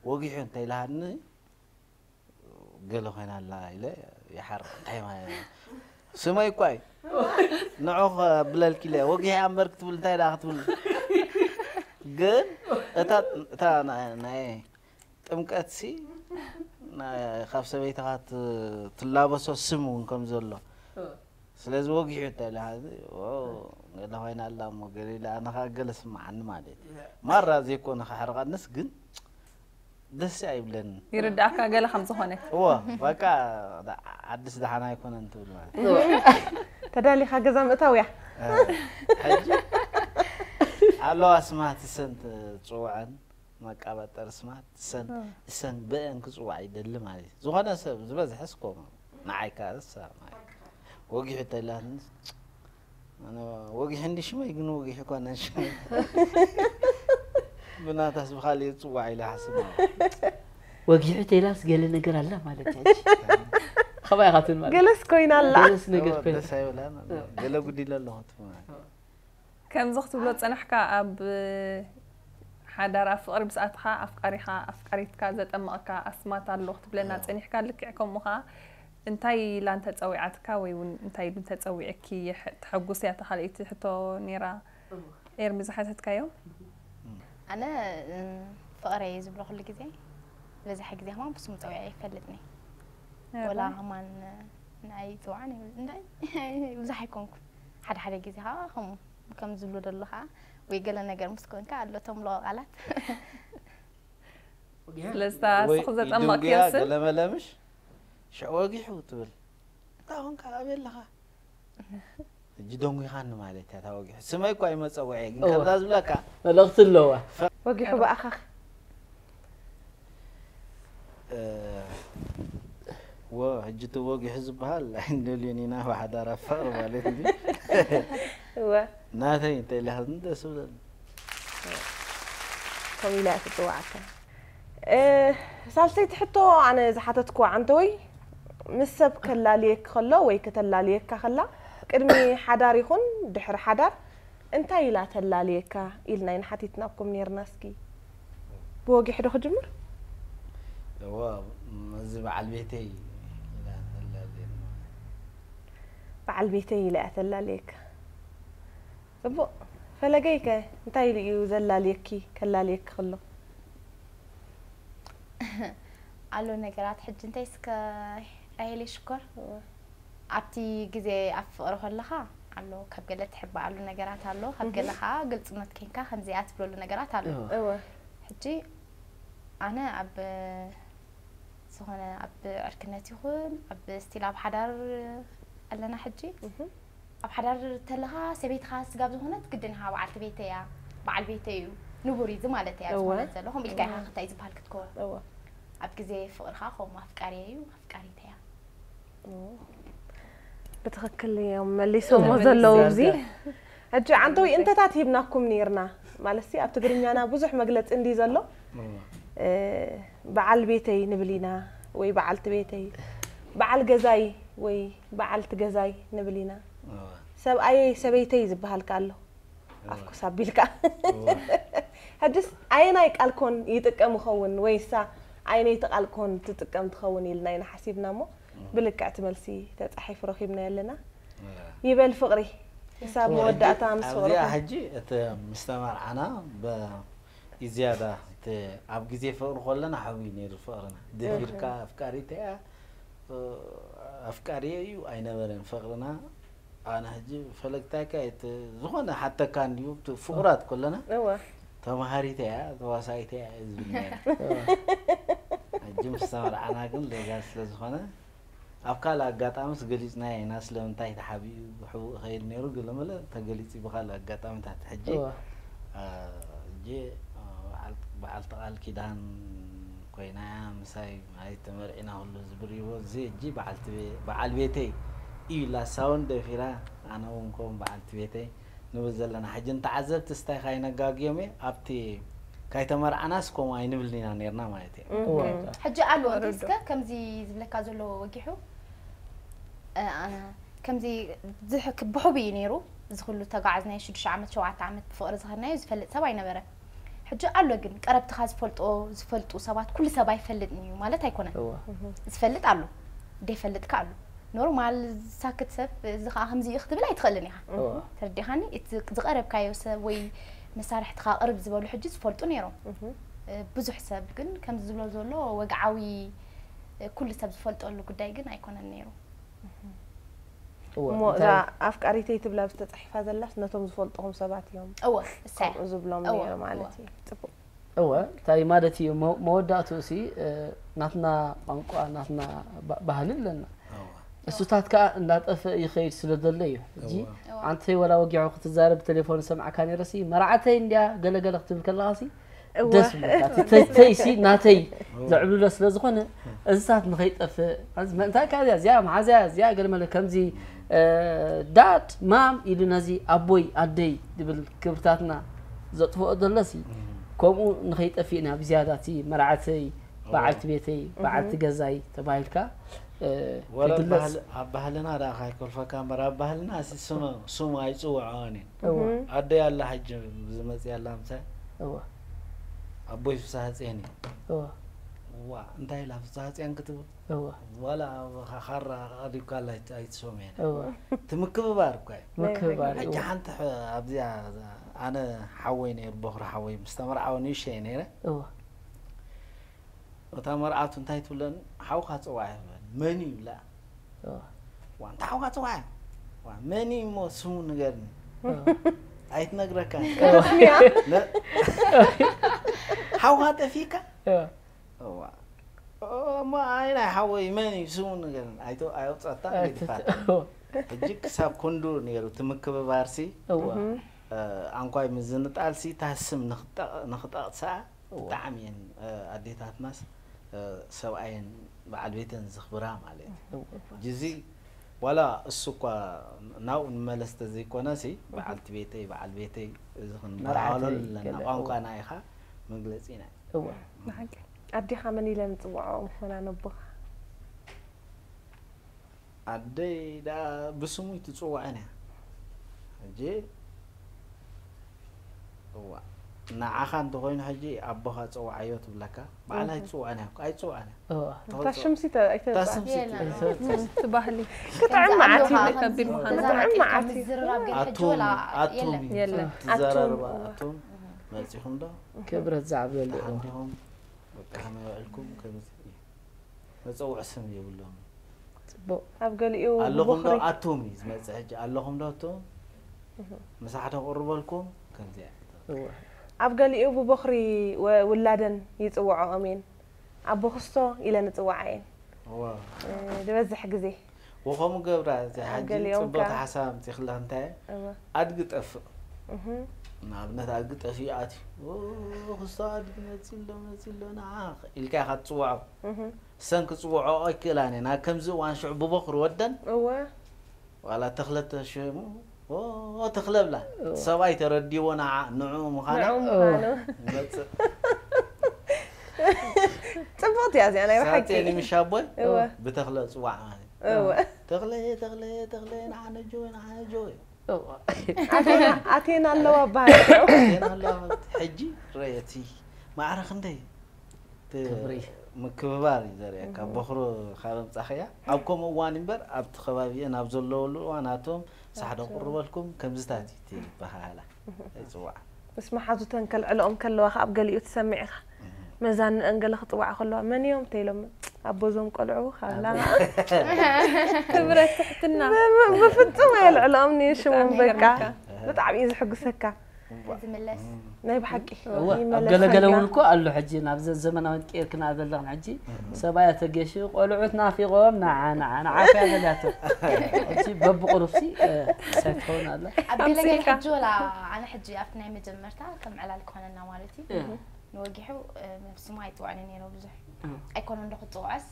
ወጊሑ እንተይልሃኒ ገለ ኮይና ኣላ ኢለ ይሓርቕ እንታይ ማለት እዩ ስመይ እኳ እዩ ንዑ ብለልኪ ኢለ ወጊሐ እምበር ክትብል እንታይ ደኣ ክትብል ግን እታ እታ ናይ ጥምቀትሲ ካብ ሰበይትኻ ትላበሶ ስም እውን ከም ዘሎ ስለዚ ወጊሑ እንታይ ኢለ ገለ ኮይና ኣላ እሞ ገለ ኢለ ኣነ ከዓ ገለ ስምዓኒ ማለት እዩ ማራ ዘይኮነ ከሕርቐንስ ግን ደስ ኣይብለንን። ይርዳእካ ገለ ከም ዝኾነ። እወ በቃ ዓድስ ደሓን ኣይኮነን ትብል ማለት። ተዳሊኻ ገዛ ምእታው እያ። ሕጂ ኣለዋ ስማት ሰን ትፅውዐን መቃበጠር ስማት ሰን እሰን ብአን ክፅዋዕ ይደሊ ማለት እዩ። ዝኾነ ሰብ ዝበዝሐስ ከምኡ ንዓይ ከዓ እሳ ማለት እዩ። ወጊሑ ተላንስ ኣነ ወጊሕ እንዲ ሽመይ ግን ወጊሕ እኳ ነን ሽመይ ብናታስ ብካሊእ ፅዋዕ ኢለ ሓስብ ወጊሑ ተይላስ ገለ ነገር ኣላ ማለት እዩ። ከማይ ኢኻ ትብል ማለት ገለስ ኮይና ኣላ። ገለስ ነገር ኮይና። ደስ ኣይብላን። ገለ ጉዲለ ኣለኹ ትብል ማለት እዩ። ከምዚ ክትብሎ ዝጸናሕካ ኣብ ሓዳር ኣብ ፍቕሪ ምስ ኣተኻ ኣፍቃሪኻ ኣፍቃሪትካ ዘጠመቐካ ኣስማት ኣሎ ክትብለና ጸኒሕካ ልክዕ ከምኡ ኸኣ እንታይ ኢላ እንተጸዊዓትካ ወይ እውን እንታይ ኢሉ እንተጸዊዕኪ ተሐጉስ እያ እታ ካልኣይቲ ሕቶ ነይራ ኤርሚ ዝሓተትካዮ? ኣነ ፍቕረይ ዝብሎ ኩሉ ግዜ ዝበዝሐ ግዜ ከማን ብስሙ ጸዊዐ ይፈልጥኒ ወላ ከማን ንዓይ ይጽውዓን እንታይ ብዙሕ ኣይኮንኩን ሓደ ሓደ ግዜ ከዓ ከምኡ ከም ዝብሉ ደሎ ከዓ ወይ ገለ ነገር ምስ ኮንካ ኣሎ ተምልኦ ቃላት ስለዚ እታ ወይ ንስኺ ዘጠመቕክዮ ይድንጉያ ስም ገለመለ ምሽ ሽዑ ወጊሑ ትብል እንታይ ኮንካ ኣበይ ኣለኻ ሕጂ ደንጒኻኒ ማለት እያ እታ ወጊሑ ስመይ እኳ ይመፀውዐ ግን እወ። ከምዛ ዝብለካ መልእኽቲ ኣለዋ ወጊሑ ብኣኻኺ ወ ሕጂ እቲ ወጊሑ ዝበሃል ኣይንደልዮን ኢና ብሓዳር ኣፋቕር ማለት እዩ እወ ናተይ እንተ ኢለ ሓዝኒ ደስ ብለኒ ከምኡ ኢላ እያ ትፅዋዓካ እ፣ ሳልሰይቲ ሕቶ ኣነ ዝሓተትክዋ ዓንተወይ ምስ ሰብ ከላልየኪ ከሎ ወይ ከተላልየካ ከላ ቅድሚ ሓዳር ይኹን ድሕሪ ሓዳር እንታይ ኢላ ተላልየካ ኢልና ኢና ሓቲትናኩም ነይርና እስኪ ብወጊሕ ዶ ክጅምር እወ እዚ በዓል ቤተይ ኢላ ተላልየኒ ማለት በዓል ቤተይ ኢላ እያ ተላልየካ ጽቡቕ ፈለገይከ እንታይ ኢሉ እዩ ዘላልየኪ ከላልየኪ ከሎ? ኣሎ ነገራት ሕጂ እንታይ እስከ ራሄለይ ሽኮር ኣብቲ ግዜ ኣብ ፍቕሪ ከለኻ ኣሎ ካብ ገለ ትሕበኣሉ ነገራት ኣሎ ካብ ገለ ከዓ ግልፅነት ኬንካ ከምዚኣ ትብለሉ ነገራት ኣሎ። እወ። እወ ሕጂ ኣነ ኣብ ዝኾነ ኣብ ዕርክነት ይኹን ኣብ ስቲል ኣብ ሓዳር ኣለና ሕጂ ኣብ ሓዳር ተለኻ ሰበይትኻ ስጋብ ዝኾነት ግድን ኢኻ በዓልቲ ቤተይ እያ በዓል ቤተይ እዩ ንቡር እዩ እዚ ማለት እያ እወ። ዝኾነት ዘሎ ከምኡ ኢልካ ኢኻ ክታይ ዝበሃል ክትከውን እወ ኣብ ግዜ ፍቕርኻ ከምኡ ኣፍቃሪ እዩ ኣፍቃሪት እያ ብትኽክል እዮም መሊሶሞ ዘለዉ እዚ ሕጂ ዓንተዊ እንተታት ሂብናኩም ነይርና ማለት ሲ ኣብ ትግርኛና ብዙሕ መግለፂ እንዲ ዘሎ እ፣ በዓል ቤተይ ንብል ኢና ወይ በዓልቲ ቤተይ በዓል ገዛይ ወይ በዓልቲ ገዛይ ንብል ኢና ሰብኣየይ ሰበይተይ ዝበሃል ከ ኣሎ ኣፍኩስ ኣቢልካ ሕጅስ ኣየናይ ቃል ኮን ይጥቀም ይኸውን ወይሳ ኣየነይቲ ቃል ኮን ትጥቀም ትኸውን ኢልና ኢና ሓሲብና እሞ ብልክዕ እቲ መልሲ ተፃሒፉ ረኺብናዮ ኣለና ይበል ፍቕሪ ክሳብ መወዳእታ ምስ ኣብዚኣ ፍቕርኹም ሕጂ እቲ ምስ ተመርዓና ብ- ዝያዳ እቲ ኣብ ግዜ ፍቕሪ ከለና ሓዊ ነይሩ ፍቕርና ድፊርካ ኣፍቃሪተያ ኣፍቃሪየ እዩ ኣይነበረን ፍቕርና ኣነ ሕጂ ፈለግታይካ እቲ ዝኾነ ሓተካ እንዲሁ እቲ ፍቑራት ከለና እወ ተማሃሪተያ ተዋሳኢተያ እዩ ዝብል ነይሩ ሕጂ ምስ ተመርዓና ግን ሌጋል ስለ ዝኾነ ኣብ ካልእ ኣጋጣምስ ገሊፅናዮ ኢና ስለምንታይ ተሓቢኡ ብሕቡእ ይኸይድ ነይሩ ገለመለ ተገሊፂ ብካልእ ኣጋጣሚታት ሕጂ እወ። ሕጂ በዓልቲ ቃል ኪዳን ኮይና እያ ምሳይ ማለት ተመርዒና ኩሉ ዝብርይዎ እዚ ሕጂ በዓልቲ ቤ- በዓል ቤተይ እዩ ኢላ እሳ እውን ደፊራ ኣነ እውን ከም በዓልቲ ቤተይ ንብል ዘለና ሕጂ ንተዓዘብቲ ስታይ ካይነጋግዮም እየ ኣብቲ ካይተመርዓናስ ከምኡ ኣይንብልን ኢና ነርና ማለት እዩ እወ። ሕጂ ኣሎ እንተ እስከ ከምዚ ዝብለካ ዘሎ ወጊሑ እ፣ ኣነ ከምዚ ዝሕ- ብሕቡ እዩ ነይሩ እዚ ኩሉ ተጓዓዝናዮ ሽዱሽተ ዓመት ሸውዓተ ዓመት ብፍቕሪ ዝኸድናዮ ዝፈልጥ ሰብ ኣይነበረን ሕጂ ኣሎ ግን ቀረብትኻ ዝፈልጦ ዝፈልጡ ሰባት ኩሉ ሰብ ኣይፈልጥን እዩ ማለት ኣይኮነን እወ። ዝፈልጥ ኣሎ ደይፈልጥካ ኣሎ ኖርማል ዝሳክት ሰብ እዚ ከዓ ከምዚ እዩ ክትብል ኣይትኽእልን ኢኻ እወ። ተረዲኻኒ እቲ ዝቐረብካዮ ሰብ ወይ መሳርሕትኻ ቅርብ ዝበሉ ሕጂ ዝፈልጡ ነይሮም እ፣ ብዙሕ ሰብ ግን ከምዚ ዝብሎ ዘሎ ወግዓዊ እ፣ ኩሉ ሰብ ዝፈልጠሉ ጉዳይ ግን ኣይኮነን ነይሩ እወ፣ እሞ እንታይ- እዛ ኣፍቃሪተይ ትብላ ዝተፃሒፋ ዘላስ ነቶም ዝፈልጥኹም ሰባት እዮም እወ እሳያ ከምኡ ዝብሎም እወ፣ ነይሩ ማለት እወ። እዩ ፅቡቅ እወ እንታይ ማለት እዩ መ- መወዳእትኡ ሲ እ፣ ናትና ቋንቋ ናትና ባ- ባህሊ ኣለና እሱታት ከዓ እንዳጠፈ ይኸይድ ስለ ዘሎ እዩ ሕጂ እወ። እወ። ኣንተይ ወላ ወጊሑ ክትዛረብ ብቴሌፎን ሰምዓካ ነይረ ሲ መርዓተይ እንዲያ ገለገለ ክትብል ከለካ ሲ እወ። ደስ ይብለካ እቲ ተይተይ ሲ ናተይ ዘዕብሎ ስለ ዝኾነ እንስሳት ንኸይጠፍእ ኣዚ- እንታይ ካብ እዚኣ እዚኣ መሓዝያ እዚኣ ገለ መለ ከምዚ እ፣ ዳድ ማም ኢሉ ነዚ ኣቦይ ኣደይ ዝብል ክብርታትና ዘጥፍኦ ዘሎ ሲ ከምኡ ንኸይጠፍእ ኢና ብዝያዳ እቲ መርዓተይ በዓልቲ ቤተይ በዓልቲ ገዛይ ተባሂልካ እ፣ ወረ ክግለጽ ኣብ ባህልና ዳ ካይኮልፈካ እምበር ኣብ ባህልና ሲ ስሙ ስሙ ኣይፅውዖን እዩ እወ ኣደይ ኣላ ሕጂ ዝመፅእ ኣላ ምሳይ እወ ኣቦይ ፍስሃፅየን እዩ እወ ዋ እንታይ ኢላ ፍስሃፅየን ክትብል እወ ዋላ ኣብ ካራ ቀሪብካ ኣላ ኣይትሰምየን እወ እቲ ምክብባር እኳ እዩ ምክብባር ሕጂ እወ ሓንቲ ሕ- ኣብዚኣ ኣነ ሓወይ ነይሩ ቦኽሪ ሓወይ ምስ ተመርዓወ ንእሽተይ ነይረ እወ እታ መርዓቱ እንታይ ትብለኒ ሓውካ ፅዋዕ ይብለኒ መን እዩ ይብላ እወ ዋ እንታይ ሓውካ ፅዋዕ ዋ መን እዩ እሞ ስሙ ንገርኒ እወ ኣይትነግረካ ረስሚያ ሓውካ ጠፊካ እወ እዋ እሞ ኣይ ናይ ሓወይ መን እዩ ስሙ ንገርኒ ኣይቶ ኣየውፀታ ገዲፋታ እወ ሕጂ ክሳብ ክንዱ ነይሩ እቲ ምክብባርሲ እወ ኣንኳይ ምዝንጣልሲ ታስም ንክጠቕሳ ብጣዕሚ እየን ኣዴታትናስ ሰብኣየን በዓል ቤተን ዝኽብራ ማለት እዩ ጅዚ ዋላ እሱ እኳ ናብኡ ንመለስ ተዘይኮነሲ በዓልቲ ቤተይ በዓል ቤተይ እዚ ክንበዓሎ መርዓተይ ኣለና ገለ፣ ቋንቋ እወ። ናይኻ መግለፂ ናይ እወ ብሓቂ ኣዴኻ መን ኢለን ዝፅውዖ ምኾና ነቦኻ ኣደይ ደኣ ብስሙ ትፅውዐን እያ ሕጂ እዋ ንዓኻ እንተኾይኑ ሕጂ ኣቦኻ ጸውዓዮ ትብለካ፣ በዓል ኣይትጽውዖን እያ፣ ኣይትጽውዖን እያ። እዋ ተኸል እታ ጸው- ሽምሲ እታ ኣይተብፅዕ ስምሲ የለን። ትብለካ። ትባህሊ ክጥዕም መዓት እዩ። ከቢድ ምዃኑ ክጥዕም መዓት እዩ። ምዝርራብ ግን ሕጂ ኣቱም ወላ ኣቱም የለን። እዩ። የለን። ትዘራርባ ኣቱም፣ ኣቱም መጺኹም ዶ ክብረት ዛዕበሉ እዋ ተሓንዲኹም በቃ ከመይ ውዕልኩም ከምዚ እዩ። መጸውዒ ስም የብሎም። ጽቡቅ ኣብ ገሊኡ ኣለኹም ዶ ብቦኽሪ ኣቱም እዩ ዝመጽእ ሕጂ ኣለኹም ዶ ኣቱም ምሳሕ ተቕርበልኩም ከምዚ እያ። እዋ ኣብ ገሊኡ ብቦኽሪ ወ- ውላደን ይጽውዖኦም እየን። ኣቦ ክስቶ ኢለን ይጽውዓ እየን። እዋ እ፣ ዝበዝሕ ግዜ ወኸሙ ገብራ እዚ ሕጂ ገሊኦም ጽቡቅ ከ- ሓሳብ ኣምጺኽላ እንታይ እወ፣ ኣድጊ ጠፍእ እህ፣ ንኣብነት ኣድጊ ጠፍኡ ኣትዩ "ኦ፣ ክስቶ ኣድጊ መጺ ኣሎ መጺ ኣሎ ንዓ ኢልካ ኢኻ ትጽውዖ እህ፣ ሰን ክጽውዖ ኣይክእላን እየን ኣብ ከምዚ እዋን ሽዑ ብቦኽሪ ወደን እወ ዋላ ተኽለ ተሸሙ "ኦ፣ ተኽለ ብላ እቲ ሰብኣይ ተረዲዎ ንዓ ንዕኡ ምዃና ንዕኡ ምዃኑ ይመጽእ ጽቡቕቲ እያ እዚኣ ናይ ብሓቂ ሳቴኒ ምሻቦይ እወ ብተኽለ ጽዋዕ ማለት እወ ተኽለ ተኽለ ተኽለ ንዓነጆ ንዓነጆ እዋ ኣቴና ኣለዋ በሃል ና ኣለዋ ሕጂ ረየቲ ማዕረ ክንደይ እቲ ክብሪ። ምክብባር እዩ ዘርእየካ ቦኽሮ ካብ ኣምጻኸያ ኣብ ከምኡ እዋን እምበር ኣብቲ ከባቢአን ኣብ ዘለወሉ እዋን ኣቶም ሳሕዶ ቁርበልኩም ከምዝታት እዩ ትበሃላ ይፅዋዕ ምስ መሓዙተን ከልዕልኦም ከለዋ ከ ኣብ ገሊኡ ትሰምዕ ኢኻ መዛንአን ገለ ክፅዋዕ ከለዋ መን እዮም ተኢሎም ኣቦዞም ቆልዑ ካላ ክብረት ትሕትና ብፍፁም ኣየልዕልኦም ንሽሞም ብጣዕሚ በቃ ይገርመካ። ብጣዕሚ እዩ ዝሕጉሰካ እዋ። ናይ ብሓቂ እወ ኣብ ይመለሰልና። ገለገለ እውን እኮ ኣሎ ሕጂ ናብዚ ዘመናዊ ቀይርክና ዘለኽን ሕጂ ሰብኣያ ተገሽ ቆልዑት ናፊቖም ንዓ ንዓ ንዓ ከያ ዘልያቶ ሕጂ በብቁሩብሲ ሳይትኸውን ኣላ ኣብ ገለገለ ኣምሲልካ። ሕጂ ወላ ኣነ ሕጂ ኣብቲ ናይ መጀመርታ ከም ዕላል ክኾነና ማለት እዩ እያ። ንወጊሑ ነብስሙ ኣይፅዋዕኒ ነይረ ብዙሕ እም። ኣይኮነ እንዶ ክፅውዐስ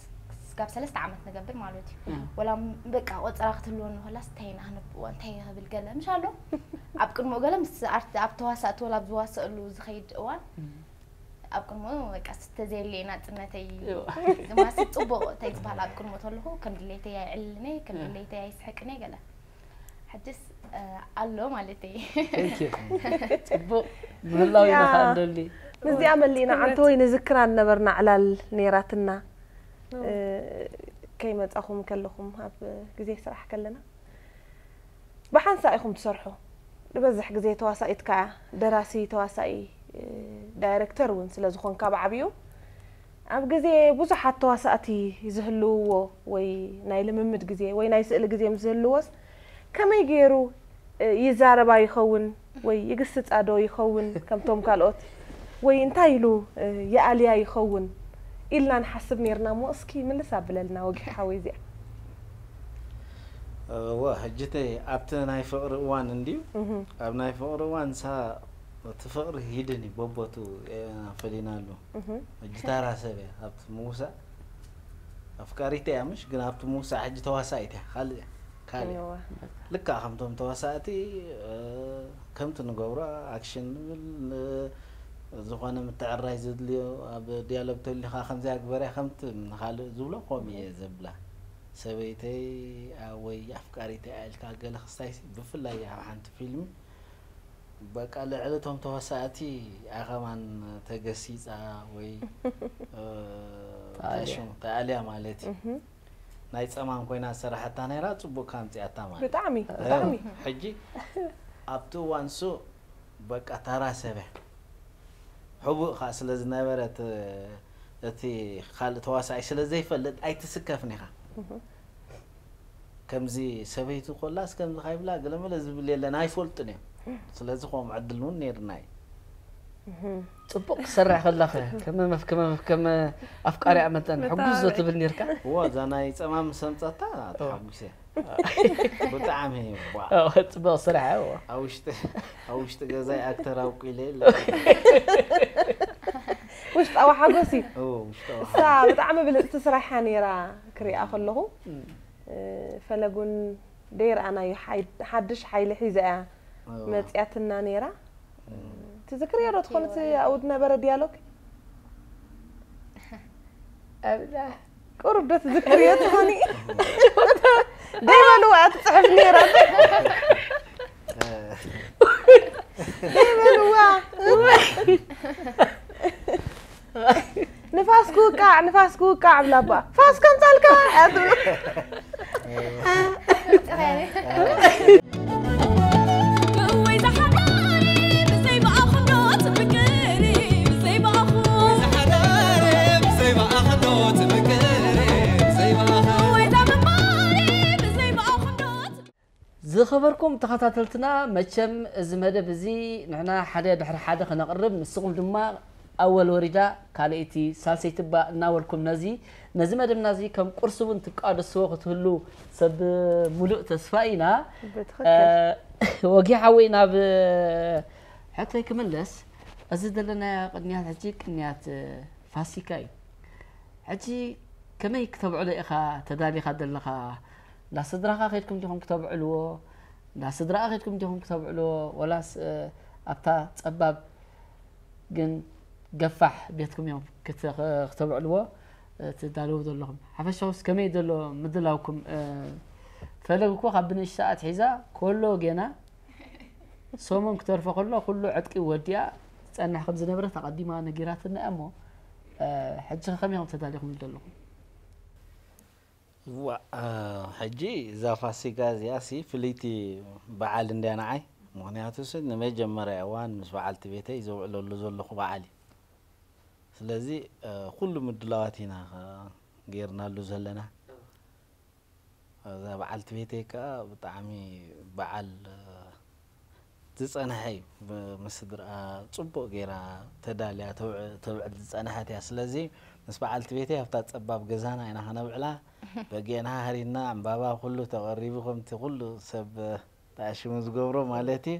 ስጋብ ሰለስተ ዓመት ንገብር ማለት እዩ እም። ወላ በቃ ቆፀራ ክትህልወኒ ከላስ እንታይ ኢና ክነብዋ እንታይ ክብል ገለ ምሽ ኣሎ ኣብ ቅድሞ ገለ ምስ ኣርት ኣብ ተዋሳእቲ ወላ ኣብ ዝዋሰእሉ ዝኸይድ እዋን ኣብ ቅድሞ በቃ ስተዘየለየ ናፅነተይ እዮ። ዝማስ ፅቡቅ እንታይ ዝበሃል ኣብ ቅድሞ ተለኹ ከም ድሌተይ ኣይዕልልነ ከም ድሌተይ ኣይስሕቅነ ገለ ሕጅስ ኣሎ ማለት እዩ Thank you። ጽቡቕ ምህላው ኢና ያ። ከዓ እንደሊ ምስዚኣ መሊእና ዓንተወይ ንዝክራ ነበርና ዕላል ነይራትና እ፣ ከይመጻኹም ከለኹም ኣብ ግዜ ስራሕ ከለና ብሓንሳእ ኢኹም ትሰርሑ ዝበዝሕ ግዜ ተዋሳኢትካ ደራሲ ተዋሳኢ እ፣ ዳይረክተር እውን ስለ ዝኾንካ ብዓብኡ ኣብ ግዜ ብዙሓት ተዋሳእቲ ዝህልውዎ ወይ ናይ ልምምድ ግዜ ወይ ናይ ስእሊ ግዜ ምስ ዝህልዎስ ከመይ ገይሩ ይዛረባ ይኸውን ወይ ይግስጻ ዶ ይኸውን ከምቶም ካልኦት ወይ እንታይ ኢሉ ይኣልያ ይኸውን ኢልና ንሓስብ ነርና እሞ እስኪ ምልስ ኣብለልና ወጊሕ ሓወይ እዚኣ እወ ሕጂ ተይ ኣብቲ ናይ ፍቕሪ እዋን እንድዩ ኣብ ናይ ፍቕሪ እዋን ንሳ እቲ ፍቕሪ ሂድን እዩ በቦቱ ፈሊናሉ ሕጂ ታራ ሰብ እያ ኣብቲ ምውሳእ ኣፍቃሪት እያ ምሽ ግን ኣብቲ ምውሳእ ሕጂ ተዋሳኢት እያ ካልእ እያ ካልእ እያ ልክዕ ከምቶም ተዋሳእቲ ከምቲ ንገብሮ ኣክሽን ንብል ዝኾነ ምትዕራይ ዘድልዮ ኣብ ዲያሎግ ተሊኻ ከምዚኣ ግበርያ ከምቲ ንኻልእ ዝብሎ ከምኡ እየ ዘብላ ሰበይተይ ወይ ኣፍቃሪተይ ኢልካ ገለ ክስታይ ብፍላይ ኣብ ሓንቲ ፊልሚ በቃ ልዕሊ እቶም ተዋሳእቲ ኣኸማን ተገሲፃ ወይ ተኣልያ ማለት እዩ ናይ ፀማም ኮይና ዝሰራሐታ ነይራ ፅቡቅ ካምፅኣታ ማለት ብጣዕሚ ብጣዕሚ ሕጂ ኣብቲ እዋን እሱ በቃ ታራ ሰበ ሕቡእ ከዓ ስለ ዝነበረት እቲ ካልእ ተዋሳኢ ስለ ዘይፈልጥ ኣይትስከፍን ኢኻ ከምዚ ሰበይቱ ኮላስ ከምዚ ካይብላ ገለመለ ዝብል የለን ኣይፈልጡን እዮም ስለዚ ከምኡ ዕድል እውን ነይርና እዩ ፅቡቅ ክሰርሕ ከላኸ ከም ኣፍቃሪኣ መጠን ሕጉስ ዶ ትብል ነርካ እዎ እዛ ናይ ፀማም ሰምፀታ ተሓጉሰ ብጣዕሚ ፅቡቅ ስራሕ ኣብ ውሽጢ ገዛይ ኣክተር ኣብቁ ኢለ ውሽጣዊ ሓጎስ እዩ እሳ ብጣዕሚ ብልፅቲ ስራሓ ነይራ ክሪኣ ከለኹ ፈለጉን ደይረኣናዮ ሓድሽ ሓይሊ ሒዛ እያ መፅያትና ነይራ ትዝክርዮ ዶ ትኾን እቲ ኣብኡ ዝነበረ ዲያሎግ ኣብዛ ቁሩብ ዶ ትዝክርዮ ትኾኒ ደይበልዋ ትፅሕፍ ነይራ ደይበልዋ ንፋስ ክውቃዕ፣ ንፋስ ክውቃዕ ብላ ኣባ። ፋስ ከምጻልካ! እያ ትብል። ብእወይ ዝሓዳሪ ብዘይ ብኣኹም ዶ ትምቅሪ? ብዘይ ብኣኹም ዝሓዳሪ ብዘይ ብኣኹም ዶ ትምቅሪ? ብዘይ ብኣኹም እወይ ዛምባሪ ብዘይ ብኣኹም ዶ ትምቅሪ? ዝኸበርኩም ተኸታተልትና፣ መቸም እዚ መደብ እዚ ንሕና ሓደ ድሕሪ ሓደ ከነቕርብ፣ ንስኹም ድማ ኣወል ወሪዳ ካልኣይቲ ሳልሰይቲ እባ እናበልኩም ነዚ ነዚ መደብና እዚ ከም ቁርሲ እውን ትቃደስዎ ክትህሉ ሰብ ሙሉእ ተስፋ ኢና። ብትኽክል። እ፣ ወጊ ሓወይ ናብ ሕቶይ ክምለስ፣ እዚ ዘለናዮ ቅንያት ሕጂ ቅንያት ፋሲካ እዩ። ሕጂ ከመይ ክተብዕሎ ኢኻ ተዳሊኻ ዘለኻ? እንዳ ስድራኻ ከይድኩም ዲኹም ክተብዕልዎ? እንዳ ስድራኣ ከይድኩም ዲኹም ክተብዕልዎ? ወላስ እ፣ ኣብታ ጸባብ ግን ገፋሕ ቤትኩም እዮም ክተ- ክተብዕልዎ እ፣ ትዳለዉ ዘለኹም? ሓፈሻውስ ከመይ ዘሎ ምድላውኩም? እ፣ ፈለግ እኮ ካብ ብንእሽታ ኣትሒዛ ኮሎ ጌና ሰሙን ክተርፎ ከሎ ኩሉ ዕጥቂ ወዲኣ ትጸንሕ ከም ዝነበረት ኣቐዲማ ነጊራትና እያ እሞ፣ እ፣ ሕጂ ከ ከመይ ኢኹም ተዳሊኹም ዘለኹም? እዋ፣ እ፣ ሕጂ እዛ ፋሲጋ እዚኣ ሲ ፍልይቲ በዓል እንድያ ንዓይ። ምኽንያቱ ሲ ንመጀመርያ እዋን ምስ በዓልቲ ቤተይ ዘውዕለሉ ዘለኹ በዓል እዩ። ስለዚ እ፣ ኩሉ ምድላዋት ኢና ኸ ጌርናሉ ዘለና። እዛ በዓልቲ ቤተይ ከኣ ብጣዕሚ በዓል እ፣ ዝጸንሐ እዩ። ብ- ምስ ስድርኣ ጽቡቕ ጌራ ተዳልያ ተውዕ- ተብዕል ዝጸንሐት እያ። ስለዚ ምስ በዓልቲ ቤተይ ኣብታ ጸባብ ገዛና ኢና ከነብዕላ። በጊዕና ሃሪና ዕምባባ ኩሉ ተቐሪቡ ከምቲ ኩሉ ሰብ ተኣሽሙ ዝገብሮ ማለት እዩ።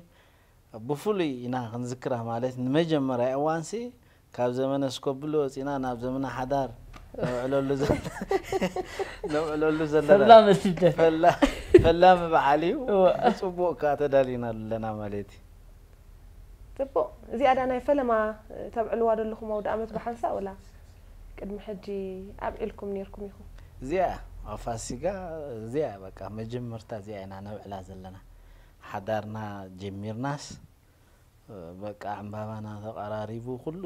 ብፍሉይ ኢና ክንዝክራ ማለት ንመጀመርያ እዋንሲ ካብ ዘመነ ስኮብሉ ወፂና ናብ ዘመነ ሓዳር ነውዕለሉ ዘ- ነውዕለሉ ዘለና ፈላሚ ልደት። ፈላ- ፈላሚ በዓል እዩ። እወ። ብፅቡቅ ከዓ ተዳሊና ኣለና ማለት እዩ። ጽቡቕ። እዚኣ ዳ ናይ ፈለማ ተብዕልዋ ዘለኹም ኣውደ ኣመት ብሓንሳእ ወላ ቅድሚ ሕጂ ኣብዒልኩም ኔርኩም ኢኹም? እዚኣ ኣብ ፋሲጋ እዚኣ በቃ መጀመርታ እዚኣ ኢና ነብዕላ ዘለና። ሓዳርና ጀሚርናስ በቃ ዕምባባና ተቐራሪቡ ኩሉ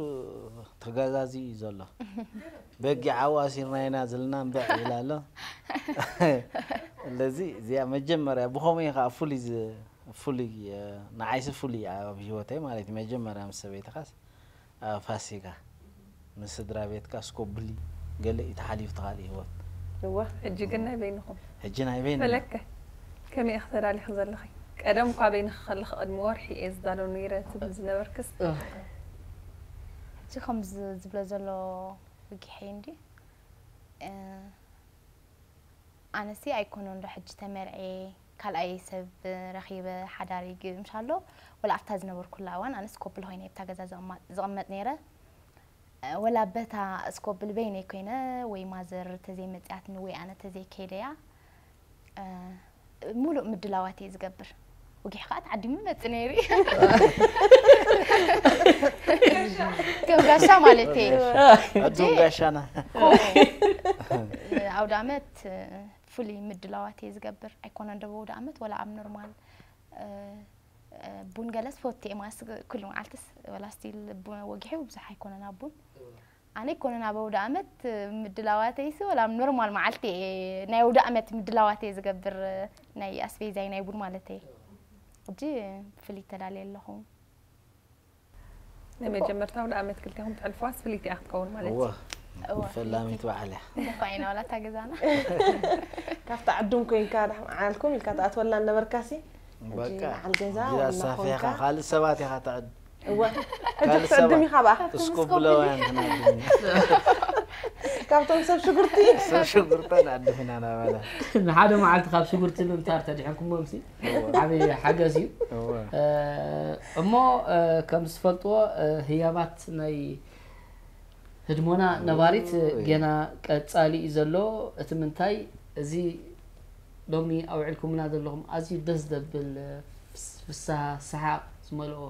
ተጋዛዚ እዩ ዘሎ። በጊዕ ኣብኡ ኣሲርና ኢና ዝልና እምበዕ ይብል ኣሎ። ስለዚ እዚኣ መጀመርያ ብኸምኡ እዩ ከዓ ፍሉይ ዝ- ፍሉይ ንዓይሲ ፍሉይ ኣብ ህይወተይ ማለት እዩ። መጀመርያ ምስ ሰበይትኻስ ኣብ ፋሲጋ ምስ ስድራ ቤትካ ስኮብሊ ገለ እዩ ተሓሊፉ ተኻሊ ህይወት። እወ። ሕጂ ግን ናይ በይንኹም። ሕጂ ናይ በይንና። ፈለከ ከመይ ኢኺ ተዳሊኺ ዘለኺ? ቀደም እኳ በይንኺ ከለኺ ቅድሚ ወርሒ እየ ዝዳሎ ነይረ ትብል ዝነበርክስ። ሕጂ ከም ዝብሎ ዘሎ ወጊሐ እንዲ ኣነሲ ኣይኮነን ዶ ሕጂ ተመርዕየ ካልኣይ ሰብ ረኺበ ሓዳር ይግምሻ ኣሎ ወላ ኣብታ ዝነበርኩላ እዋን ኣነስ ኮብል ኮይነ ኣብታ ገዛ ዝቕመጥ ነይረ ወላ በታ እስኮብል በይነይ ኮይነ ወይ ማዘር ተዘይመፅያትኒ ወይ ኣነ ተዘይከይደያ ሙሉእ ምድላዋት እየ ዝገብር ወጊሕ ከዓ ተዓዲሙ መፅ ነይሩ ከም ጋሻ ማለት እየ ኣዱን ጋሻና ኣውደ ኣመት ፍሉይ ምድላዋት እየ ዝገብር ኣይኮነን ደብ ኣውደ ኣመት ወላ ኣብ ኖርማል ቡን ገለስ ፈትየ ማስ ኩሉ መዓልትስ ወላ ስቲል ወጊሑ ብዙሕ ኣይኮነን ኣብ ቡን ኣነ ኣይኮነን ኣብ ኣውደ ኣመት ምድላዋተይሲ ወላ ኣብ ኖርማል መዓልቲ እየ ናይ ኣውደ ኣመት ምድላዋት እየ ዝገብር ናይ ኣስቤዛይ ናይ ቡን ማለት እየ ሕጂ ፍልይ ተዳልየ ኣለኹ ናይ መጀመርታ ኣውደ ኣመት ክልቴኹም ትሕልፍዋስ ፍልይቲ እያ ክትከውን ማለት እዩ ፈላሚት በዓል እያ ተፋይና ዋላ እታ ገዛና ካብቲ ዓዱም ኮይንካ ዓልኩም ኢልካ ትኣትወላ ነበርካሲ በቃ ዓል ገዛ ኣሳፊኻ ካልእ ሰባት ኢኻ ትዕድ እወ ሕጂ ክትዕድም ኢኻ ብኣ እስኩ ብለውያን ክነዕድም ኢና ካብቶም ሰብ ሽጉርቲ ሰብ ሽጉርተ ንዕድም ኢና ናበለ ንሓደ መዓልቲ ካብ ሽጉርቲ ምምታር ተድሕንኩሞም ሲ ዓብዪ ሓገዝ እዩ እሞ ከም ዝፈልጥዎ ህያባት ናይ ህድሞና ነባሪት ገና ቀፃሊ እዩ ዘሎ እቲ ምንታይ እዚ ሎሚ ኣውዒልኩምና ዘለኹም ኣዝዩ ደስ ዘብል ፍስሃ ሰሓቕ ዝመልኦ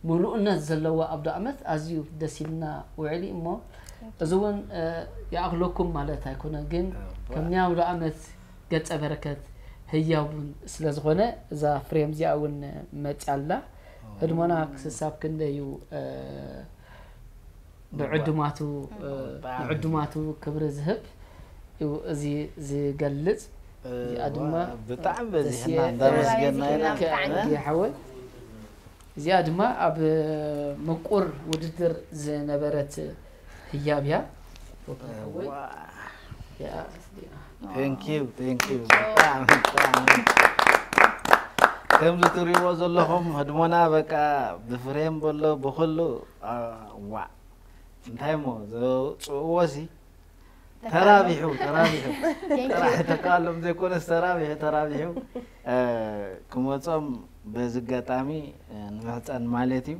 ምሉእነት ዘለዎ ኣብዶ ኣመት ኣዝዩ ደስ ኢልና ውዕሊ እሞ እዚ እውን ይኣኽለኩም ማለት ኣይኮነን ግን ከም ናይ ኣብዶ ኣመት ገፀ በረከት ህያው እውን ስለ ዝኾነ እዛ ፍሬም እዚኣ እውን መፅያ ኣላ ህድሞና ክስሳብ ክንደይ እዩ ንዕዱማቱ ንዕዱማቱ ክብሪ ዝህብ እዩ እዚ ዝገልጽ። እዚኣ ድማ ብጣዕሚ በዚሕና እንዳመስገና ኢና። ሓወይ። እዚኣ ድማ ኣብ ምቁር ውድድር ዝነበረት ህያብ እያ። Thank you, thank you። ከምዚ ትሪእዎ ዘለኹም ህድሞና በቃ ብፍሬም በሎ ብኹሉ ዋ እንታይ ሞ ዘውፅእዎ ሲ ተራቢሑ ተራቢሑ ጥራሕ ተቃሎም ዘይኮነስ ተራቢሑ ተራቢሑ ክመፆም በዚ ኣጋጣሚ ንምሕፀን ማለት እዩ።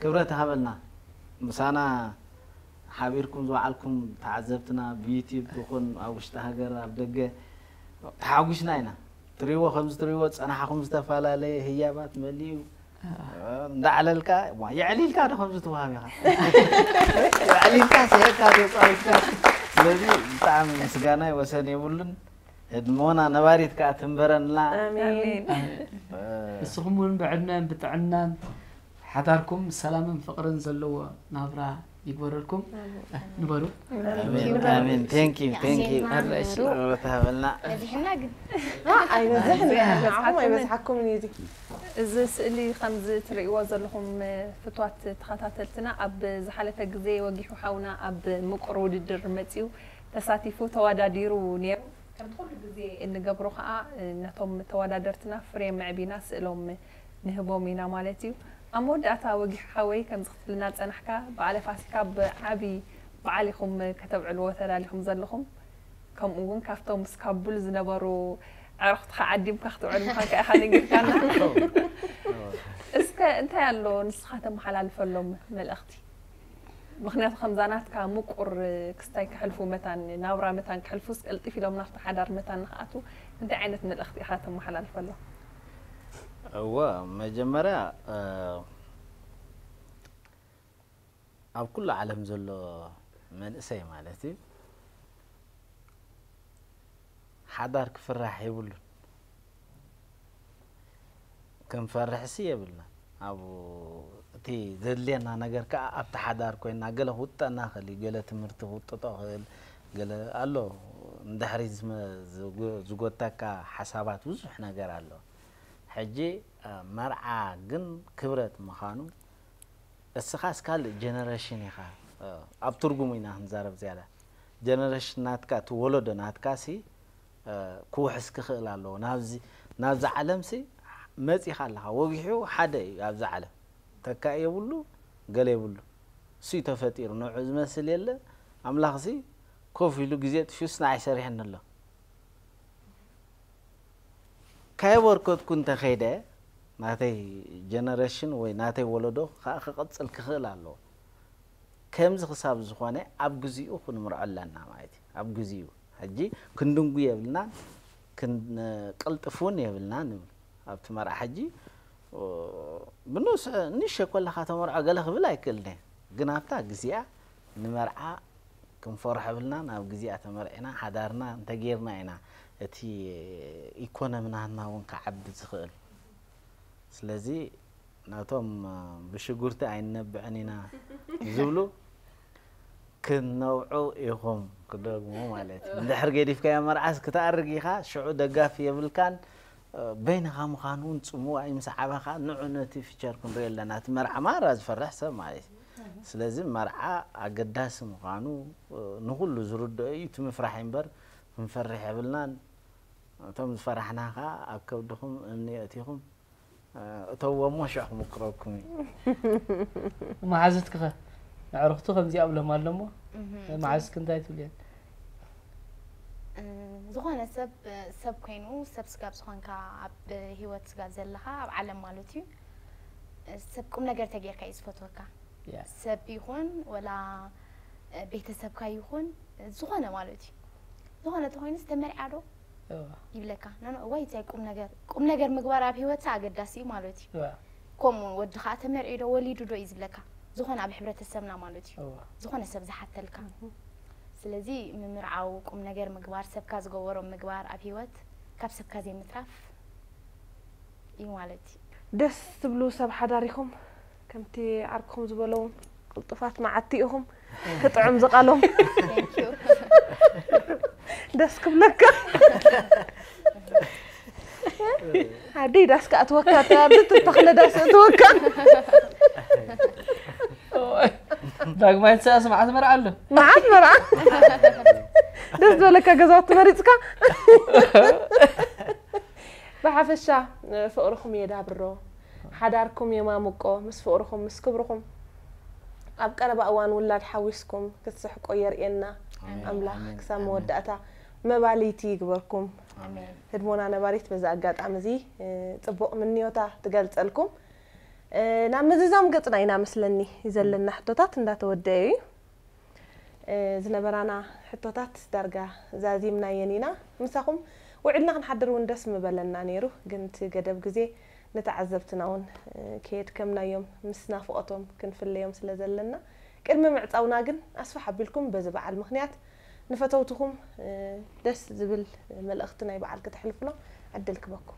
ክብረት ሃበልና ምሳና ሓቢርኩም ዝወዓልኩም ተዓዘብትና ብዩቲብ ይኹን ኣብ ውሽጢ ሃገር ኣብ ደገ ተሓጒስና ኢና። ትሪእዎ ከምዚ ትሪእዎ ዝፀናሕኹም ዝተፈላለየ ህያባት መሊኡ እንዳዕለልካ የዕሊልካ ዶ ከምዚ ትወሃብ ኢኻ የዕሊልካ ስሕቅካ ተፃዊትካ ስለዚ ብጣዕሚ ምስጋና ወሰን የብሉን። ህድሞና ነባሪት ከዓ ትንበረንላ። ኣሜን። ንስኹም እውን ብዕድመን ብጥዕናን ሓዳርኩም ሰላምን ፍቕርን ዘለዎ ናብራ ይግበረልኩም። ንበሩ። ኣሜን። Thank you, thank you። ኣረእሺ ተሃበልና። በዚሕና ግን ኣይበዝሕን ንዓኹም ኣይበዝሓኩምን እዩ። እዚ ስእሊ ከምዚ ትርእይዎ ዘለኹም ፍትዋት ተኸታተልትና ኣብ ዝሓለፈ ግዜ ወጊሑ ሓውና ኣብ ምቁር ውድድር መጺኡ ተሳቲፉ ተወዳዲሩ ነይሩ። ከምቲ ኩሉ ግዜ እንገብሮ ከዓ ነቶም ተወዳደርትና ፍሬም ኣዕቢና ስእሎም ንህቦም ኢና ማለት እዩ። ኣብ መወዳእታ ወጊሑ ሓወይ ከምዚ ክትብልና ዝጸናሕካ በዓለ ፋሲካ ብዓቢ በዓል ኢኹም ከተብዕልዎ ተዳሊኹም ዘለኹም። ከምኡ እውን ካብቶም ስካቡል ዝነበሩ ኣዕሩኽትኻ ዓዲምካ ክትውዕል ምዃንካ ኢኻ ነጊርካና። እስከ እንታይ ኣሎ ንስኻ ተመሓላልፈሎም መልእኽቲ? ምኽንያቱ ከምዛ ናትካ ምቁር ክስታይ ክሕልፉ መታን ናብራ መታን ክሕልፉስ ቀልጢፍ ኢሎም ናብቲ ሓዳር መታን ንክኣቱ እንታይ ዓይነት መልእኽቲ ኢኻ ተመሓላልፈሎም? እወ መጀመርያ ኣብ ኩሉ ዓለም ዘሎ መንእሰይ ማለት እዩ ሓዳር ክፍራሕ የብሉን። ክንፈርሕሲ የብልናን። ኣብ እቲ ዘድልየና ነገር ከዓ ኣብቲ ሓዳር ኮይና ገለ ክውጠና ክእል እዩ፣ ገለ ትምህርቲ ክውጥጦ ክእል፣ ገለ ኣሎ ንድሕሪት ዝመ- ዝጎ- ዝጎተካ ሓሳባት ብዙሕ ነገር ኣሎ። ሕጂ መርዓ ግን ክብረት ምዃኑ እስኻስ ካልእ ጀነረሽን ኢኻ። ኣብ ትርጉሙ ኢና ክንዛረብ ዝያዳ። ጀነረሽን ናትካ እቲ ወለዶ ናትካ ሲ ክውሕስ ክኽእል ኣለዎ። ናብዚ ናብዚ ዓለም ሲ መጺኻ ኣለኻ። ወጊሑ ሓደ እዩ ኣብዚ ዓለም። ተካኢ የብሉ፣ ገለ የብሉ። እሱ እዩ ተፈጢሩ። ንዑ ዝመስል የለ። ኣምላኽ ሲ ኮፍ ኢሉ ግዜ ጥፊኡስ ንዓይ ሰሪሕኒ ኣሎ። ካየበርከትኩ እንተኸይደ ናተይ ጀነረሽን ወይ ናተይ ወለዶ ከዓ ክቕፅል ክኽእል ኣለዎ። ከምዚ ክሳብ ዝኾነ ኣብ ግዚኡ ክንምርዖ ኣለና ማለት እዩ። ኣብ ግዚኡ ሕጂ ክንድንጉ የብልናን ክንቅልጥፍ እውን የብልናን ንብል ኣብቲ መርዓ ሕጂ ብንስ ንሸ ኮለኻ ተመርዖ ገለ ክብል ኣይክእልን እየ። ግን ኣብታ ግዚኣ ንመርዓ ክንፈርሖ ብልና ናብ ግዜኣ ተመርዒና ሓዳርና እንተጌርና ኢና እቲ ኢኮኖሚ ናትና እውን ክዓቢ ዝኽእል። ስለዚ ነቶም ብሽጉርቲ ኣይንነብዕን ኢና ዝብሉ ክትነብዑ ኢኹም ክደግሙ ማለት እዩ። እንድሕር ገዲፍካዮ መርዓስ ክትኣርግ ኢኻ ሽዑ ደጋፊ የብልካን። በይንኻ ምዃኑ እውን ጽምዋ እዩ ምስ ዓበኻ ንዑ ነቲ ፊቸር ክንሪኦ ኣለና። እቲ መርዓ ማራ ዝፈርሕ ሰብ ማለት እዩ። ስለዚ መርዓ ኣገዳሲ ምዃኑ ንኹሉ ዝርድኦ እዩ። እቲ ምፍራሕ እምበር ክንፈርሕ የብልናን። እቶም ዝፈራሕና ኸዓ ኣብ ከብድኹም እምኒ የእቲኹም እተውዎ እሞ ሽዑ ክምቅረኩም እዩ። መሓዙትኪኸ ንዕርኽቱ ከምዚኣ ብሎም ኣለሞ መሓዙትኪ እንታይ ትብልየን? ዝኾነ ሰብ ሰብ ኮይኑ ሰብ ስጋብ ዝኾንካ ኣብ ህይወት ስጋብ ዘለኻ ኣብ ዓለም ማለት እዩ ሰብ ቁም ነገር ተጌርካ እዩ ዝፈትወካ ሰብ ይኹን ወላ ቤተሰብካ ይኹን ዝኾነ ማለት እዩ ዝኾነ ተኾይኑስ ተመርዓ ዶ ይብለካ እዋይ እንታይ ቁም ነገር ቁም ነገር ምግባር ኣብ ህይወትካ ኣገዳሲ እዩ ማለት እዩ ከምኡ ወዲ ከዓ ተመርዒ ዶ ወሊዱ ዶ እዩ ዝብለካ ዝኾነ ኣብ ሕብረተሰብና ማለት እዩ ዝኾነ ሰብ ዝሓተልካ ስለዚ ምምርዓው ቁም ነገር ምግባር ሰብካ ዝገበሮ ምግባር ኣብ ህይወት ካብ ሰብካ ዘይምትራፍ እዩ ማለት እዩ ደስ ትብሉ ሰብ ሓዳር ኢኹም። ከምቲ ዓርክኹም ዝበሎ እውን ቅልጡፋት መዓቲ ኢኹም። ክጥዑም ዝቓሎም Thank you። ደስ ክብለካ። ኣደይ ዳስ ከኣትወካ፣ ኣብዚ ትተኽለ ዳስ እትወካ። ዳግማይ ተሰኣስ መዓት መርዓ ኣሎ። መዓት መርዓ። ደስ ዝበለካ ገዛውቲ መሪፅካ። ብሓፈሻ ፍቕርኹም የዳብሮ፣ ሓዳርኩም የማምቆ፣ ምስ ፍቕርኹም ምስ ክብርኹም ኣብ ቀረባ እዋን ውላድ ሓዊስኩም ክትስሕቆ የርእየና። ኣምላኽ ክሳብ መወዳእታ መባልይቲ ይግበርኩም። ህድሞና ነባሪት በዚ ኣጋጣሚ እዚ ጽቡቕ ምንዮታ ትገልጸልኩም። ናብ ምዝዛም ገጽና ኢና መስለኒ ዘለና ሕቶታት እንዳተወደየ እዩ። ዝነበራና ሕቶታት ዳርጋ ዛዚምናየን ኢና። ምሳኹም ውዒልና ክንሓድር እውን ደስ ምበለና ነይሩ፣ ግን እቲ ገደብ ግዜ ንተዓዘብትና እውን ከየድከምናዮም ምስ ናፍቖቶም ክንፍለዮም ስለ ዘለና፣ ቅድሚ ምዕጻውና ግን ኣስፍሕ ኣቢልኩም በዚ በዓል ምኽንያት ንፈተውትኹም ደስ ዝብል መልእኽቲ ናይ በዓል ክተሕልፉሎም ዕድል ክበኩም።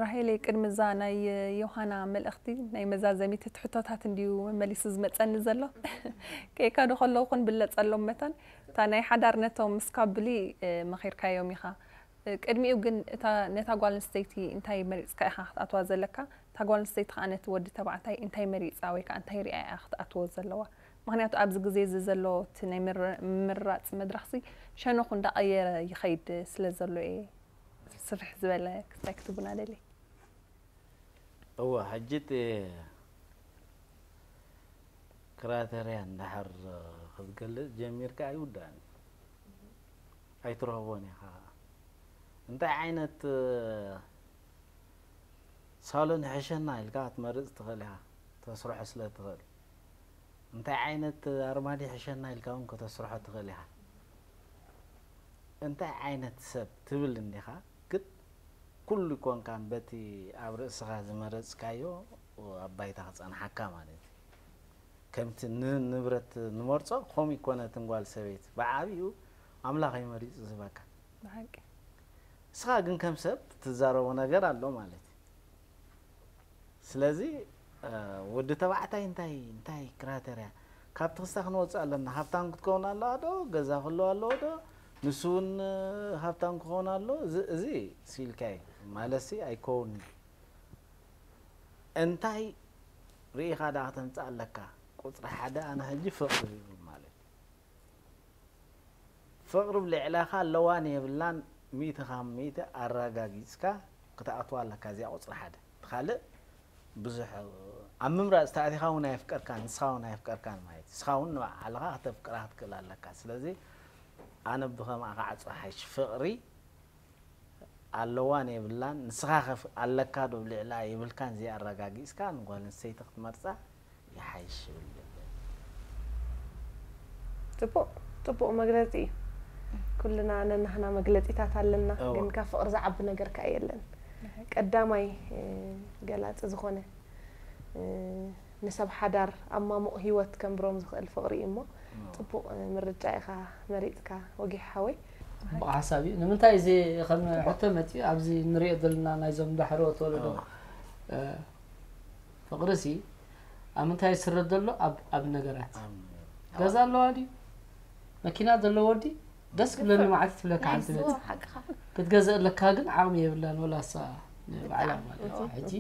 ራሄለይ፣ ቅድሚ እዛ ናይ ዮሃና መልእኽቲ ናይ መዛዘሚት እቲ ሕቶታት እንድዩ መመሊሱ ዝመጸኒ ዘሎ። ከይከዱ ከለዉ ክንብለጸሎም መታን እታ ናይ ሓዳር ነቶም ምስ ካብሊ መኺርካዮም ኢኻ። ቅድሚኡ ግን እታ ነታ ጓል ኣንስተይቲ እንታይ መሪጽካ ኢኻ ክትኣትዋ ዘለካ፣ እታ ጓል ኣንስተይቲ ከኣ ነቲ ወዲ ተባዕታይ እንታይ መሪጻ ወይ ከኣ እንታይ ሪኣ እያ ክትኣትዎ ዘለዋ። ምኽንያቱ ኣብዚ ግዜ እዚ ዘሎ እቲ ናይ ምር- ምምራጽ መድረኽሲ ሸነኹ እንዳቐየረ ይኸይድ ስለ ዘሎ እየ። ስፍሕ ዝበለ ክስታይ ክትቡና ደሊ። እወ ሕጂ እቲ ክራተርያ እንድሕር ክትገልጽ ጀሚርካ ኣይውዳእን እዩ። ኣይትረኽቦን ኢኻ። እንታይ ዓይነት ሳሎን ይሕሸና ኢልካ ክትመርጽ ትኽእል ኢኻ፣ ተስርሖ ስለ ትኽእል። እንታይ ዓይነት ኣርማዲ ይሕሸና ኢልካ እውን ከተስርሖ ትኽእል ኢኻ። እንታይ ዓይነት ሰብ ትብል እንዲኻ፣ ግን ኩሉ ኣይኮንካን በቲ ኣብ ርእስኻ ዝመረጽካዮ ኣብ ባይታ ክጸንሓካ ማለት እዩ። ከምቲ ን- ንብረት ንመርጾ ከምኡ ኣይኮነትን ጓል ሰበይቲ። ብዓቢኡ ኣምላኽ እዩ መሪጹ ዝህበካ። ብሓቂ ንስኻ ግን ከም ሰብ ትዛረቦ ነገር ኣሎ ማለት እዩ። ስለዚ ወዲ ተባዕታይ እንታይ እንታይ ክራተርያ ካብቲ ክስታ ክንወፅእ ኣለና። ሃብታም ክትከውን ኣለዋ ዶ? ገዛ ክህልዋ ኣለዎ ዶ? ንሱ እውን ሃብታም ክኸውን ኣለዎ? እዚ እዚ ስኢልካ እዩ ማለት ሲ ኣይከውንን እዩ። እንታይ ርኢኻ ደኣ ክተምፅእ ኣለካ? ቁፅሪ ሓደ ኣነ ሕጂ ፍቕሪ ይብል ማለት እዩ። ፍቕሪ ብልዕላኻ ኣለዋን የብላን ሚእቲ ካብ ሚእቲ ኣረጋጊፅካ ክትኣትዋ ኣለካ። እዚኣ ቁፅሪ ሓደ። እቲ ካልእ ብዙሕ ኣብ ምምራፅ ተኣቲኻ እውን ኣየፍቀርካን ንስኻ እውን ኣየፍቀርካን ማለት እዩ። ንስኻ እውን ንባዕልኻ ክተፍቅራ ክትክእል ኣለካ። ስለዚ ኣነ ብኸምኣ ክዓፅዋ ሓይሽ ፍቕሪ ኣለዋን የብላን ንስኻ ከፍ ኣለካ ዶ ብልዕላ የብልካን ዘይኣረጋጊፅካ ንጓል ኣንስተይቲ ክትመርፃ ይሓይሽ ይብል። ጽቡቕ ጽቡቕ መግለጺ እዩ። ኩልና ነናህና መግለጺታት ኣለና፣ እዋ። ግን ካብ ፍቕሪ ዝዓቢ ነገር ከኣ የለን። ቀዳማይ ገላጺ ዝኾነ ንሰብ ሓዳር ኣብ ማሙቕ ህይወት ከንብሮም ዝኽእል ፍቕሪ እዩ እሞ ጽቡቕ ምርጫ ኢኻ መሪጽካ ወጊሕ ሓወይ። ጽቡቕ ሓሳብ እዩ። ንምንታይ እዚ ከም ሕቶ መጺኡ ኣብዚ ንሪኦ ዘለና ናይዞም ዳሕረዎት ወለዶ ፍቕሪ ሲ ኣብ ምንታይ ይስረድ ዘሎ ኣብ ኣብ ነገራት ገዛ ኣለዋ ድዩ መኪና ዘለዎ ድዩ ደስ ክብለኒ መዓልቲ ትብለካ ሓንቲ መጺ ክትገዝእ ኣለካ ግን ዓቕሚ የብላን ወላ እሳ ንባዕላ ማለት እዩ። ሕጂ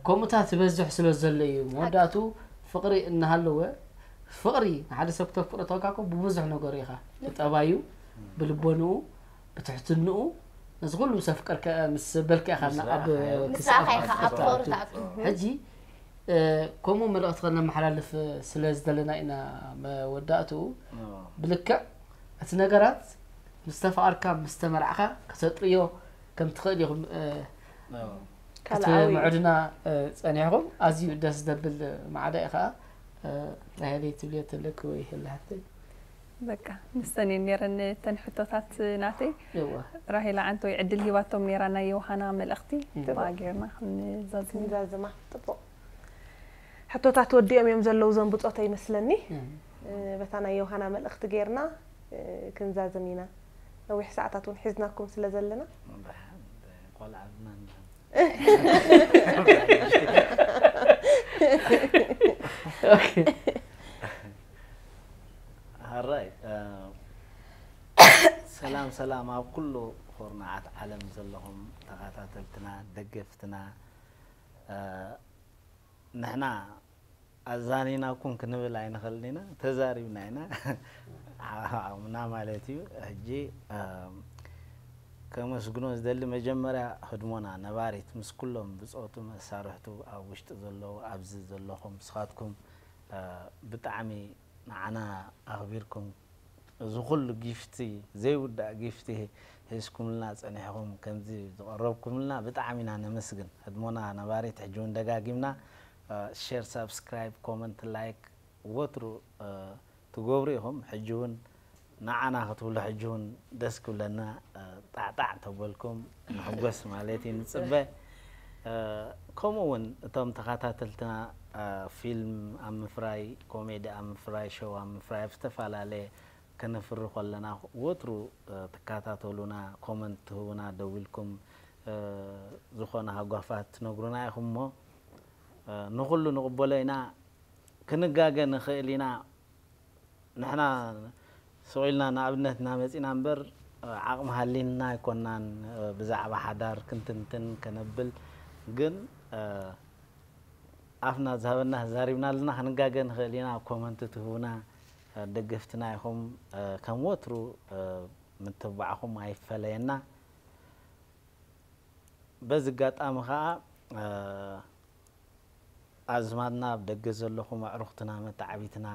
ከምኡታት ይበዝሕ ስለ ዘሎ እዩ መወዳእቱ ፍቕሪ እናሃለወ ፍቕሪ ንሓደ ሰብ ክተፍቅሮ ተልካ እኮ ብብዙሕ ነገሩ ኢኻ ብጠባዩ ብልቦንኡ ብትሕትንኡ ነዚ ኩሉ ምስ ኣፍቀርከ ምስ በልካ ኢኻ ኣብ ክስኣብ ሕጂ ከምኡ መልእኽቲ ከነመሓላልፍ ስለ ዝደለና ኢና መወዳእትኡ ብልክዕ እቲ ነገራት ምስ ተፋቐርካ ምስ ተመርዓኻ ከተጥርዮ ከም ትኽእል ኢኹም ክትምዕዱና ጸኒሕኹም ኣዝዩ ደስ ዘብል ማዕዳ እዩ ከዓ ራሄለይ ትብልዮ ተለኪ ወይ ህልሃተይ በቃ ንሰን እየን ነይረን እተን ሕቶታት ናተይ እዋ ራሄላ ዓንተወይ ዕድል ሂባቶም ነይራ ናይ ዮሃና መልእኽቲ ብኣ ጌርና ክንዛዝም ክንዛዝማ ጽቡቕ ሕቶታት ወዲኦም እዮም ዘለዉ እዞም ብጾተይ ይመስለኒ በታ ናይ ዮሃና መልእኽቲ ጌርና ክንዛዝም ኢና ነዊሕ ሰዓታት እውን ሒዝናኩም ስለ ዘለና ቆልዓ Okay. ሃራይ ሰላም ሰላም ኣብ ኩሉ ኾርናዓት ዓለም ዘለኹም ተኸታተልትና ደገፍትና ንሕና ኣዛኒናኩም ክንብል ኣይንኽእልን ኢና ተዛሪብና ኢና ዓቕምና ማለት እዩ ሕጂ ከመስግኖ ዝደሊ መጀመርያ ህድሞና ነባሪት ምስ ኩሎም ብፆቱ መሳርሕቱ ኣብ ውሽጢ ዘለዉ ኣብዚ ዘለኹም ንስኻትኩም ብጣዕሚ ንዓና ኣኽቢርኩም እዚ ኩሉ ጊፍቲ ዘይውዳእ ጊፍቲ ሒዝኩምልና ፀኒሕኹም ከምዚ ዝቐረብኩምልና ብጣዕሚ ኢና ነመስግን ህድሞና ነባሪት ሕጂ እውን ደጋጊምና share subscribe comment like ወትሩ ትገብሩ ኢኹም ሕጂ እውን ንዓና ክትብሉ ሕጂ እውን ደስ ክብለና ጣዕጣዕ ተበልኩም ንሕጎስ ማለት እዩ ንፅበ ከምኡ እውን እቶም ተኸታተልትና ፊልም ኣብ ምፍራይ ኮሜዲ ኣብ ምፍራይ ሸው ኣብ ምፍራይ ኣብ ዝተፈላለየ ከነፍሪ ከለና ወትሩ ትከታተሉና ኮመንት ትህቡና ደዊልኩም ዝኾነ ሃጓፋት ትነግሩና ኢኹም እሞ ንኹሉ ንቕበሎ ኢና ክንጋገ ንኽእል ኢና ንሕና ስቕ ኢልና ንኣብነት እናመፂና እምበር ዓቕሚ ሃሊንና ኣይኮናን ብዛዕባ ሓዳር ክንትንትን ከነብል ግን ኣፍና ዝሃበና ዛሪብና ኣለና ክንጋገ ንኽእል ኢና ኮመንት ትህቡና ደገፍትና ኢኹም ከም ወትሩ ምትብባዕኹም ኣይፈለየና በዚ ኣጋጣሚ ከዓ ኣዝማድና ኣብ ደገ ዘለኹም ኣዕሩኽትና መተዓቢትና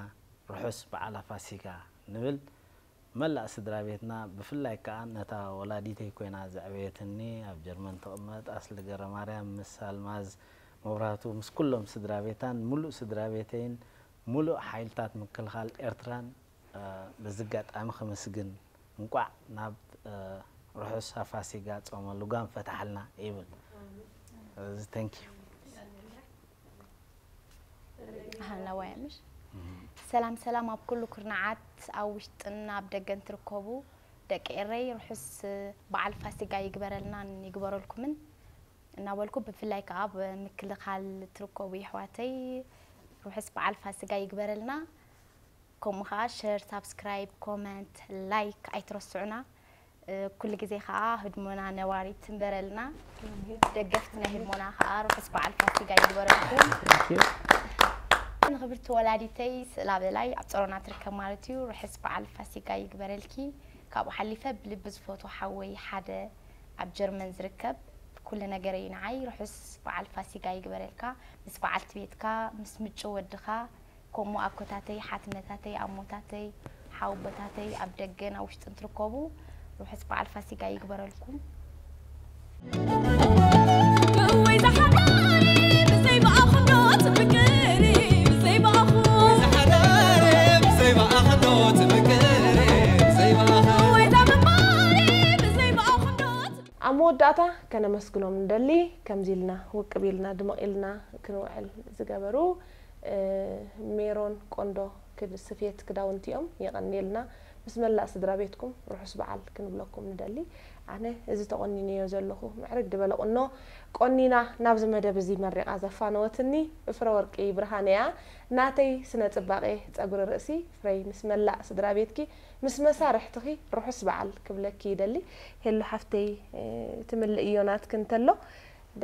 ርሑስ በዓላ ፋሲጋ ንብል መላእ ስድራ ቤትና ብፍላይ ከዓ ነታ ወላዲተይ ኮይና ዘዕበየትኒ ኣብ ጀርመን ትቕመጥ ኣስሊ ገረማርያም ምስ ኣልማዝ መብራህቱ ምስ ኩሎም ስድራ ቤታን ሙሉእ ስድራ ቤተይን ሙሉእ ሓይልታት ምክልኻል ኤርትራን በዚ ኣጋጣሚ ከመስግን እንቋዕ ናብ ርሑስ ፋሲጋ ጾመ ልጓም ፈታሓልና ይብል። እዚ thank you። ሃናዋያ ምሽ ሰላም ሰላም ኣብ ኩሉ ኩርናዓት ኣብ ውሽጥን ኣብ ደገን ትርከቡ ደቂ ኤረይ ርሑስ በዓል ፋሲጋ ይግበረልናን ይግበረልኩምን እናበልኩ ብፍላይ ከዓ ኣብ ምክልኻል ትርከቡ የሕዋተይ ርሑስ በዓል ፋሲጋ ይግበረልና። ከምኡ ከዓ share subscribe comment like ኣይትረስዑና ኩሉ ግዜ ከዓ ህድሞና ነባሪት ትንበረልና ደገፍቲ ናይ ህድሞና ከዓ ርሑስ በዓል ፋሲጋ ይግበረልኩም ንኽብርቲ ወላዲተይ ስእላ በላይ ኣብ ፀሮና ትርከብ ማለት እዩ ርሑስ በዓል ፋሲጋ ይግበረልኪ ካብኡ ሓሊፈ ብልቢ ዝፈትዎ ሓወይ ሓደ ኣብ ጀርመን ዝርከብ ኩሉ ነገረይ ንዓይ ርሑስ በዓል ፋሲጋ ይግበረልካ ምስ በዓልቲ ቤትካ ምስ ምጭው ወድኻ ከምኡ ኣኮታተይ ሓትነታተይ ኣሞታተይ ሓወቦታተይ ኣብ ደገን ኣብ ውሽጥን ትርከቡ ርሑስ በዓል ፋሲጋ ይግበረልኩም። ወይ ዝሓዳሪ ብዘይ ብኣኹም ዶ ትፍቅሪ ብዘይ ብኣኹም ወይ ዝሓዳሪ ብዘይ ብኣኹም ዶ ትፍቅሪ ብዘይ ብኣኹም ወይ ዛምባሪ ብዘይ ብኣኹም ዶ ኣብ መወዳእታ ከነመስግኖም ንደሊ ከምዚ ኢልና ውቅብ ኢልና ድምቕ ኢልና ክንውዕል ዝገበሩ ሜሮን ቆንዶ ስፌት ክዳውንቲ እዮም የቐንየልና ምስ መላእ ስድራ ቤትኩም ርሑስ በዓል ክንብለኩም ንደሊ ኣነ እዚ ተቆኒነዮ ዘለኹ ምዕርግ ዝበለ ቁኖ ቆኒና ናብዚ መደብ እዚ መሪቓ ዘፋነወትኒ ፍረወርቂ ብርሃነ እያ ናተይ ስነ ፅባቄ ፀጉሪ ርእሲ ፍረይ ምስ መላእ ስድራ ቤትኪ ምስ መሳርሕትኺ ርሑስ በዓል ክብለኪ ይደሊ ሄሉ ሓፍተይ ትምልእዮ ናትኪ እንተሎ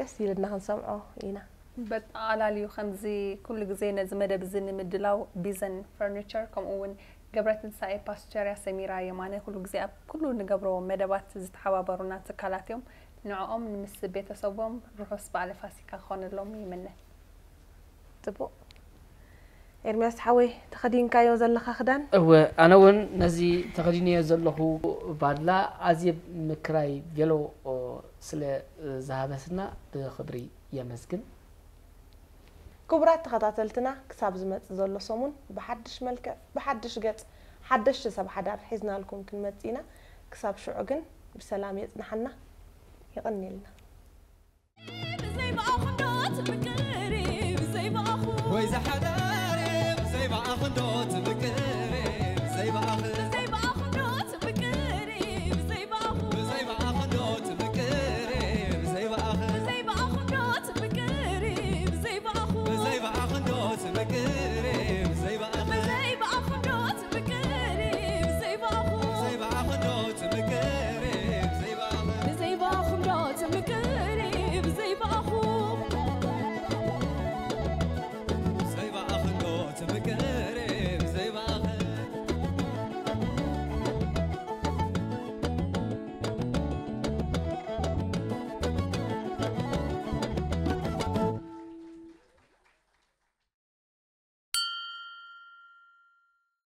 ደስ ኢልና ክንሰምዖ ኢና። በጠቓላሊኡ ከምዚ ኩሉ ግዜ ነዚ መደብ እዚ ንምድላው ቢዘን ፈርኒቸር ከምኡ እውን ገብረትንሳኤ ፓስቸርያ ሰሚራ የማነ ኩሉ ግዜ ኣብ ኩሉ ንገብሮ መደባት ዝተሓባበሩና ትካላት እዮም። ንዕኦም ምስ ቤተሰቦም ርሑስ በዓለ ፋሲካ ክኾነሎም ይምነ። ጽቡቕ ኤርምያስ ሓወይ ተኸዲንካዮ ዘለኻ ክዳን እወ ኣነ እውን ነዚ ተኸዲነዮ ዘለኹ ባድላ ኣዝየ ምክራይ ቬሎ ስለ ዝሃበትና ብኽብሪ የመስግን። ክቡራት ተኸታተልትና ክሳብ ዝመጽእ ዘሎ ሰሙን ብሓድሽ መልክዕ ብሓድሽ ገጽ ሓደሽቲ ሰብ ሓዳር ሒዝናልኩም ክንመጽእ ኢና። ክሳብ ሽዑ ግን ብሰላም የጽንሓና። የቐንየልና። ብዘይ ብኣኹም ዶ ትፍቅሪ ብዘይ ብኣኹም ወይ ዝሓዳሪ ብዘይ ብኣኹም ዶ